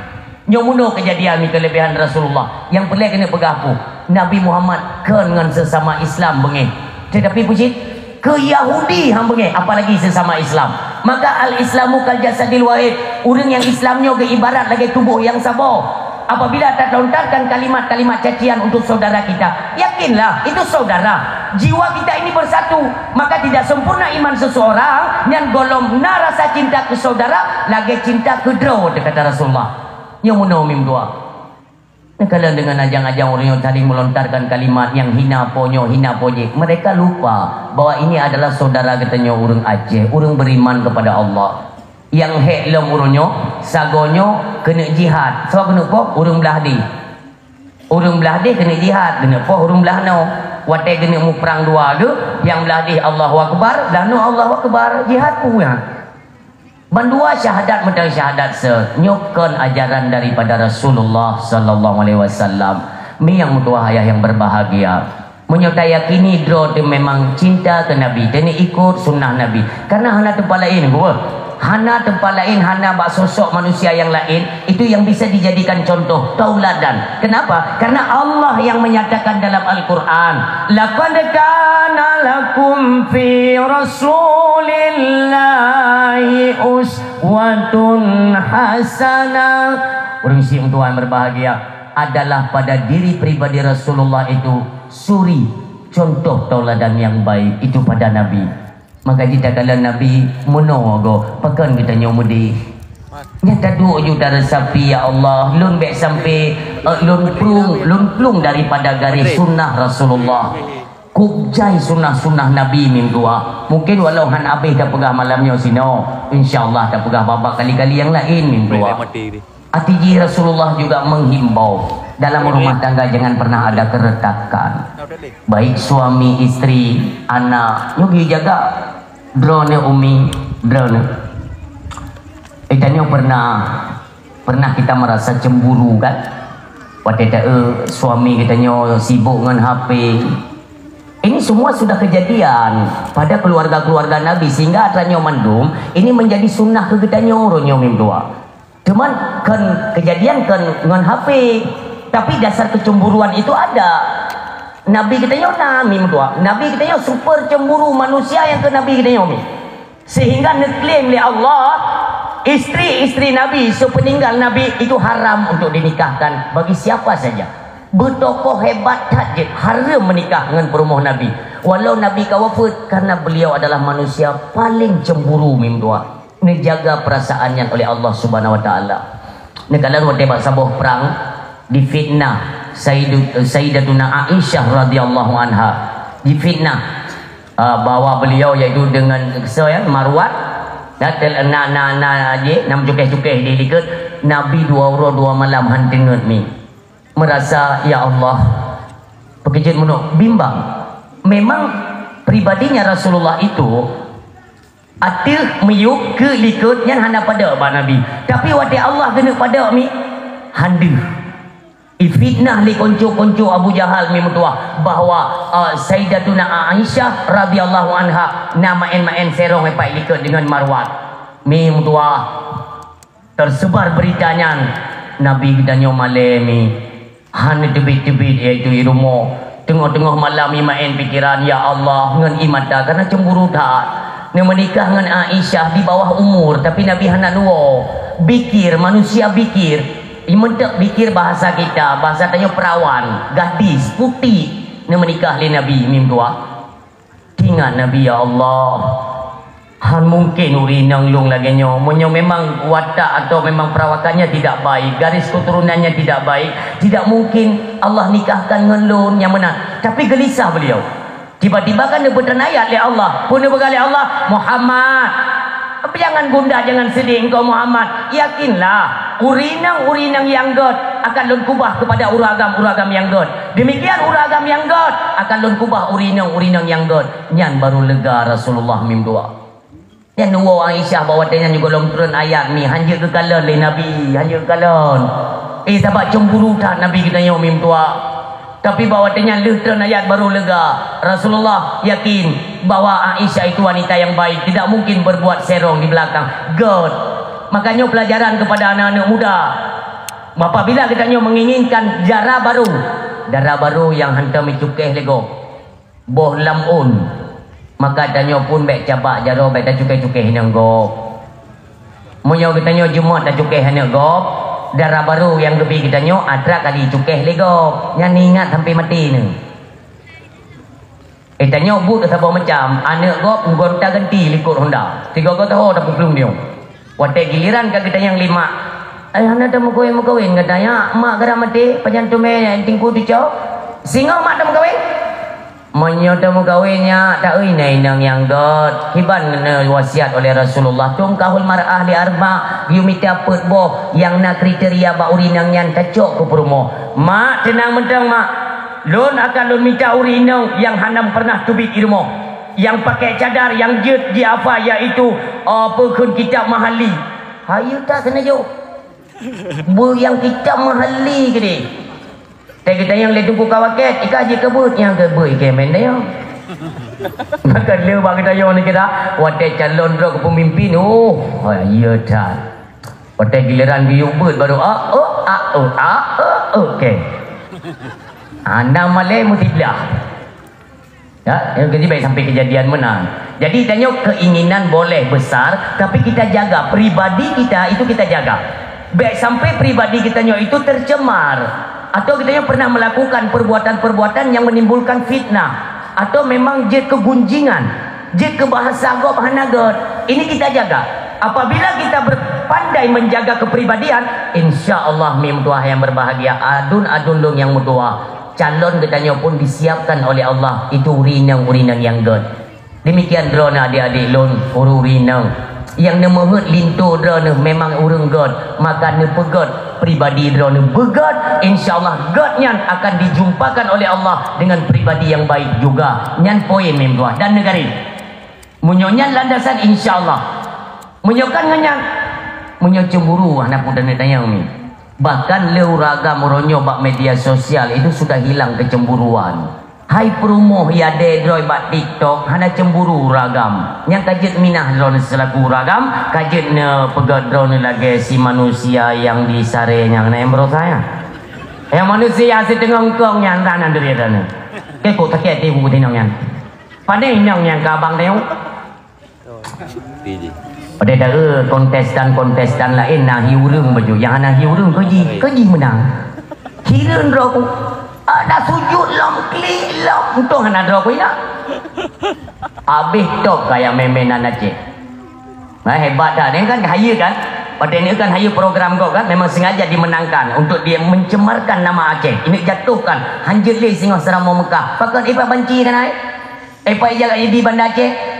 Nyoe meunoe keujadian ni keulebihan Rasulullah. Nyang peureulée keuneuk peugah peue? Nabi Muhammad kon ngon sesama Islam beungéh. Tetapi peue cit? Keu Yahudi han beungéh, apalagi sesama Islam. Maka al-Islamu kal jasadil wahid. Ureuëng nyang Islam nyoe geuibarat lagée tuboh nyang saboh. Apabila tatlontarkan kalimat-kalimat cacian untuk saudara kita, yakinlah itu saudara. Jiwa kita ini bersatu. Maka tidak sempurna iman seseorang nyan gohlom na rasa cinta keu saudara lagée cinta keu droe, kata Rasulullah. Nyoe meunoe mim dua. Neukalon deungon ajang-ajang ureuëng nyang saling melontarkan kalimat nyang hina po nyoe, hina po jih. Mereka lupa bahwa ini adalah saudara geutanyoe ureuëng Aceh, ureuëng beriman kepada Allah. Nyang hék lom ureuëng nyoe, sagoe nyoe keuneuk jihad. Soe keuneuk poh? Ureuëng blah deh. Ureuëng blah deh keuneuk jihad, keuneuk poh ureuëng blah noe. Watée keuneuk muprang dua geuh, nyang blah deh Allahu Akbar, blah noe Allahu Akbar, jihad punya. Bandua syahadat meuteun syahadat se, nyoe kon ajaran daripada Rasulullah sallallahu alaihi wasallam. Mi nyang meutuwah ayah yang berbahagia. Meunyoe tayakini droe teuh memang cinta keu Nabi, teuneuk ikot sunnah Nabi. Karena hana teumpat laén, buet. Hana teumpat laén, hana bak sosok manusia nyang laén, itu nyang bisa dijadikan contoh, tauladan. Kenapa? Karena Allah nyang menyatakan dalam Al-Quran, "Laqad kana lakum fi Rasulillahi uswatun hasanah." Ureuëng syiek tuan berbahagia, adalah pada diri pribadi Rasulullah itu suri, contoh tauladan nyang baik itu pada Nabi. Maka jih takalon Nabi meunoe goe, pakon geutanyoe meudeh. Nyan taduek ju taresapi, "Ya Allah, lôn bék sampai, eh, lôn plueng, lôn plueng daripada garéh sunnah Rasulullah." Kok jai sunnah-sunnah Nabi mim dua. Mungkin walau han abéh tapeugah malam nyoe sinoe, insya Allah tapeugah babak kali-kali nyang laén mim dua. Ati jih Rasulullah juga menghimbau, dalam rumah tangga jangan pernah ada keretakan. Baik suami, istri, anak, nyoe geujaga. Droeneuh umi, droeneuh. Eh, tanyoe pernah, pernah kita merasa cemburu kan? Watée ta, eh, suami geutanyoe sibuk ngon H P. Ini semua sudah kejadian pada keluarga-keluarga Nabi, sehingga atra nyoe mandum ini menjadi sunnah keu geutanyoe uroe nyoe mim dua. Cuman kon kejadian kon ngon H P, tapi dasar kecemburuan itu ada. Nabi geutanyoe na mim dua. Nabi geutanyoe super cemburu manusia nyang keu Nabi geutanyoe mim. Sehingga neuklaim lé Allah, istri-istri Nabi sepeninggal Nabi itu haram untuk dinikahkan bagi siapa saja. Beutokoh hebat that jeuet, hareuem meunikah ngon peurumoh Nabi. Walau Nabi ka wafeuet, karena beliau adalah manusia paling cemburu mim dua. Neujaga perasaan nyan oleh Allah Subhanahu Wa Taala. Neukalon watée bak saboh prang, difitnah Sayyidu-, Sayyidatuna Aisyah radhiyallahu anha. Difitnah, ah, bahwa beliau yaitu dengan soe nyan, Marwan, na, na, na, na, ji, na meucukéh-cukéh di likot Nabi dua uroe dua malam han teungeut mi. Merasa, "Ya Allah, peukeujeut meunoe," bimbang. Memang pribadinya Rasulullah itu ateueh miyueb keu likot nyan hana padok bak Nabi. Tapi watée Allah geuneuk padok mi, han deuh. Ifitnah lé konco-konco Abu Jahal mi meutuah bahwa, eh, Sayyidatuna Aisyah radhiyallahu anha na maén-maén serong ipat likot deungon Marwan. Mi meutuah. Tersebar berita nyan, Nabi geutanyoe malée mi. Hana teubiet-teubiet, yaitu i rumoh. Teungoh-teungoh malam imaén pikeran, "Ya Allah," ngon imata, karena cemburu that. Neumeunikah ngon Aisyah di bawah umur, tapi Nabi hana luwoe. Bikir, manusia bikir. Imeunteuk bikir bahasa kita, bahasa tanyoe perawan, gadis, putik. Neumeunikah lé Nabi mim dua. Ingat Nabi, "Ya Allah, han mungkin ureuëng inong lôn lagée nyoe. Meunyoe memang watak atau memang perawakannya tidak baik, garis keturunannya tidak baik, tidak mungkin Allah nikahkan ngon lôn nyang meunan." Tapi geulisah beliau. Tiba-tiba kan neupeutreun ayat lé Allah. Peue neupeugah lé Allah? "Muhammad, jangan gundah, jangan sedih engkau Muhammad. Yakinlah, ureuëng inong-ureuëng inong nyang gét akan lôn kubah kepada ureuëng agam-ureuëng agam nyang gét. Demikian ureuëng agam nyang gét akan lôn kubah ureuëng inong-ureuëng inong nyang gét." Nyan baru lega Rasulullah mim dua. Nyan woe Aisyah bak watée nyan gohlom treun ayat mi, hanjeuet geukalon lé Nabi, hanjeuet geukalon. Eh, sabab cemburu that Nabi geutanyoe mim dua. Tapi bak watée nyan lheueh treun ayat baru lega. Rasulullah yakin bahwa Aisyah itu wanita yang baik, tidak mungkin berbuat serong di belakang. Gét. Makanya pelajaran kepada anak-anak muda. Apabila geutanyoe menginginkan dara baru, dara baru nyang hantom icukéh lé gob, boh lam ôn, maka tanyoe pun bék cabak jaroe, bék tacukéh-cukéh inong gob. Meunyoe geutanyoe jeumot tacukéh aneuk gob, dara baru nyang geubi geutanyoe atra kali icukéh lé gob. Nyan ingat sampai maté nyoe. Eh, tanyoe buet saboh macam, aneuk gob gonta ganti likot honda. Tiga-tiga tahun tapeuplueng nyoe. Watée giliran ka geutanyong lé mak, "Ai hana tameukawen-meukawen gata nyak, mak gara maté, pajan teumé teungku tucoe? Singoh mak tameukawen?" "Meunyoe tameukawen nyak, taeu na inong nyang gét. Kiban na wasiat oleh Rasulullah, tunkahul mar'ah li arba', geuyue mita peuet boh nyang na kriteria bak ureuëng inong nyan tacok keu peurumoh." "Mak, teunang mantong mak. Lôn akan lôn mita ureuëng inong nyang hana pernah teubiet i rumoh, nyang pakai cadar nyang jeuet jihafa, yaitu, eh, peue kheun kitab Mahalli." Hayeue that seuneujok. Beu nyang kitab Mahalli keudeh. Teugeutanyong lé Teungku Kawakét, "Ika jeuet keu beuet?" "Nyang keu beuet ikée mén dayong." Maka lé bak geutanyoe ni kita, watèe calon droe keu peumimpin, oh, ya that. Watèe giliran geuyue beuet baru, ah, oh, ah, oh, ah, oh, oke. Hana malèe meusiblah. Ya, jadi baik sampai kejadian meunan. Jadi tanyoe keinginan boleh besar, tapi kita jaga pribadi kita itu kita jaga. Baik sampai pribadi kita nyoe itu tercemar atau kita nyoe pernah melakukan perbuatan-perbuatan yang menimbulkan fitnah atau memang jeuet kegunjingan, jeuet ke bahasa gob hana gèt. Ini kita jaga. Apabila kita berpandai menjaga kepribadian, insya Allah mim tuah yang berbahagia, adun-adun lôn nyang meutuah. Calon geutanyoe pun disiapkan oleh Allah, itu ureueng inong-ureueng inong nyang gèt. Demikian droeneuh adik-adik lôn, ureueng-ureueng inong. Nyang neumeuheuet linto droeneuh memang ureueng gèt, maka neupeugèt pribadi droeneuh beugèt, insya Allah gèt nyan akan dijumpakan oleh Allah dengan pribadi yang baik juga. Nyan poin mim tuah dan neugari. Meunyoe nyan landasan, insya Allah. Meunyoe kan ngon nyan, meunyoe cemburu, hana peue tanyong ni. Bahkan lé ureueng agam uroe nyoe bak media sosial itu sudah hilang kecemburuan. Hai peurumoh yadé droe bak TikTok, hana cemburu ureueng agam. Nyang ka jeuet minah droe selaku ureueng agam, ka jeuet neupeugah droe lagèe si manusia nyang di saré nyang na nyang beurasa nyan. Nyang manusia siteungoh eungkong nyan, hana deuriet droe. Keu kok sakét di buku tinong nyan. Pane inong nyang ka abang teuh? Pi jih. Pada dara kontestan-kontestan laén na hi ureueng baju, nyang hana hi ureueng keu jih, keu jih meunang. Hireuen droe ku. Ada sujud lom, klik lom, untung hana droe ku inan. Habéh top gaya mé-mé nan Aceh. Nah, hebat dah. Dia kan hayeue kan? Padahal ini kan hayeue program kau kan? Memang sengaja dimenangkan untuk dia mencemarkan nama Aceh. Ini jatuhkan. Hanjeuet lé singoh seuramoe Mekah. Pakon ipat banci kan ai? Eh, Pak Ijak di Banda Aceh.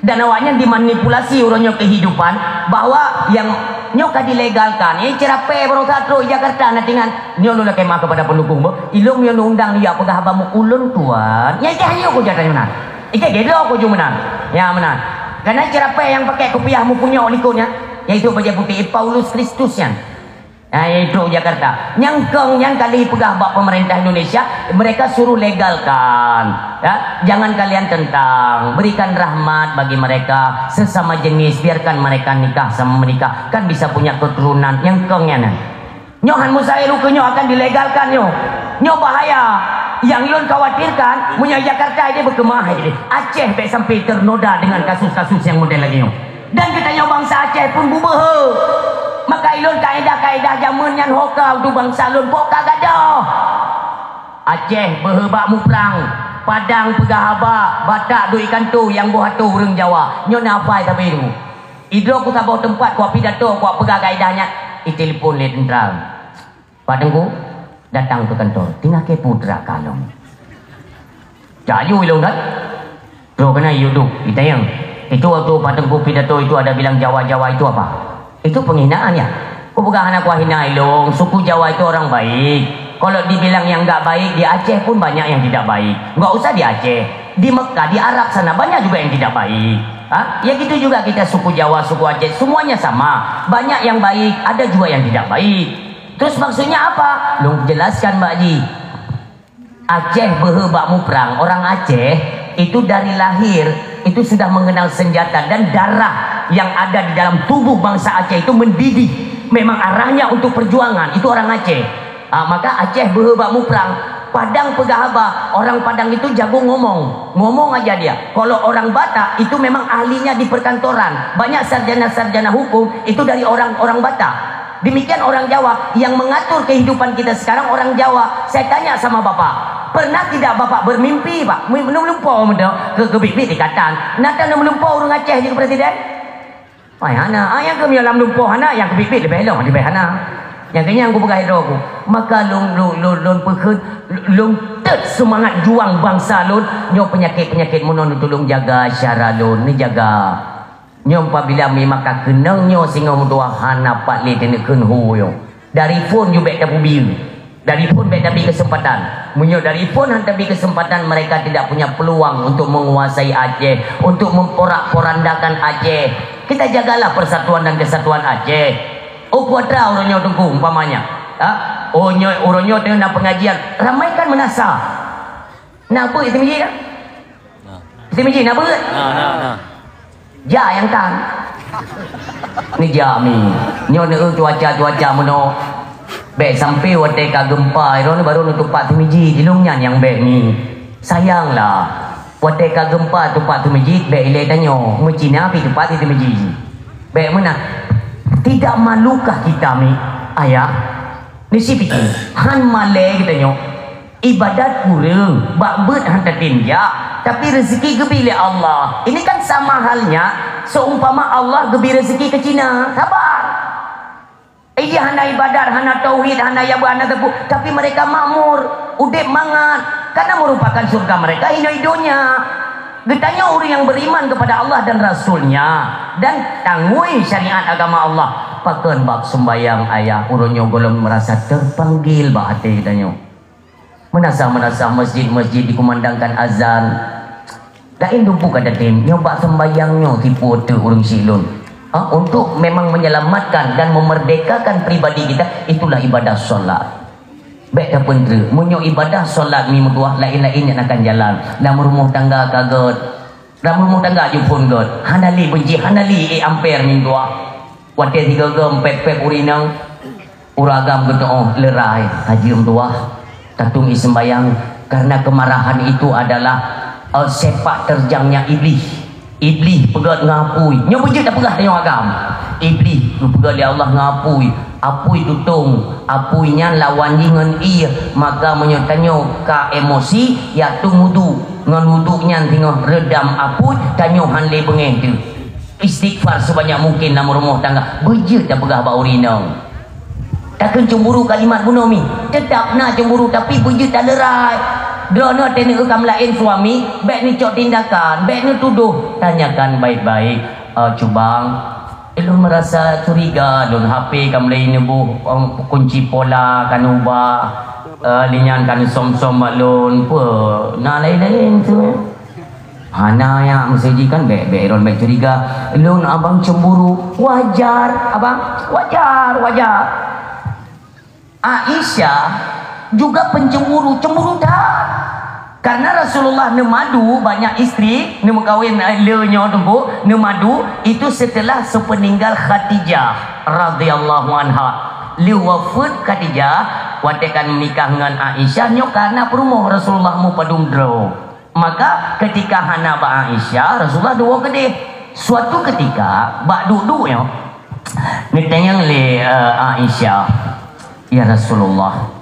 Dan awaknyan dimanipulasi uroe nyoe kehidupan bahwa yang nyoe ka dilegalkan. Eh, cerapé baroesa trok Jakarta na tingan. Nyoe lôn lakée maaf kepada pendukung, boh. Ilôn nyoe undang dia peugah haba meuulôn tuan. Nyai teh nyoe ku jatah meunan. Ike gedok ku ju meunan. Ya meunan. Karena cerapé yang pakai kupiah mupunyok likot nyan, yaitu bajée putéh Paulus Kristus nyan. Nah, yaitu Jakarta. Nyang kong nyan kali peugah bak pemerintah Indonesia, mereka suruh legalkan. Ya, jangan kalian tentang. Berikan rahmat bagi mereka sesama jenis, biarkan mereka nikah sama menikah, kan bisa punya keturunan. Nyang kong nyan. Nyoe han mustahil ukeue nyoe akan dilegalkan nyoe. Nyoe bahaya. Yang lôn khawatirkan, meunyoe Jakarta ini berkemah ini. Aceh bek sampai ternoda dengan kasus-kasus yang model lagi nyoe. Dan geutanyoe bansa Aceh pun bubeuhe. Maka ilôn kaedah-kaedah jameun nyan hoka untuk bansa lôn boh ka gadoh. Aceh beuhe bak muprang, Padang peugah haba, Batak duek ikanto nyang boh atô ureuëng Jawa. Nyoe na hafai sabe tu. Idroe ku saboh teumpat ku pidato ku peugah kaedah nyan, itelepon lé tentara. Pak Teungku, datang ke kantor. Tinggal ke putra kalong. Jaju ilong kan? Bro kena yuduk, itayang. Itu waktu Pak Teungku pidato itu ada bilang Jawa-Jawa itu apa? Itu penghinaan ya? Ku peugah hana kuhina ilong, suku Jawa itu orang baik. Kalau dibilang yang enggak baik, di Aceh pun banyak yang tidak baik. Enggak usah di Aceh. Di Mekah, di Arab sana banyak juga yang tidak baik. Ha? Ya gitu juga kita suku Jawa, suku Aceh, semuanya sama. Banyak yang baik, ada juga yang tidak baik. Terus maksudnya apa? Lung jelaskan Mak Ji. Aceh beuhe bak muprang. Orang Aceh itu dari lahir itu sudah mengenal senjata dan darah yang ada di dalam tubuh bangsa Aceh itu mendidih. Memang arahnya untuk perjuangan. Itu orang Aceh. Ha, maka Aceh beuhe bak muprang. Padang peugah haba, orang Padang itu jago ngomong. Ngomong aja dia. Kalau orang Batak itu memang ahlinya di perkantoran. Banyak sarjana-sarjana hukum itu dari orang-orang Batak. Demikian orang Jawa yang mengatur kehidupan kita sekarang orang Jawa. Saya tanya sama bapak, pernah tidak bapak bermimpi, Pak? Meulumpo meudo ke kebit-bit dikatan. Nata meulumpo urang Aceh jadi presiden? Ai hana, ai nyang keumian lam lumpoh hana, nyang keubiet-biet leubeh lom, leubeh hana. Nyang keunyan kupeugah droe ku, maka lôn, lôn, lôn, lôn peukheun, lôn tet seumangat juang bansa lôn, nyoe peunyakét-peunyakét meunan neutulông jaga syara lôn, neujaga. Nyoe pabila mi maka keunong nyoe singoh meutuah hana pat lé teuneuk kheun hu nyoe. Dari phon ju bék tapeubiyeu. Dari phon bék tabi kesempatan. Meunyoe dari phon han tabi kesempatan, mereka tidak punya peluang untuk menguasai Aceh, untuk memporak-porandakan Aceh. Kita jagalah persatuan dan kesatuan Aceh. Oh, kuatra uroe nyoe Teungku, umpamanya. Ha? Oh, nyoe, uroe nyoe teuh na pengajian. Ramaikan meunasah. Na peue sendiri kan? Nah. Teumiji na beuet. Na, na, na. Jak nyang tan. Neujak mi. Nyoe neu cuaca-cuaca meunoe. Bèk sampai watèe ka geumpa, droeneuh baru neutupat teumiji, jilong nyan nyang bèk mi. Sayang lah. Watèe ka geumpa tupat teumiji, bèk ilèe tanyoe. Meucina pih tupat teumiji. Bèk meunan. Tidak malukah kita mi, ayah? Nisi pike, han malèe geutanyoe. Ibadat kureueng, bak beuet han tatem jak, tapi rezeki geubri lé Allah. Ini kan sama halnya seumpama Allah geubri rezeki keu Cina. Sabar. Ija hana ibadat, hana tauhid, hana yaba, hana teupeu, tapi mereka makmur, udép mangat. Karena merupakan surga mereka inoe donya. Geutanyoe ureueng nyang beriman kepada Allah dan Rasul-Nya dan tangui syariat agama Allah, pakon bab sembahyang ayah uroe nyoe gohlom merasa terpanggil bak até geutanyoe. Meunasah-meunasah masjid-masjid dikumandangkan azan. Laén dumpeue ka tatem, nyoe bak sembahyang nyoe tipu otak ureueng siklon. Ha, untuk memang menyelamatkan dan memerdekakan pribadi kita, itulah ibadah solat. Bèk tapeutreuk, meunyoe ibadah solat mi meutuah, laén-laén nyan akan jalan. Lam rumoh tangga ka gèt, lam rumoh tangga jih phôn gèt, hana lé beunci, hana lé ék amper mi meutuah. Watèe sigoe-goe pèp-pèp ureueng inong, ureueng agam geutu'oh leurai, hajeuem tuah, tatung i seumbahyang, karena kemarahan itu adalah, eh, sepak terjangnya iblih. Iblih peugöt ngon apui. Nyoe beujeuet tapeugah tanyoe agam. Iblih geupeugöt lé Allah ngon apui. Apui tutong, apui nyan lawan jih ngon ié. Maka meunyoe tanyoe ka emosi, ya tueng wudu. Ngon wudu nyan singoh reudam apui, tanyoe han lé beungéh teuh. Istighfar sebanyak mungkin lam rumoh tangga. Beujeuet tapeugah bak ureueng inong. Takheun cemburu kalimat bunoe mi. Tetap na cemburu, tapi beujeuet taleurai. Droeneuh teuh neu-eu ka meulaén suami, bèk neucok tindakan, bèk neutudoh. Tanyakan baik-baik, "Eh, Cubang, lôn merasa curiga lôn, H P ka mulai neuboh, em, kunci pola ka neuba, eh, linyan ka neusom-som bak lôn, peue na laén-laén tu?" Hana, ya, meuseujih kan bèk, bèk, droen bèk curiga. Lôn abang cemburu. Wajar, abang. Wajar, wajar. Aisyah juga pencemburu, cemburu that. Karena Rasulullah neumadu banyak istri, neumeukawen, eh, le nyoe teungku, neumadu, itu setelah sepeninggal Khadijah radhiyallahu anha. Lheueh wafeuet Khadijah, watèe ka nikah ngon Aisyah, nyoe ka na peurumoh Rasulullah meupadum droe. Maka, ketika hana bak Aisyah, Rasulullah duek keudeh. Suatu ketika, bak duek-duek nyoe, neutanyong lé, eh, Aisyah, "Ya Rasulullah."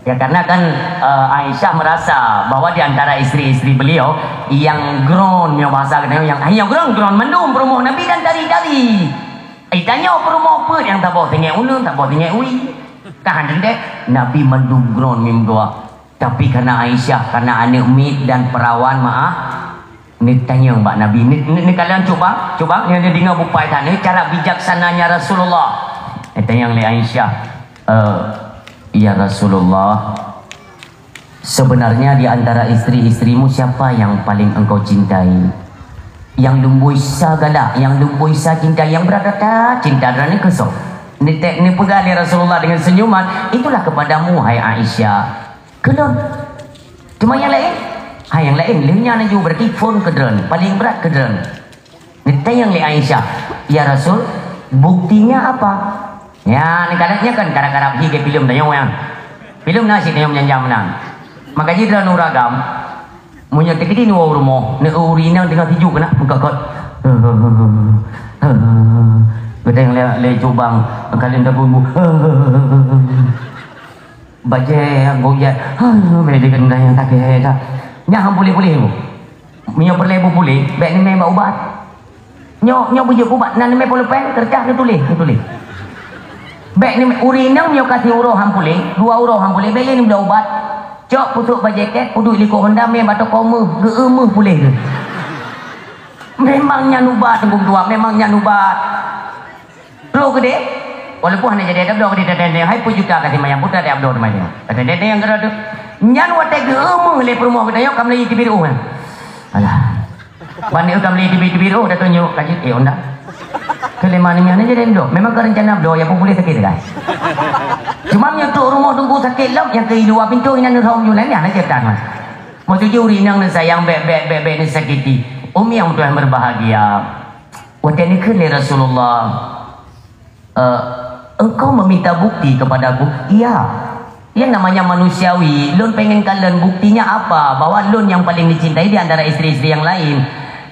Ya, karena kan, eh, Aisyah merasa bahwa di antara istri-istri beliau yang groen, nyoe bahasa geutanyoe, yang, yang groen, groen mandum peurumoh Nabi dan tari-tari. Itanyoe peurumoh peue nyang taboh tinggai uneun, taboh tinggai ui. Ka han teuntèe, Nabi mandum groen meudoa. Tapi karena Aisyah, karena aneuk miet dan perawan, maaf, neutanyong bak Nabi. Neu-, neu-, neukalon cuba, cuba, nyoe neudeungoe bupai that, nyoe cara bijaksananya Rasulullah. Neutanyong lé Aisyah, "Eh, ya Rasulullah, sebenarnya di antara istri-istrimu siapa yang paling engkau cintai? Yang lumbôi sa galak, yang lumbôi sa cintai, yang berat-berat cinta dan keu soe?" Neutek-, neupeugah lé Rasulullah dengan senyuman, "Itulah kepadamu, hai Aisyah." Keu lôn. Cuma nyang laén? Ha, nyang laén. Lheueh nyan laju berarti phôn keu droen. Paleng brat keu droen. Neutanyong lé Aisyah, "Ya Rasul, buktinya apa?" Nyan, kadang nyan kan karab-karab hi keu filem tanyoe nyan. Filem na cit tanyoe meunyan-nyan meunan. Maka jih droen ureueng agam, meunyoe teukeudi nyoe u rumoh, neu-eu ureueng inong teungoh tijoh keunan, meukot-kot. Geutanyong lé, lé cubang, kalon dabui bu. Bajèe guyat, ha, bèk dikendai nyang sakét that. Nyan han puléh-puléh bu. Meunyoe peureulèe bu puléh, bèk neumè bak ubat. Nyoe, nyoe beujeuet ubat, na neumè polopeng, keureutah neutuléh, neutuléh. Bèk neumè, ureueng inong nyoe ka siuroe han puléh, dua uroe han puléh, bèk lé neubloe ubat. Cok pusôk bajèe kèk, peuduek likot honda, mè bak toko meuh, geu-eu meuh puléh geuh. Memang nyan ubat, Teungku Ketua, memang nyan ubat. Bloe keudeh, walaupun hana jadi tabloe keudeh, teuntèe hai peuet juta ka simayang, peue tabloe teuma nyoe. Teuntèe nyang keudroe teuh. Nyan watèe geueu meuh lé peurumoh geutanyoe ka meulayeue teubiet ueh. Alah. Ban nyoe ka meulayeue teubiet-teubiet ueh, tatunjuk ka jeuet, eh, honda. Keu lé manéh nyan jadi bloe. Memang ka reuncana bloe, ya pun boleh sakét, kan? Cuma meunyoe trok rumoh Teungku sakét lom, nyang keu i luwa pintoe inan rhom ju laén, nyan aja tan, Mas. Meunyoe ureueng inong neusayang bèk, bèk, bèk, bèk neusakiti. Umi nyang tuha berbahagia. Watèe neukheun lé Rasulullah, "Eh, engkau meminta bukti kepadaku?" "Iya." "Yang namanya manusiawi, lôn pengen kalon buktinya apa bahwa lôn yang paling dicintai di antara istri-istri yang lain."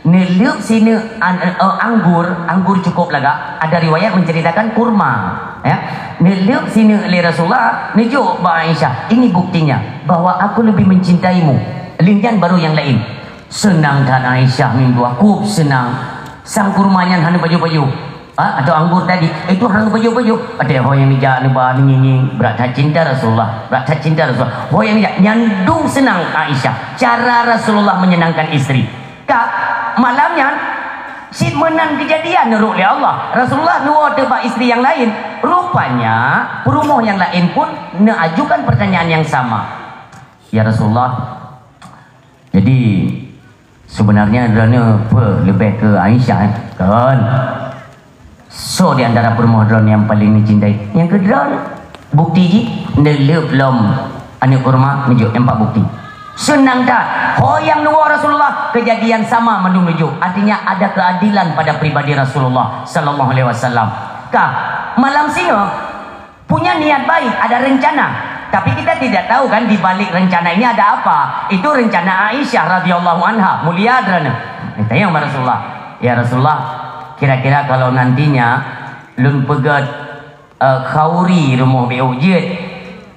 Neuleueb sineuk an-, eh, anggur, anggur cukup lagak. Ada riwayat menceritakan kurma, ya. Neuleueb sineuk lé Rasulullah, neujok bak Aisyah, "Ini buktinya bahwa aku lebih mencintaimu." Lheueh nyan baru nyang laén. Seunang that Aisyah meutuah, kub seunang. Sang kurma nyan hana pajoh-pajoh. Ha, atau anggur tadi, itu hana pajoh-pajoh. Ada ho nyang neujak neuba ngieng-ngieng, brat that cinta Rasulullah, brat that cinta Rasulullah. Ho nyang neujak, nyan dum seunang Aisyah. Cara Rasulullah menyenangkan istri. Ka, malam nyan, cit meunan keujadian neurok lé Allah. Rasulullah neuwoe teuk bak istri nyang laén. Rupanya, peurumoh nyang laén pun neuajukan pertanyaan yang sama. "Ya Rasulullah, jadi, sebenarnya droeneuh peue leubeh keu Aisyah, eh?" "Kon. Soe di antara peurumoh droeneuh nyang paleng neucintai?" "Nyang keu droeneuh." Bukti jih, neuleueb lom aneuk kurma, neujok empat bukti. Seunang that, ho nyang neuwoe Rasulullah, kejadian sama mandum neujok. Artinya ada keadilan pada pribadi Rasulullah sallallahu alaihi wasallam. Ka, malam singoh, punya niat baik, ada rencana. Tapi kita tidak tahu kan di balik rencana ini ada apa. Itu rencana Aisyah radhiyallahu anha, mulia droeneuh. Tanyong bak Rasulullah, "Ya Rasulullah, kira-kira kalau nantinya lôn peugöt, eh, khauri rumoh beu jeuet,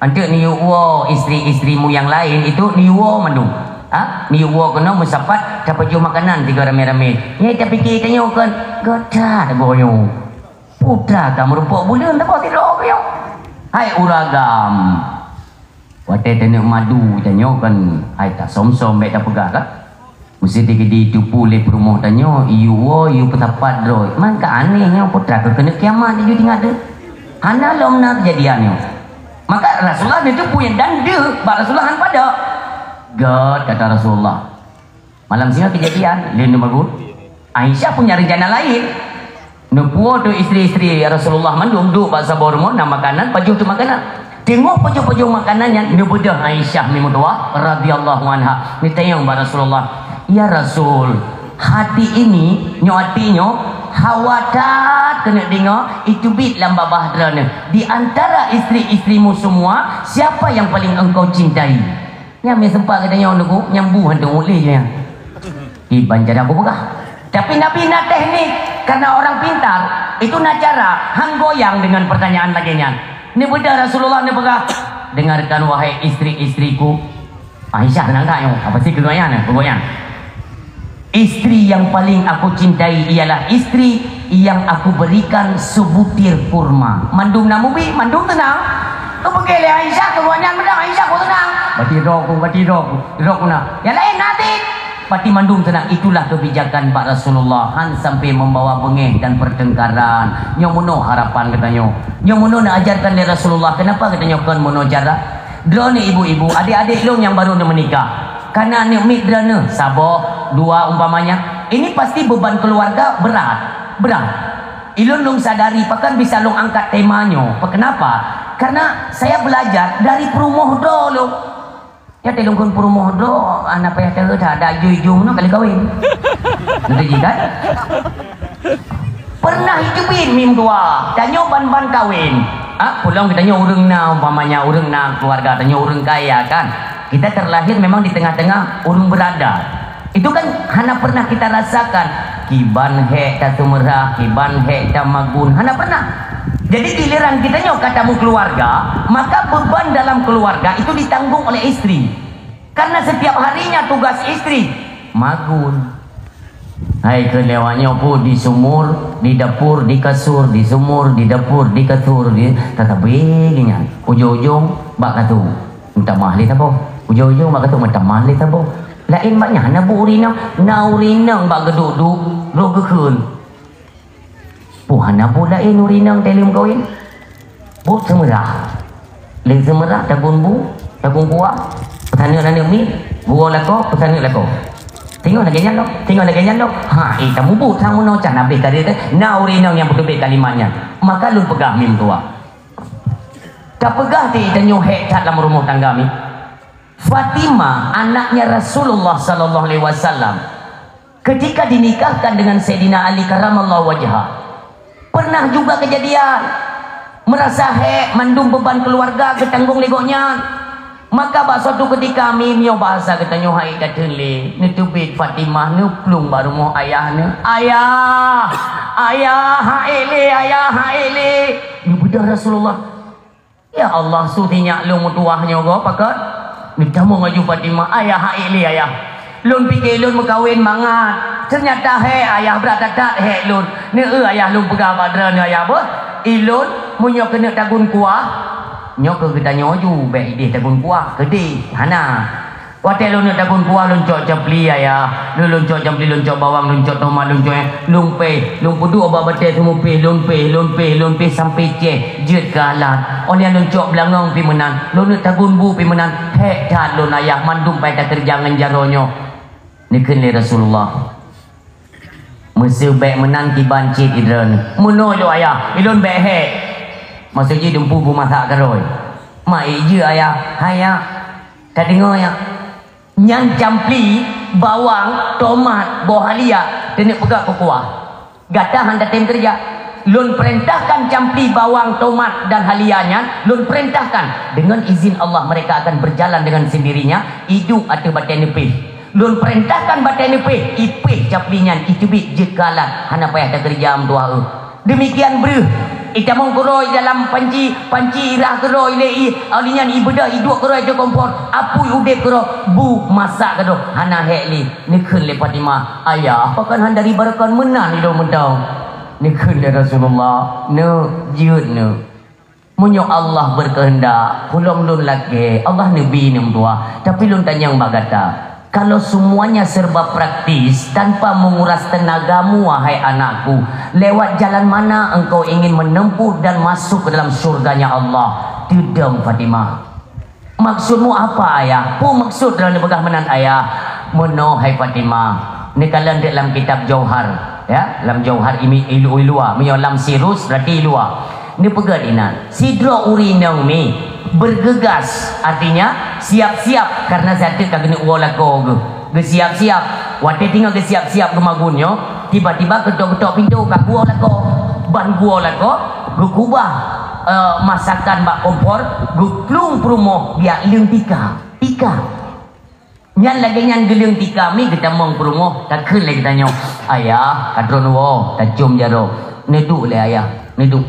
anteuk neuyue woe istri-istrimu nyang laén itu neuyue woe mandum. Ha? Neuyue woe keunoe meusapat tapajoh makanan tiga ramé-ramé." Nyang tapike tanyoe kan, "Gata goyo." Putra ka meurumpok buleuen, teuka sidroe keu nyoe. Hai ureueng agam, watèe taneuk madu tanyoe kan, hai tasöm-söm bèk tapeugah kan. Meuseuti geudi teupeue lé peurumoh tanyoe, iyue woe, iyue peusapat droe. Man ka aneh nyoe, putra keu keuneuk kiamat jih tinggai deuh. Hana lom na keujadian nyoe. Maka Rasulullah neuteupeue dan deuh bak Rasulullah han padub. Gèt, kata Rasulullah. Malam singoh keujadian, lheueh nyan baru Aisyah punya rencana laén. Neupuwoe teuk istri-istri Rasulullah mandum duek bak saboh rumoh na makanan, pajoh teuk makanan. Teungoh pajoh-pajoh makanan nyan neubeudôh Aisyah meutuah radhiyallahu anha. Neutanyong bak Rasulullah, "Ya Rasul, hati ini, nyoe hati nyoe, hawa that keuneuk deungoe, iteubiet lam babah droeneuh. Di antara istri-istrimu semua, siapa yang paling engkau cintai?" Nyan meuseumpat geutanyoe Teungku, nyang bu hantom ulèe nyan. Iban cara kupeugah. Tapi Nabi na teknik, karena orang pintar, itu na cara, han goyang dengan pertanyaan lagèe nyan. Neubeudôh Rasulullah neupeugah, "Dengarkan wahai istri-istriku." Aisyah keunong that nyoe, apa sih keugoyang nyan, keugoyang. "Istri yang paling aku cintai ialah istri yang aku berikan sebutir kurma." Mandum na mubi, mandum teunang. Keupeugah lé Aisyah, keu gobnyan meunan Aisyah kok teunang. Bati droe ku, bati droe ku, droe ku na. Nyang laén na cit. Bati mandum teunang. Itulah kebijakan bak Rasulullah, han sampai membawa beungèh dan pertengkaran. Nyoe meunoe harapan geutanyoe. Nyoe meunoe neuajarkan lé Rasulullah. Kenapa geutanyoe kon meunoe cara? Droeneuh ibu-ibu, adék-adék lôn nyang baru menikah. Kana aneuk miet droeneuh, saboh, dua umpamanya. Ini pasti beban keluarga berat, berat. Ilôn lôn sadari, pakon bisa lôn angkat tema nyoe. Kenapa? Karena saya belajar dari peurumoh droe lôn. Ya, lôn kon peurumoh droe, hana payah teuh that, dak jui-jui nyoe kali kawin. Betul ji kan? Pernah iteubiet meutuah, tanyoe ban-ban kawin. Ah, pulang geutanyoe ureueng na, umpamanya ureueng na keluarga, tanyoe ureueng kaya kan. Kita terlahir memang di tengah-tengah ureueng berada. Itu kan hana pernah kita rasakan. Kiban hék taseumeurah, kiban hék tamagun, hana pernah. Jadi giliran geutanyoe ka tameukeuluwarga, maka beban dalam keluarga itu ditanggung oleh istri. Karena setiap harinya tugas istri magun. Hai keu lewat nyoe pun di sumur, di dapur, di kasur, di sumur, di dapur, di kasur, di tatabe nyan. Ujong-ujong bak katu. Meutamah lé saboh. Ujong-ujong bak katu meutamah lé saboh. Laén bak nyan hana bu urinang, na urinang bak geuduek-duek, droe geukheun. Peue hana buet laén ureueng inong teuh lheueh meukawen? Buet seumeurah. Lheueh seumeurah tagun bu, tagun kuah, peusaneuk aneuk miet, geuwoe lakoe, peusaneuk lakoe. Singoh lagèe nyan lom, singoh lagèe nyan lom. Ha, eh, tamubuet sang meunoe can habéh tadi teuh, na ureueng inong nyang beuteubiet kalimat nyan. Maka lôn peugah meutuah. Tapeugah di tanyoe hék that lam rumoh tangga mi. Fatimah, anaknya Rasulullah sallallahu alaihi wasallam, ketika dinikahkan dengan Sayyidina Ali karramallahu wajhah, pernah juga kejadian merasa hek, mandum beban keluarga geutanggong lé gobnyan. Maka bak suatu ketika, mi, meunyoe bahasa geutanyoe hai ka teun lé, neuteubiet Fatimah neuplueng bak rumoh ayah neuh. "Ayah, ayah, hek lé, ayah, hek lé." Neubeudôh Rasulullah. "Ya Allah, su tinyak lôn meutuwah nyoe goe pakon?" Neutamong laju Fatimah, "Ayah, hek lé ayah. Lôn pike lôn meukawen mangat. Teunyata hek ayah, brat that-that hek lôn. Neueu ayah, lôn peugah bak droeneuh ayah beuh. Ilôn meunyoe keuneuk tagun kuah," nyoe keu geutanyoe ju, bék idéh tagun kuah, keudéh, hana. "Watée lôn neuk tagun kuah, lôn cok campli ayah. Lôn, lôn cok campli, lôn cok bawang, lôn cok tomat, lôn cok, lôn péh, lôn peuduek bak batée seumeupéh, lôn péh, lôn péh, lôn péh sampoe céh, jeuet keu alat. Óh lheueh nyan lôn cok beulangong pih meunan, lôn neuk tagun bu pih meunan, hek that lôn ayah, mandum payah takeureuja ngon jaroe nyoe." Neukheun lé Rasulullah, "Meuseu bék meunan kiban cit idroeneuh." "Meunoe lôn ayah, ilôn bék hek." Maksud jih dumpeue beumasak keurôi. "Ma ék jeuet ayah, hai ayah. Tadeungoe ayah. Nyan campli, bawang, tomat, boh halia, teuneuk peugah keu kuah. Gata han tatem keureuja. Lôn peurintahkan campli, bawang, tomat, dan halia nyan, lôn peurintahkan. Deungon izin Allah, mereka akan berjalan dengan sendirinya, iduek ateueh batée neupéh. Lôn peurintahkan batée neupéh, ipéh campli nyan, iteubiet jeuet keu alat, hana payah takeureuja meutuwah eu." Deumikian breuh, itamong keurôi dalam panci, panci irah keurôi lé i, óh lheueh nyan ibeudôh iduek keurôi ateueh kompor, apui udeb keudroe, bu masak keudroe, hana hék lé. Neukheun lé Fatimah, "Ayah, pakon han dari barokon meunan ilôn mantong?" Neukheun lé Rasulullah, "Neuk, jeuet neuk. Meunyoe Allah beukeuheundak, peulom lôn lakée, Allah neubi neuk meutuwah, tapi lôn tanyong bak gata." Kalau semuanya serba praktis, tanpa menguras tenagamu, wahai anakku, lewat jalan mana engkau ingin menempuh dan masuk ke dalam syurganya Allah? Teudong Fatimah. Maksudmu apa, Ayah? Peue maksud droeneuh peugah meunan, Ayah? Meunoe, hai Fatimah. Neukalon dek lam kitab Jauhar, ya, lam Jauhar imi ilu-, ilua. Meunyoe lam Sirus, berarti ilua. Neupeugah inan. Sidroe ureueng inong mi bergegas, artinya siap-siap, karena sateuk ka geuneuk woe lakoe geuh. Geusiap-siap. Watée teungoh geusiap-siap geumagun nyoe, tiba-tiba geutok-geutok pintoe ka geuwoe lakoe. Ban geuwoe lakoe, geukubah, eh, masakan bak kompor, geuplueng peurumoh biak leueng tika. Tika. Nyan lagée nyan geuleueng tika mi geutamong peurumoh, takheun lé geutanyoe, "Ayah, ka droeneuh woe, tacom jaroe." Neuduek lé ayah, neuduek.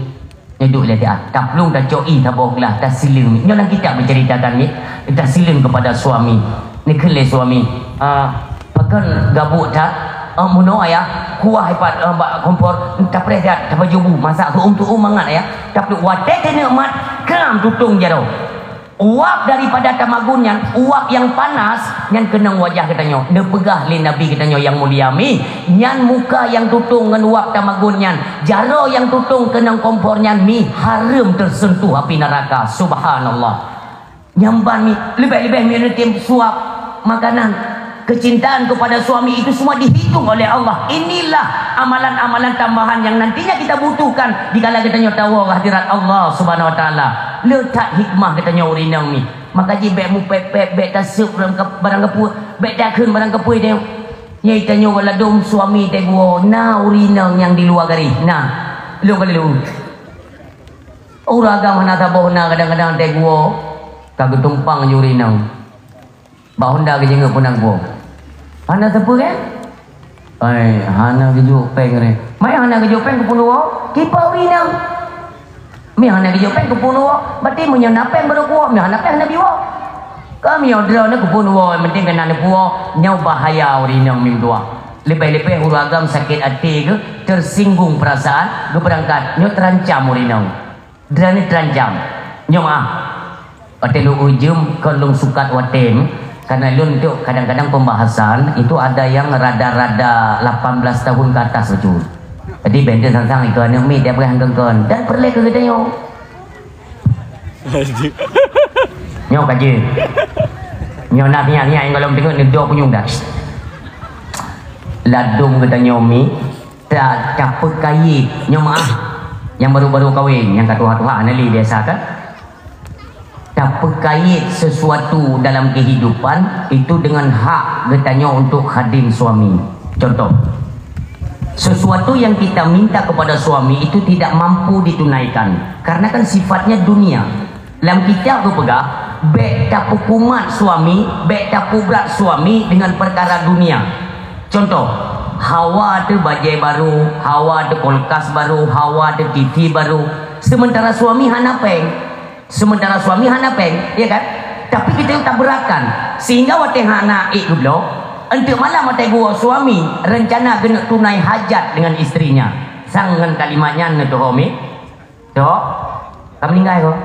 Neuduek lé ayah. Taplueng tacok ié saboh glah, tasileueng mi. Nyoe lam kitab geuceuritakan mi, tasileueng keupada suami. Neukheun lé suami, "Ah, pakon gabuk that? Ah, meunoe ayah, kuah ipat, ah, bak kompor, tapreh that, tapajoh bu, masak seuuem-seuuem mangat ayah." Taplueng watée teuneuk mat, kram tutong jaroe. Uap daripada tamagun nyan, uap nyang panas, nyan keunong wajah geutanyoe. Neupeugah lé Nabi geutanyoe nyang mulia mi, nyan muka nyang tutong ngon uap tamagun nyan, jaroe nyang tutong keunong kompor nyan mi hareuem teuseuntuh api neuraka. Subhanallah. Nyan ban mi, leubeh-leubeh mi neutem suap makanan. Kecintaan kepada suami itu semua dihitung oleh Allah. Inilah amalan-amalan tambahan yang nantinya kita butuhkan dikala geutanyoe tawoe hadirat Allah Subhanahu wa Taala. Le that hikmah geutanyoe ureueng inong mi. Maka jih bék mupék-pék, bék taseup barang kap-, barang kapeue, bék takheun barang kapeue teuh. Nyai tanyoe ladôm suami teuh geuwoe, na ureueng inong nyang di luwa garéh, na. Lôn ka lôn. Ureueng agam hana saboh na kadang-kadang teuh geuwoe, ka geutumpang jih ureueng inong. Bak honda geujeungeuet peue na geuwoe. Hana sapeue kan? Ai, hana geujok péng re. Mai hana geujok péng keupeue neuwoe? Kiban ureueng inong. Mi hana geujok péng keupeue neuwoe? Berarti meunyoe na péng baru kuwoe, mi hana péng hana biwoe. Ka meunyoe droeneuh keupeue neuwoe, yang penting keunan neupuwoe, nyoe bahaya ureueng inong mi meutuwah. Leubeh-leubeh ureueng agam sakét até geuh, tersinggung perasaan, geubeurangkat, nyoe teurancam ureueng inong. Droeneuh teurancam. Nyoe meuah. Watée lôn ujeum kon lôn sukat watée, karena lôn tu kadang-kadang pembahasan itu ada yang rada-rada lapan belas tahun ke atas bacut. Jadi benten sang-sang itu aneuk miet dia peugah kon-kon dan peureulée keu geutanyoe. Nyoe ka jeuet. Nyoe na nyan-nyan nyang golom teungoh neudoe punyueng dah. Ladôm geutanyoe mi Ta-, tapeukayée, nyoe meuah, nyang baru-baru kawen, nyang ka tuha-tuha, hana lé biasa kan? Tapeukait sesuatu dalam kehidupan itu dengan hak geutanyoe untuk khadim suami. Contoh, sesuatu yang kita minta kepada suami itu tidak mampu ditunaikan karena kan sifatnya dunia. Lam kitab geupeugah, bèk tapeukumat suami, bèk tapeubrat suami dengan perkara dunia. Contoh, hawa teuh bajèe barô, hawa teuh kulkas barô, hawa teuh T V barô, sementara suami hana pèng. Sementara suami hana pèng, ya kan? Tapi kita taberatkan, sehingga watèe hana ék geubloe, enteuk malam watèe geuwoe suami, rencana geuneuk tunai hajat dengan istrinya. Sang ngon kalimat nyan neutuho mi. Tok, ka meuninggai ko.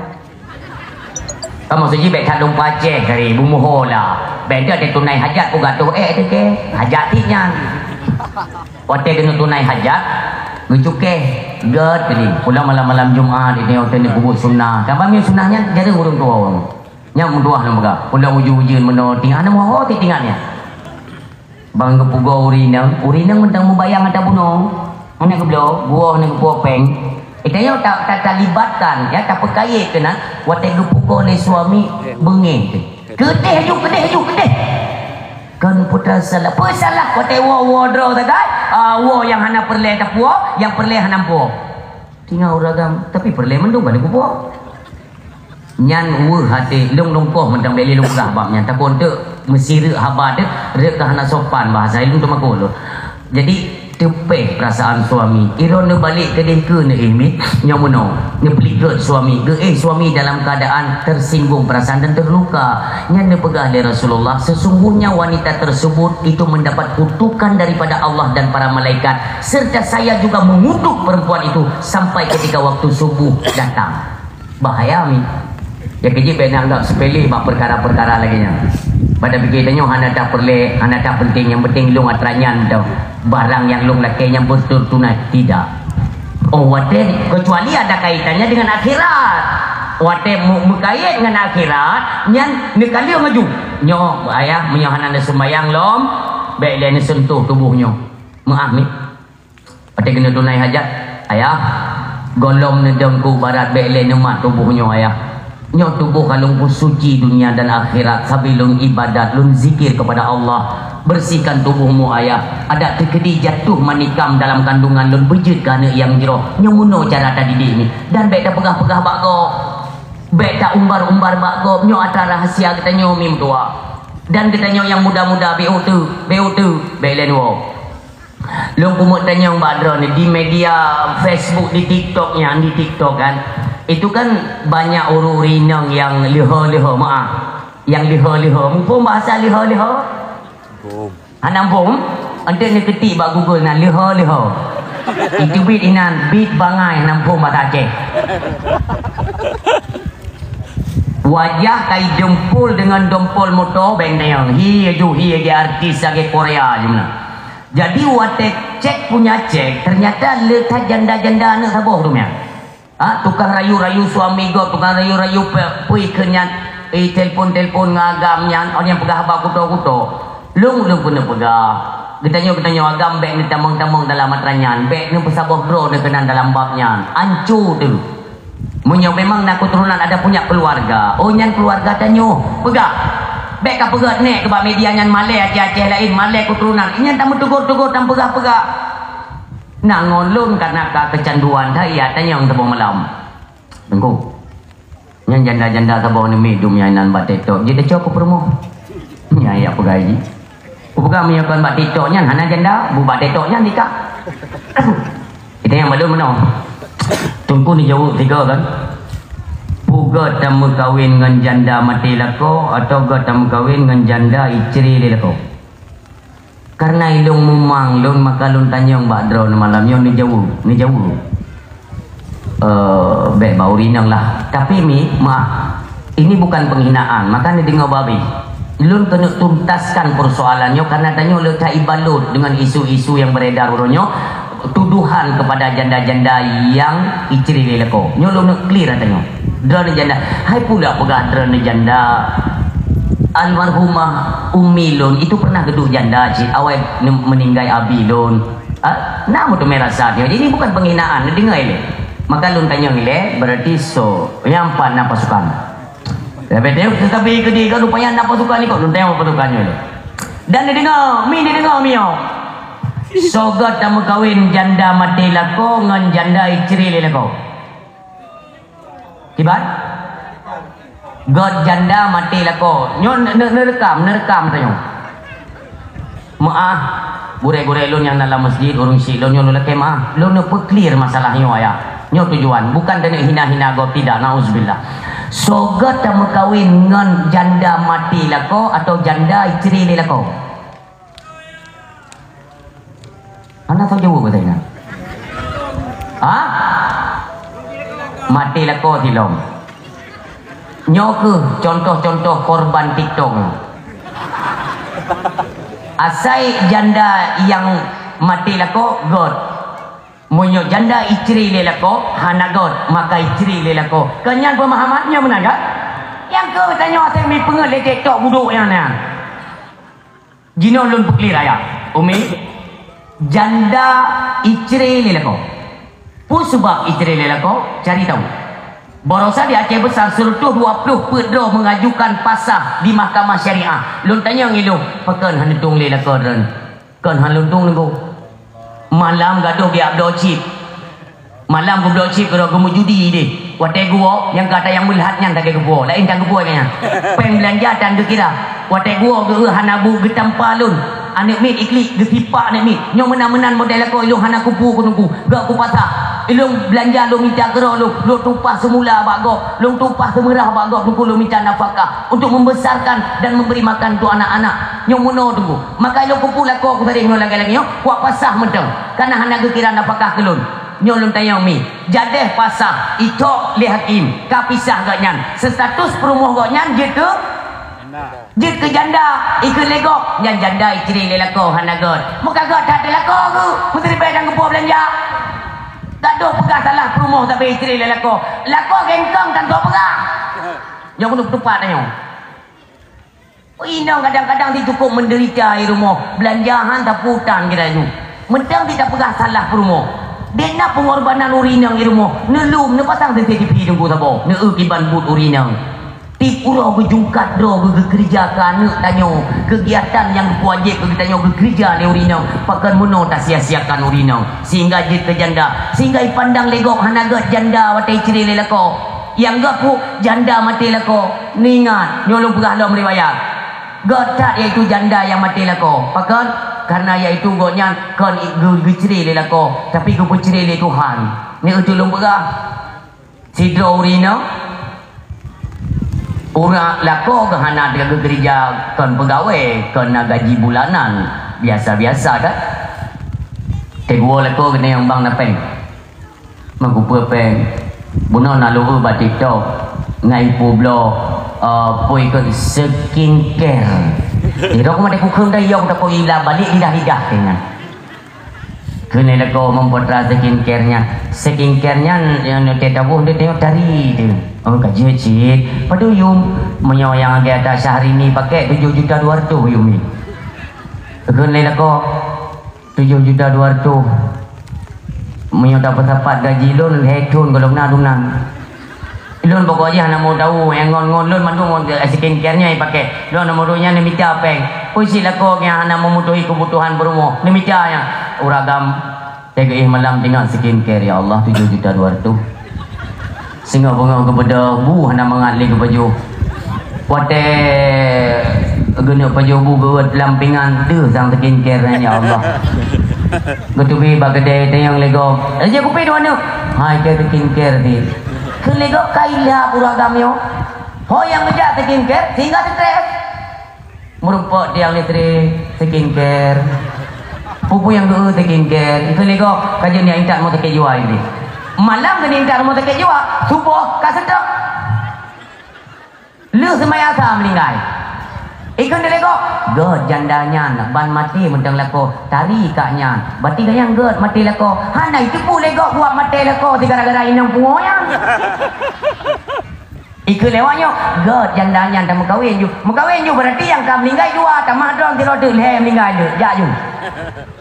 Ka maksud jih bèk that lôn pacéh kali, bumoe ho lah. Bèk enteuk watèe tunai hajat peugah toh ék teuh kèe, hajat cit nyan. Watèe keuneuk tunai hajat, geucukèh, gèt tadi. Pulang malam-malam Jumat, ini watèe ni peubuet sunnah. Kan bami sunnah nyan, jadi ureueng tuha. Nyan meutuah nang peugah. Pulang ujeuen-ujeuen meunoe, tinggai, hana meuho teuh tinggai nyan. Bang geupugoe ureueng inong, ureueng inong mantong meubayang ata bunoe. Hana geubloe, geuwoe hana geupuwoe pèng. Geutanyoe ta-, ta-, talibatkan, ya, tapeukait keunan, watèe geupugoe lé suami, beungéh teuh. Keudéh aju, keudéh aju, keudéh. Kon peue salah, peue salah watèe woe, woe droe sagai, ah, woe nyang hana peureulèe tapuwoe, nyang peureulèe hana puwoe. Tinggai ureueng agam, tapi peureulèe mandum ka lheueh geupuwoe. Nyan weueh até, lôn lungkoh mantong bèk lé lôn peugah bab nyan, takot enteuk meusireuk haba teuh, rhot ka hana sopan bahasa, lôn teumakot lôn. Jadi, teupèh peurasaan suami. Droeneuh neubalek keudéh keu neuéh miet, nyoe meunoe, neupeulikot suami, geuéh suami dalam keadaan tersinggung perasaan dan terluka. Nyan neupeugah lé Rasulullah, sesungguhnya wanita tersebut itu mendapat kutukan daripada Allah dan para malaikat, serta saya juga mengutuk perempuan itu sampai ketika waktu subuh datang. Bahaya mi. Ya keujeuet bèk neuanggap sepele bak peukara-peukara lagèe nyan. Pada pikir tanyoe hana that peureulèe, hana that penting, nyang penting lôn atra nyan tau. Barang nyang lôn lakèe nyan beutôi tunai, tidak. Oh, watèe, kecuali ada kaitannya dengan akhirat. Watèe mu-, meukait ngon akhirat, nyan neukaleuh maju. Nyoe ayah, meunyoe hana neuseumbayang lom, bèk lé neusentuh tuboh nyoe. Meu'ah mi. Watèe keuneuk tunai hajat, ayah, gohlom neudong keu barat bèk lé neumat tuboh nyoe, ayah. Nyoe tuboh ka lôn peusuci dunia dan akhirat sabe lôn ibadat, lôn zikir kepada Allah. Bersihkan tubohmu, ayah. Adak teukeudi jatuh manikam dalam kandungan lôn beujeuet keu aneuk nyang jroh. Nyoe meunoe cara tadidik mi. Dan bèk tapeugah-peugah bak gob. Bèk taumbar-umbar bak gob. Nyoe atra rahasia geutanyoe mi meutuah. Dan geutanyoe nyang muda-muda, bèk uteue, bèk uteue, bèk lé neuwoe. Lôn peumeu'ah tanyong bak droeneuh di media Facebook, di TikTok nyan, di TikTok kan. Itu kan banyak ureueng-ureueng inong nyang leuho-leuho, meu'ah. Nyang leuho-leuho. Muphom bahasa leuho-leuho? Muphom. Hana muphom? Enteuk neuketik bak Google na leuho-leuho. Itu bit inan, bit bangai hana muphom bahasa Aceh. Wajah kai dempul deungon dompol moto bèk tanyong. Hi aju, hi aju artis lagèe Korea jumlah. Jadi watèe cek punya cek, ternyata le that janda-janda aneuk saboh tu nyan. Ha, tukang rayu-rayu suami gob, tukang rayu-rayu pe-, pui keu nyan, eh, telepon-telepon ngon agam nyan, oh, nyang peugah haba kuto-kuto. Lôn, lôn keuneuk peugah. Geutanyoe, geutanyoe agam bèk neutamong-tamong dalam atra nyan, bèk neupeusaboh droe neukeunan dalam bab nyan. Anco teuh. Meunyoe memang na keuturonan ada punya keluarga, oh, nyan keluarga tanyoe. Peugah. Bèk ka peugah nèk keu bak media nyan malèe Aceh-Aceh laén, malèe keuturonan. Nyan tameuteugor-teugor, tameupeugah-peugah. Na ngon lôn karena ka keucanduan that, ya, tanyong saboh malam. Teungku. Nyan janda-janda saboh nyoe mi dum nyan inan bak TikTok. Jeuet teucok keu peurumoh. Nyan ya peugah jih. Kupeugah meunyoe kon bak TikTok nyan hana janda, bu bak TikTok nyan dikak. Kita nyang balum meunoe. Teungku neujaweueb tiga kan. Peue göt tameukawen ngon janda maté lakoe, atawa göt tameukawen ngon janda icre lé lakoe? Karena ilôn mumang lôn, maka lôn tanyong bak droeneuh malam nyoe, neujaweueb, neujaweueb. Eh, bèk bak ureueng inong lah. Tapi mi, maaf, ini bukan penghinaan, maka neudeungoe babeh. Lôn keuneuk tuntaskan persoalan nyoe karena tanyoe le that ibalut dengan isu-isu yang beredar uroe nyoe, tuduhan kepada janda-janda yang icre lé lakoe. Nyoe lôn neuk clear ata nyoe. Droeneuh janda, hai pula peugah droeneuh janda. Almarhumah Umi lôn itu pernah geuduek janda cit awai ne-, meuninggai abi lôn. Ha? Na meuteumé rasa nyoe. Jadi ini bukan penghinaan, neudeungoe ilèe. Maka lôn tanyong ilèe, berarti so, nyang pat na pasukan. Tapi teuh, tetapi keudéh ka rupanya na pasukan ikot, lôn tanyong pasukan nyoe. Dan dideungoe, mi dideungoe mi nyoe. Soe göt tameukawen janda maté lakoe ngon janda icré lé lakoe? Kiban? Göt janda maté lakoe. Nyoe ne-, ne-, neureukam, neureukam tanyoe. Meu'ah, gurée-gurée lôn nyang na lam masjid, ureuëng syik lôn nyoe lôn lakée meu'ah. Lôn neupeuklir masalah nyoe ayah. Nyoe tujuan, bukan taneuk hina-hina gob, tidak, nauzubillah. Soe göt tameukawen ngon janda maté lakoe atau janda icré lé lakoe? Hana soe jaweueb, kata ingat. Ha? Maté lakoe silom. Nyoe keuh contoh-contoh korban TikTok. Asai janda nyang maté lakoe göt. Meunyoe janda icré lé lakoe hana göt, maka icré lé lakoe. Keu nyan peumahaman nyoe meunan kan? Nyang keuh tanyoe asai mi peungeuet lé TikTok budok nyan na. Jinoe lôn peuklir ayah, Umi, janda icré lé lakoe. Peue sabab icré lé lakoe? Cari tahu. Baroesa di Aceh Besar, seratus dua puluh peuet droe mengajukan pasah di Mahkamah Syariah. Lôn tanyong ilôn, pakon hana tueng lé lakoe droen? Kon hana lôn tueng nunggu. Malam gadoh geujak bloe chip. Malam geubloe chip keudroe geumeujudi deh. Watée geuwoe, nyang kata nyang meulhat nyan lagée geupuwoe, laén tan geupuwoe nyan. Péng beulanja tan geukira. Watée geuwoe geu-, hana bu geutampa lôn. Aneuk miet iklik geusipak aneuk miet. Nyoe meunan-meunan model lakoe ilôn hana kupu keu teungku. Gak kupasah. Ilôn beulanja lôn mita keudroe lôn, lôn tumpah seumula bak gob, lôn tumpah seumeurah bak gob teungku lôn mita nafakah untuk membesarkan dan memberi makan untuk anak-anak. Nyoe meunoe teungku. Maka ilôn kupu lakoe kusadeh nyoe lagée-lagée nyoe, kuwak pasah mantong. Kana hana geukira nafakah keu lôn. Nyoe lôn tanyong mi, jadeh pasah, icok lé hakim, ka pisah gobnyan, status peurumoh gobnyan jeuet keu, jeuet keu janda, ikheun lé gob, nyan janda icré lé lakoe hana göt. Meuka göt that teuh lakoe geuh, meusiribée dan geupuwoe beulanja. Gadoh peugah salah peurumoh sabe icré lé lakoe. Lakoe gengkong tan soe peugah. Nyoe keuneuk tupat tanyoe. Inong kadang-kadang di cukup menderita di rumoh, beulanja han tapeuutang kita nyoe. Mantong di tapeugah salah peurumoh. Dena pengorbanan ureuëng inong di rumoh, neulum, neupasang C C T V teungku saboh, neueu kiban buet ureuëng inong. Tiep uroe geujungkat droe geukeureuja keu aneuk tanyoe, kegiatan nyang geupeujéb keu geutanyoe geukeureuja lé ureuëng inong, pakon meunoe tasia-siakan ureuëng inong, sehingga jeuet keu janda, sehingga ipandang lé gob hana göt janda watée icré lé lakoe. Nyang göt peue? Janda maté lakoe. Neuingat, nyoe lôn peugah lom riwayat. Göt that yaitu janda nyang maté lakoe. Pakon? Karena yaitu gobnyan kon geu-, geucre lé lakoe, tapi geupeucre lé Tuhan. Nyoe teuk lôn peugah. Sidroe ureuëng inong, ureuëng lakoe geuh hana geukeureuja, kon peugawée, kon na gaji bulanan, biasa-biasa kan. Teungoh lakoe keuneuk nyang bang na péng. Meukupeue péng. Bunoe na lôn eu bak TikTok, ngai peubloe, eh, peue ikot skincare. Sidroe kumat kukheun dah, iya kutakot ila balik lidah-lidah keunan. Keuneuk lakoe mempotra skincare nyan. Skincare nyan nyang teutabôh dia tengok tari tu. Oh, ka jeuet cit. Padahai yum, meunyoe nyang agak ata Syahrini pakai tujoh juta dua ratus yum ni. Keuneuk lakoe Tujoh juta dua ratus. Meunyoe tapeusapat gaji lôn lhèe thon gohlom na dunan. Lôn pokok jih hana mau tahu, nyang ngon-ngon lôn mandum ngon skincare nyan ipakai. Lôn hana mau nyan neumita péng. Peue cit lakoe nyang hana meumeutuhi keubutuhan peurumoh, neumita nyan. Uragam, teuka éh malam teuingat skincare, ya Allah, tujoh juta dua ratus. Singoh beungoh geubeudôh, bu hana mangat lé geupajoh. Watèe geuneuk pajoh bu geuwot lam pingan, deuh sang skincare nyan, ya Allah. Geuteubiet bak keudè tanyong lé gob, "Raja kupi dua neuk?" "Hai, keu skincare pih." Kheun lé gob, "Ka ilham ureueng agam nyoe." Ho nyang geujak skincare sehingga stres. Meurumpok tiang listrik, skincare. Peue-peue nyang geu-eu skincare. Kheun lé gob, ka jeuet neujak intat rumoh sakét jiwa ini. Malam keuneuk intat rumoh sakét jiwa, suboh ka seutôt. Lheueh seumayang asa meuninggai. Ikheun lé gob, "Göt janda nyan, ban maté mantong lakoe, tari kak nyan." Berarti kak nyan göt maté lakoe. Hana jiteupeue lé gob buet maté lakoe si gara-gara inong pungo nyan. Ikheun lé awak nyoe, "Göt janda nyan tameukawen ju." Meukawen ju berarti nyang ka meuninggai dua, tamah droe sidroe teuk lhèe meuninggai ju. Jak ju.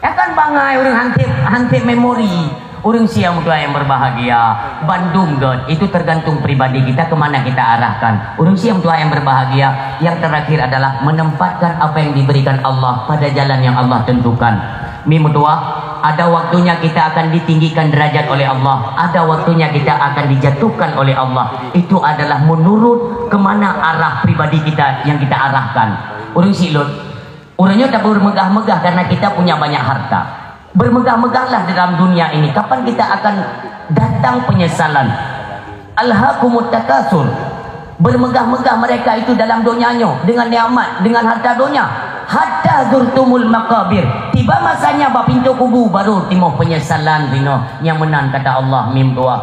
Nyan kan bangai ureueng hansép, hansép memori. Ureuëng siang tuha yang berbahagia, bandum gét, itu tergantung pribadi kita ke mana kita arahkan. Ureuëng siang tuha yang berbahagia, yang terakhir adalah menempatkan apa yang diberikan Allah pada jalan yang Allah tentukan. Mi meutuah, ada waktunya kita akan ditinggikan derajat oleh Allah, ada waktunya kita akan dijatuhkan oleh Allah. Itu adalah menurut ke mana arah pribadi kita yang kita arahkan. Ureuëng silot, ureuëng nyoe tak bermegah-megah karena kita punya banyak harta. Bermegah-megahlah dalam dunia ini. Kapan kita akan datang penyesalan? Alhaakumut takatsur. Bermegah-megah mereka itu dalam donya nyoe dengan nikmat, dengan harta donya. Hatta zurtumul maqabir. Tiba masanya bak pintoe kubu baru timoh penyesalan ringoh. Nyang meunan kata Allah mim dua.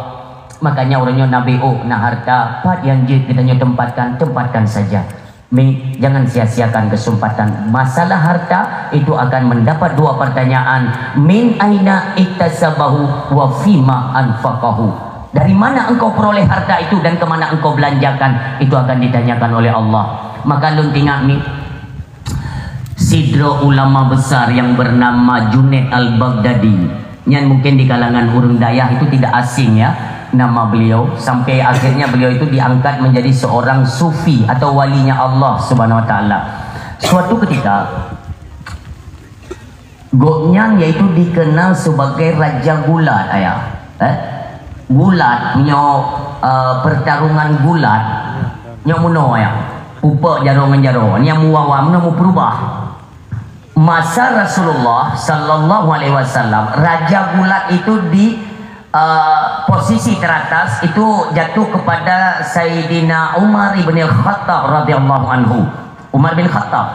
Makanya ureuëng nyoe Nabi oh na harta, pat nyang jeuet geutanyoe tempatkan, tempatkan saja. Mi, jangan sia-siakan kesempatan. Masalah harta itu akan mendapat dua pertanyaan. Min aina iktasabahu wa fima anfaqahu. Dari mana engkau peroleh harta itu dan ke mana engkau belanjakan? Itu akan ditanyakan oleh Allah. Maka lôn teuingat mi, sidroe ulama besar yang bernama Junaid Al-Baghdadi. Nyan mungkin di kalangan ureuëng dayah itu tidak asing ya, nama beliau. Sampai akhirnya beliau itu diangkat menjadi seorang sufi atau walinya Allah Subhanahu Wa Taala. Suatu ketika, gobnyan yaitu dikenal sebagai Raja Gulat, ayah. Eh? Gulat, nyoe, eh, pertarungan gulat, nyoe meunoe, ayah. Upek jaroe ngon jaroe, nyang muwawa meunoe meupeurubah. Masa Rasulullah sallallahu alaihi wasallam, Raja Gulat itu di, eh, posisi teratas itu jatuh kepada Sayyidina Umar ibn Khattab radhiyallahu anhu. Umar bin Khattab.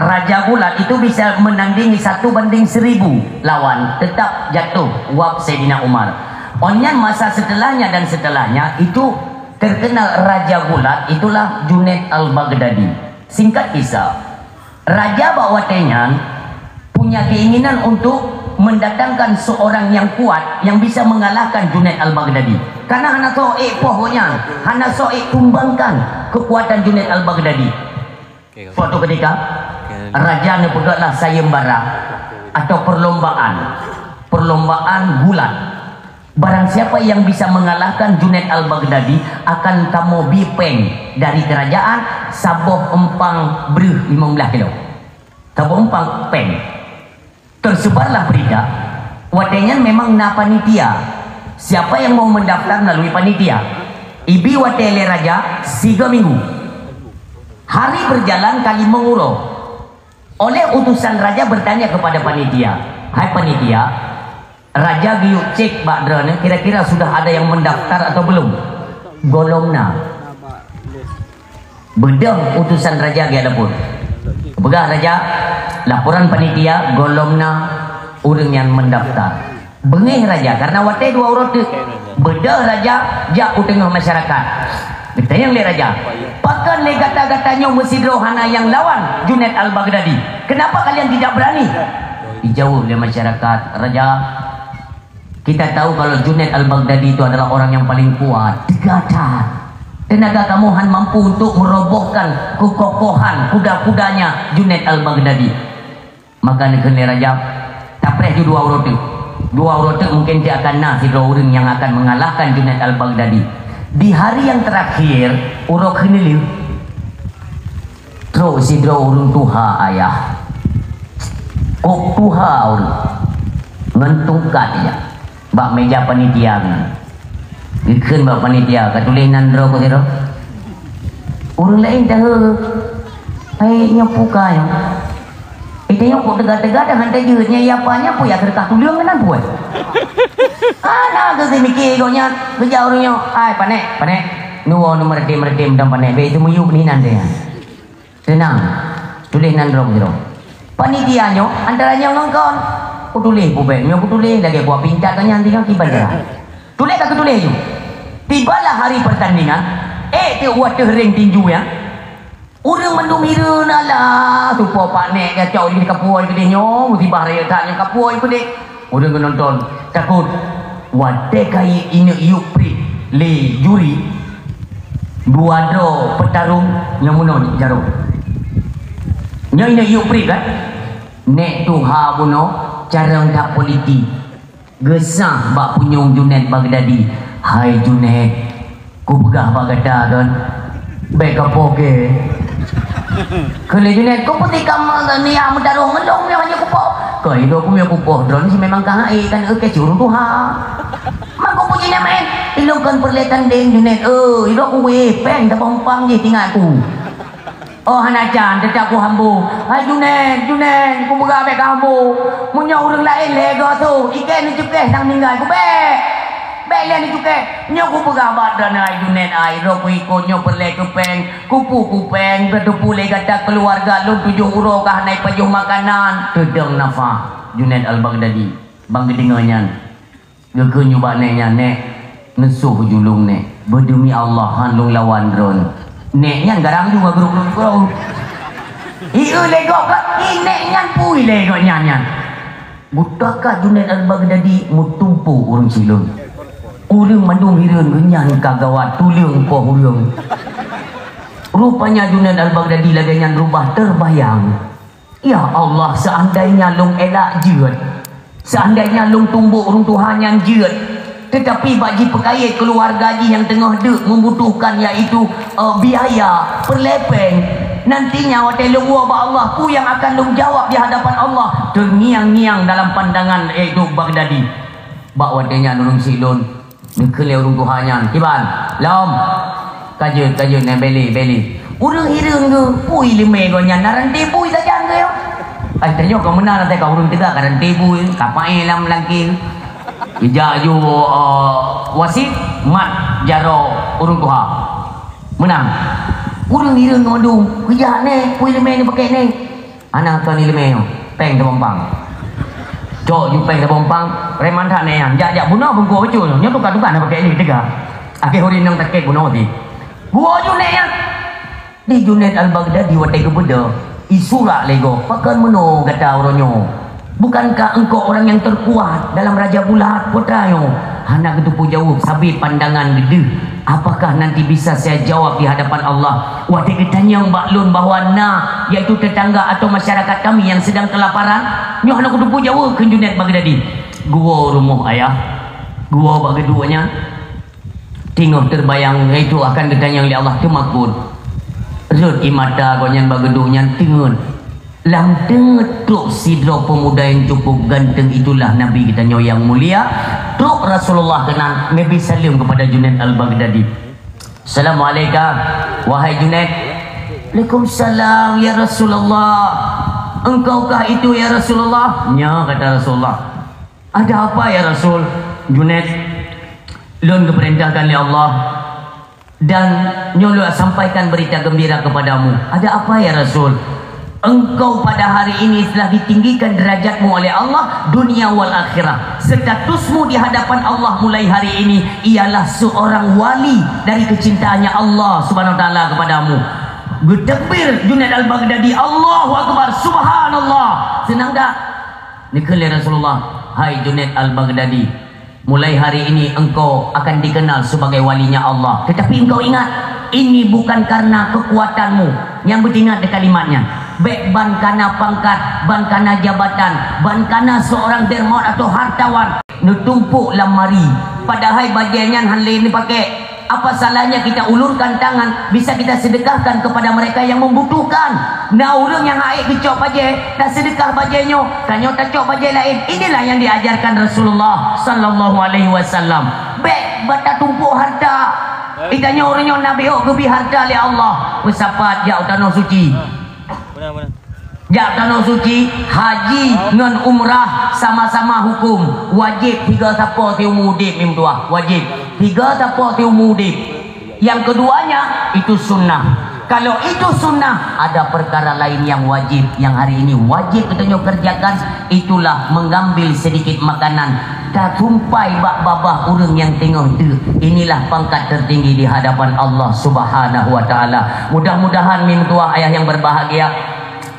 Raja Gulat itu bisa menandingi satu banding seribu lawan, tetap jatuh wab Sayyidina Umar. Onyan masa setelahnya dan setelahnya itu terkenal Raja Gulat itulah Junaid Al-Baghdadi. Singkat kisah, Raja bak watée nyan punya keinginan untuk mendatangkan seorang yang kuat yang bisa mengalahkan Junaid Al-Baghdadi. Karena hana soe ék poh gobnyan, hana soe ék tumbangkan kekuatan Junaid Al-Baghdadi. Suatu ketika, raja neupeugahlah sayembara atau perlombaan, perlombaan gulat. Barang siapa yang bisa mengalahkan Junaid Al-Baghdadi akan kamoe bi péng dari kerajaan saboh empang breuh limong blaih kilo. Saboh empang péng. Tersebarlah berita, watée nyan memang na panitia. Siapa yang mau mendaftar melalui panitia? Ibi watée lé raja siga minggu. Hari berjalan ka limong uroe. Oleh utusan raja bertanya kepada panitia, "Hai panitia, raja geuyue cek bak droeneuh kira-kira sudah ada yang mendaftar atau belum?" "Golom na." Beudôh utusan raja geulapor. Peugah raja, "Laporan panitia golom na ureuëng nyang mendaftar." Beungéh raja karena watée dua uroe teuk. Beudôh raja jak u teungoh masyarakat. Geutanyong lé raja, "Pakon lé gata-gata nyoe meusidroe hana nyang lawan Junaid Al-Baghdadi? Kenapa kalian tidak berani?" Dijaweueb lé masyarakat, "Raja, kita tahu kalau Junaid Al-Baghdadi itu adalah orang yang paling kuat, teuga that. Tenaga kamu han mampu untuk merobohkan kekokohan kuda-kudanya Junaid Al-Baghdadi." Maka neukheun lé raja, "Tapreh ju dua uroe teuk. Dua uroe teuk mungkin cit akan na sidroe ureuëng nyang akan mengalahkan Junaid Al-Baghdadi." Di hari yang terakhir, uroe keuneulheueh, trok sidroe ureuëng tuha ayah. Kok tuha ureuëng. Ngon tungkat ijak. Bak meja panitia nyan. Geukheun bak panitia, "Ka tuléh nan droe keu sidroe?" Ureuëng laén tahe, "Hai nyoe puka nyoe." "Eh, tanyoe kok teuga-teuga dah han tajeuet nyan, iya pa nyan pue ya seudeukah tuleueng keunan pue?" Hana geuseumiké gobnyan, geujak ureuëng nyoe, "Hai panéh, panéh, neuwoe neumeureuti-meureuti meudan panéh, bèk teumiyueb nyan." Teunang, tuléh nan droe keudroe. Panitia nyoe antara nyoe ngon kon. Kutuléh pubèk nyoe kutuléh lagèe buah pincat nyan tinggai kiban jalan. Tuléh ka kutuléh ju. Tibalah hari pertandingan, ék teuk u ateueh ring tinju nyan. Ureueng mandum hireuen alah, tupo pak nèk gacok jih kapue keudéh nyoe, musibah rayeuk that nyang kapue keudéh. Ureueng geunonton takot. Watèe ka ineuk yub prit lé juri, dua droe peutarông nyang meunoe jaroe. Nyoe ineuk yub prit kan? Nèk tuha bunoe carông that politik. Geusah bak punyueng Junaid Baghdadi, "Hai Junaid, kupeugah bak gata kon, bèk kapoh kèe." Kheun lé Junaid, "Kau putih kamoe niat meudaroh ngon lôn nyoe hana kupoh." "Kon, i droe ku meunyoe kupoh droeneuh si memang ka hait kan, eu, keu ureueng tuha." "Mangko peue Junaid meu'en?" "I lôn kon peureulèe tandeng Junaid, eu, i droe ku wéh, pèng saboh umpang jih teuingat ku." "Oh, hana can, teutap kuhambo." "Hai Junaid, Junaid, kupeugah bèk kahambo. Meunyoe ureueng laén lhèe goe su, ikèe neucukéh sang ninggai, kubèk. Bèk lé neucukéh. Nyoe kupeugah bak droeneuh hai Junaid, ai droe kuikot nyoe peureulèe keu pèng, kupeue-peue pèng, beuteupeue lé gata keuluwarga lôn tujoh uroe ka hana ipajoh makanan." Teudong nafah Junaid Al-Baghdadi ban geudeungö nyan. Geukheun ubak nèk nyan, "Nèk, neusoh julông nèk. Beudeumi Allah, han lôn lawan droeneuh." Nèk nyan garang ju ngon geuruek-geuruek. Ieu lé gob ka, i nèk nyan pui lé gobnyan nyan. Geutakah Junaid Al-Baghdadi meutumpôk ureueng silôn. Ureueng mandum hireuen gobnyan ka gawat tuleueng poh ureueng. Rupanya Junaid Al-Baghdadi lagèe nyan rubah teubayang. Ya Allah, seandainya lôn elak jeuet, seandainya lôn tumbôk ureueng tuha nyan jeuet, teutapi bak jipeukayèe keuluwarga jih nyang teungoh deuk membutuhkan, yaitu, eh, biaya, peureulèe pèng, nantinya watèe lôn woe bak Allah, peue nyang akan lôn jawab di hadapan Allah? Teungiang-ngiang dalam pandangan, eh, Duk Baghdadi. Bak watèe nyan ureueng silôn Geukheun lé ureueng tuha nyan, "Kiban, lom! Ka jeuet, ka jeuet, nyan bèlè, bèlè." Ureueng hireuen geuh, "Pui leumèe gobnyan na ranté bui sajan geuh nyoe." Ai, tanyoe ka meunan asai ka ureueng teuga ka ranté bui, ka paéh lam langkeng. Geujak ju, eh, wasit, mat jaroe ureueng tuha. Meunan. Ureueng hireuen geuh mandum, "Geujak nèh, pui leumèe nyoe pakèk nèh." Hana kon ileumèe nyoe, pèng saboh umpang. Cok ju pèng saboh umpang, preman that nèk nyan, jak-jak bunoe beungkôh bacut nyoe, nyoe tuka-tuka na pakèk nyoe teuga. Akhé ureueng inong sakét bunoe pih. Geuwoe ju nèk nyan. Di Junaid Al-Baghdadi watèe geubeudôh, isurak lé gob, "Pakon meunoe gata uroe nyoe? Bukankah engkau orang yang terkuat dalam Raja Bulat Putra nyoe?" Hana geuteupeue jaweueb, sabé pandangan geuh. Apakah nanti bisa saya jawab di hadapan Allah? Watèe geutanyong bak lôn bahwa na, yaitu tetangga atau masyarakat kami yang sedang kelaparan, nyoe hana kuteupeu jaweueb, kheun Junaid Baghdadi. Geuwoe rumoh ayah, geuwoe bak geuduek nyan, teungoh teubayang, yaitu akan geutanyong lé Allah, teumakot. Rhot ie mata gobnyan bak geuduek nyan, teungeut. Lam teungeut trok sidroe peumuda nyang cukup ganteng, itulah Nabi geutanyoe nyang mulia. Trok Rasulullah keunan, Nabi saleuem keupada Junaid Al-Baghdadi. "Assalamualaika, wahai Junaid." "Waalaikumsalam, ya Rasulullah." "Engkaukah itu, ya Rasulullah?" "Nyo," kata Rasulullah. "Ada apa, ya Rasul?" "Junaid, lôn geupeurintahkan lé Allah." "Dan nyoe lôn sampaikan berita gembira kepadamu." "Ada apa, ya Rasul?" "Engkau pada hari ini telah ditinggikan derajatmu oleh Allah, dunia wal akhirah. Statusmu di hadapan Allah mulai hari ini ialah seorang wali dari kecintaannya Allah Subhanahu wa Taala kepadamu." Geutakbir Junaid Al-Baghdadi, "Allahu Akbar, Subhanallah." Seunang dak? Neukheun lé Rasulullah, "Hai Junaid Al-Baghdadi, mulai hari ini engkau akan dikenal sebagai walinya Allah. Tetapi engkau ingat, ini bukan karena kekuatanmu." Nyang beuingat di kalimat nyan. "Bèk ban kana pangkat, ban kana jabatan, ban kana seorang dermawan atau hartawan neutumpôk lam mari. Padahai bajèe nyan han lé neupakèk. Apa salahnya kita ulurkan tangan, bisa kita sedekahkan kepada mereka yang membutuhkan. Na ureueng nyang hana geucok bajèe, taseudeukah bajèe nyoe, tanyoe tacok bajèe laén." Inilah yang diajarkan Rasulullah sallallahu alaihi wasallam. Bèk bak tatumpôk harta. Geutanyoe ureueng nyoe na beuhok geubri harta lé Allah. Peusapat jak u tanoh suci. Jak tanoh suci, haji ngon umrah sama-sama hukum. Wajéb tiga sapo siumu udép, meutuah. Wajéb. Tiga sapo siumu udép. Yang keduanya, itu sunnah. Kalau itu sunnah, ada perkara lain yang wajib, yang hari ini wajib kita nyoe kerjakan, itulah mengambil sedikit makanan, tatumpai bak babah ureueng nyang teungoh teuk. Inilah pangkat tertinggi di hadapan Allah Subhanahu wa Taala. Mudah-mudahan, meutuah ayah yang berbahagia,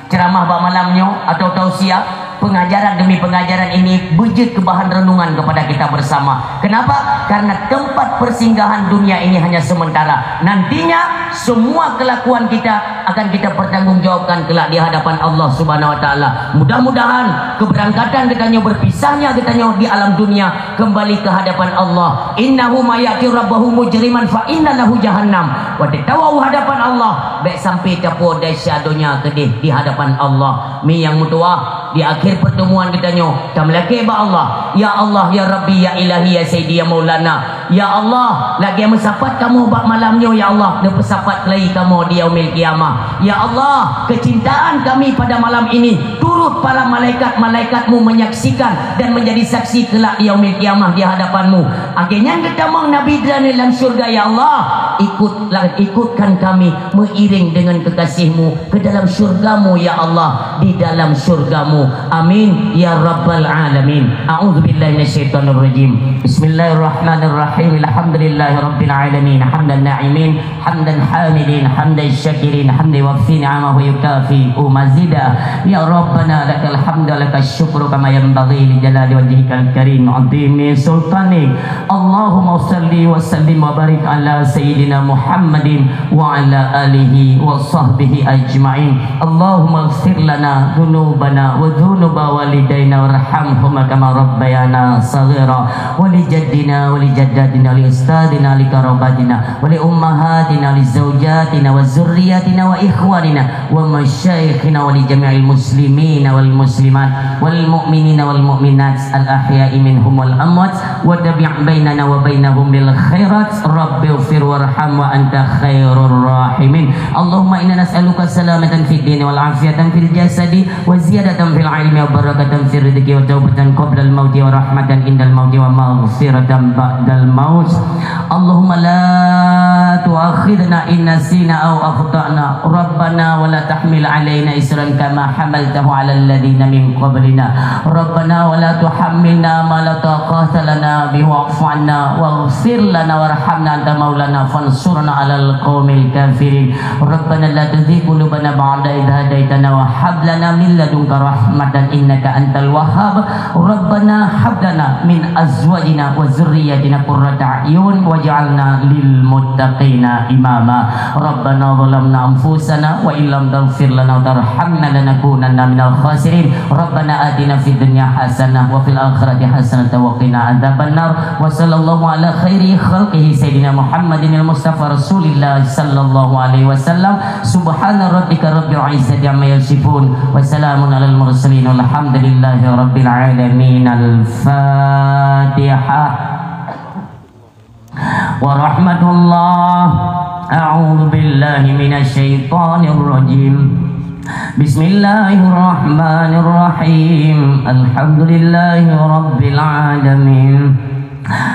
ceramah bak malam nyoe atau tausiah, Pengajaran demi pengajaran ini beujeuet keu bahan renungan kepada kita bersama. Kenapa? Karena tempat persinggahan dunia ini hanya sementara. Nantinya, semua kelakuan kita akan kita pertanggungjawabkan kelak di hadapan Allah Subhanahu wa Taala. Mudah-mudahan keberangkatan geutanyoe, berpisahnya geutanyoe di alam dunia, kembali ke hadapan Allah. Innahu may ya'ti rabbahu mujriman fa inna lahu jahannam. Watée tawoe u hadapan Allah, bék sampai tapuwoe desya donya keudeh di hadapan Allah. Mi nyang meutuwah, di akhir pertemuan geutanyoe, tameulakée bak Allah, "Ya Allah, ya Rabbi, ya Ilahi, ya Sayyidi, ya Maulana." Ya Allah, lagée meusapat kamoe bak malam nyoe, ya Allah, neupeusapat keulayi kamoe di Yaumil Qiyamah. Ya Allah, kecintaan kami pada malam ini turut para malaikat-malaikat-Mu menyaksikan dan menjadi saksi kelak di Yaumil Qiyamah di hadapan-Mu. Lagée nyan geutamong Nabi droeneuh lam syurga, ya Allah, ikutlah, ikutkan kami meuiring dengan kekasih-Mu ke dalam syurga-Mu, ya Allah, di dalam syurga-Mu. Amin ya rabbal alamin. A'udzubillahi minasyaitonirrajim. Bismillahirrahmanirrahim. Alhamdulillahirabbil alamin. Hamdan na'imin, hamdan hamidin, hamdan syakirin, hamdan yuwafi ni'amahu wa yukafi'u mazida. Ya Rabbana, lakal hamdu wa lakas syukru kama yanbaghi li jalali wajhikal karim wa 'azimi sultanik. Allahumma shalli wa sallim wa barik ala sayyidina Muhammadin wa ala alihi wa sahbihi ajma'in. Allahumma ighfir lana dzunubana wa dzunuba walidaina warhamhuma kama rabbayana shaghira, wa li jaddina wa li jaddatina wa li ustadzina wa li qarabatina wa li ummahatina wa li zaujatina wa dzurriyyatina wa ikhwanina wa masyaikhina wa li jami'il muslimina wal muslimat wal mu'minina wal mu'minat al ahya'i minhum wal amwat, wa tabi' bainana wa bainahum bil khairat. Rabbighfir warham wa anta khairur rahimin. Allahumma inna nas'aluka salamatan fid dini wal afiyatan fil jasadi wa ziyadatan fil ilmi wa barakatan fir rizqi wa taubatan qablal mauti wa rahmatan indal mauti wa maghfiratan ba'dal maut. Allahumma la tu'akhidna in nasina aw akhtana. Rabbana wa la tahmil alaina isran kama hamaltahu alal ladzina min qablina. Rabbana wa la tuhammilna ma la taqata lana bih wa'fu 'anna waghfir lana warhamna anta maulana fansurna 'alal qaumil kafirin. Rabbana la tuzigh qulubana ba'da idh hadaitana wa hab lana min ladunka rahmatan innaka antal wahhab. Rabbana hab lana min azwajina wa dzurriyyatina qurrata a'yun waj'alna lil muttaqina imama. Rabbana zalamna anfusana wa illam taghfir lana wa tarhamna lanakunanna minal khasirin. Rabbana atina fid dunya hasanah wa fil akhirati hasanah wa qina adzabannar. Wa sallallahu ala khairi khalqihi sayyidina Muhammadinil Mustafa Rasulillah sallallahu alaihi wasallam. Subhana rabbika rabbil izzati amma yasifun. Wa salamun alal mursalin. Walhamdulillahi rabbil alamin. Al-Fatihah. Wa rahmatullah. A'udzu billahi minasy syaithanir rajim. Bismillahirrahmanirrahim. Alhamdulillahi rabbil alamin.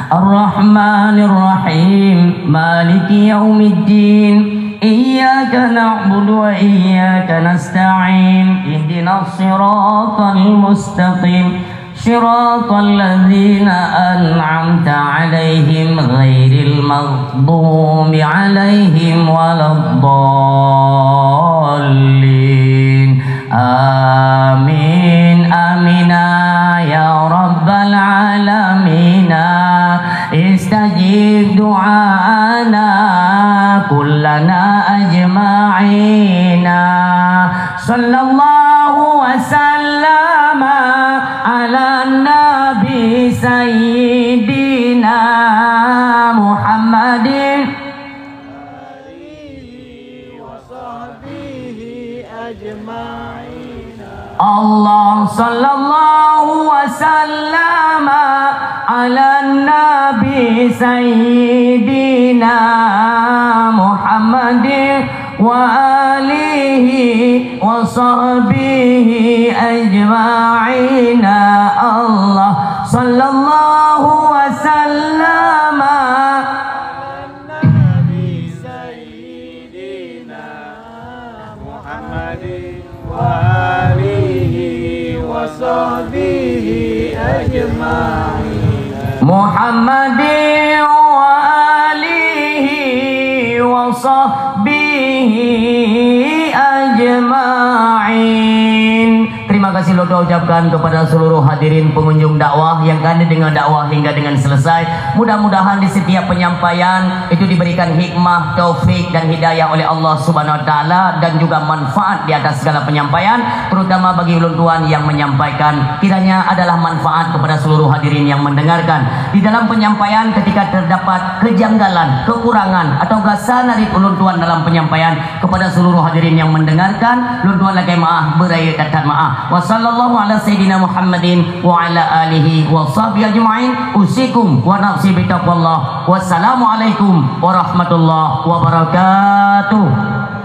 Arrahmanirrahim. Maliki yaumiddin. Iyyaka na'budu wa iyyaka nasta'in. Ihdinas siratal mustaqim. Siratal ladzina an'amta 'alaihim ghairil maghdubi 'alaihim waladdallin. Amin. Amina ya rabbal alamina. Istajib du'ana kullana ajma'ina. Sallallahu wa sallama ala nabi sayyidina Muhammadin. Allah sallallahu wa sallama ala nabi sayyidina Muhammadin wa alihi wa sahbihi ajma'ina. Allah sallallahu wa sallama ala nabi sayyidina Muhammadin wa alihi wa sahbihi ajma'in. Muhammadin wa alihi wa sahbihi ajma'in. Terima Terima kasih lôn ucapkan kepada seluruh hadirin pengunjung dakwah yang akan didengar dakwah hingga dengan selesai. Mudah-mudahan di setiap penyampaian itu diberikan hikmah, taufik, dan hidayah oleh Allah Subhanahu Wa Taala, dan juga manfaat di atas segala penyampaian, terutama bagi ulun tuan yang menyampaikan. Kiranya adalah manfaat kepada seluruh hadirin yang mendengarkan. Di dalam penyampaian, ketika terdapat kejanggalan, kekurangan, atau gasa narit ulun tuan dalam penyampaian, kepada seluruh hadirin yang mendengarkan, lôn tuan lakée meu'ah, beurayeuk that-that meu'ah. Wa sallallahu ala sayyidina Muhammadin wa ala alihi wa sahbihi ajma'in. Usikum wa nafsi bitaqwallah. Wassalamualaikum warahmatullahi wabarakatuh.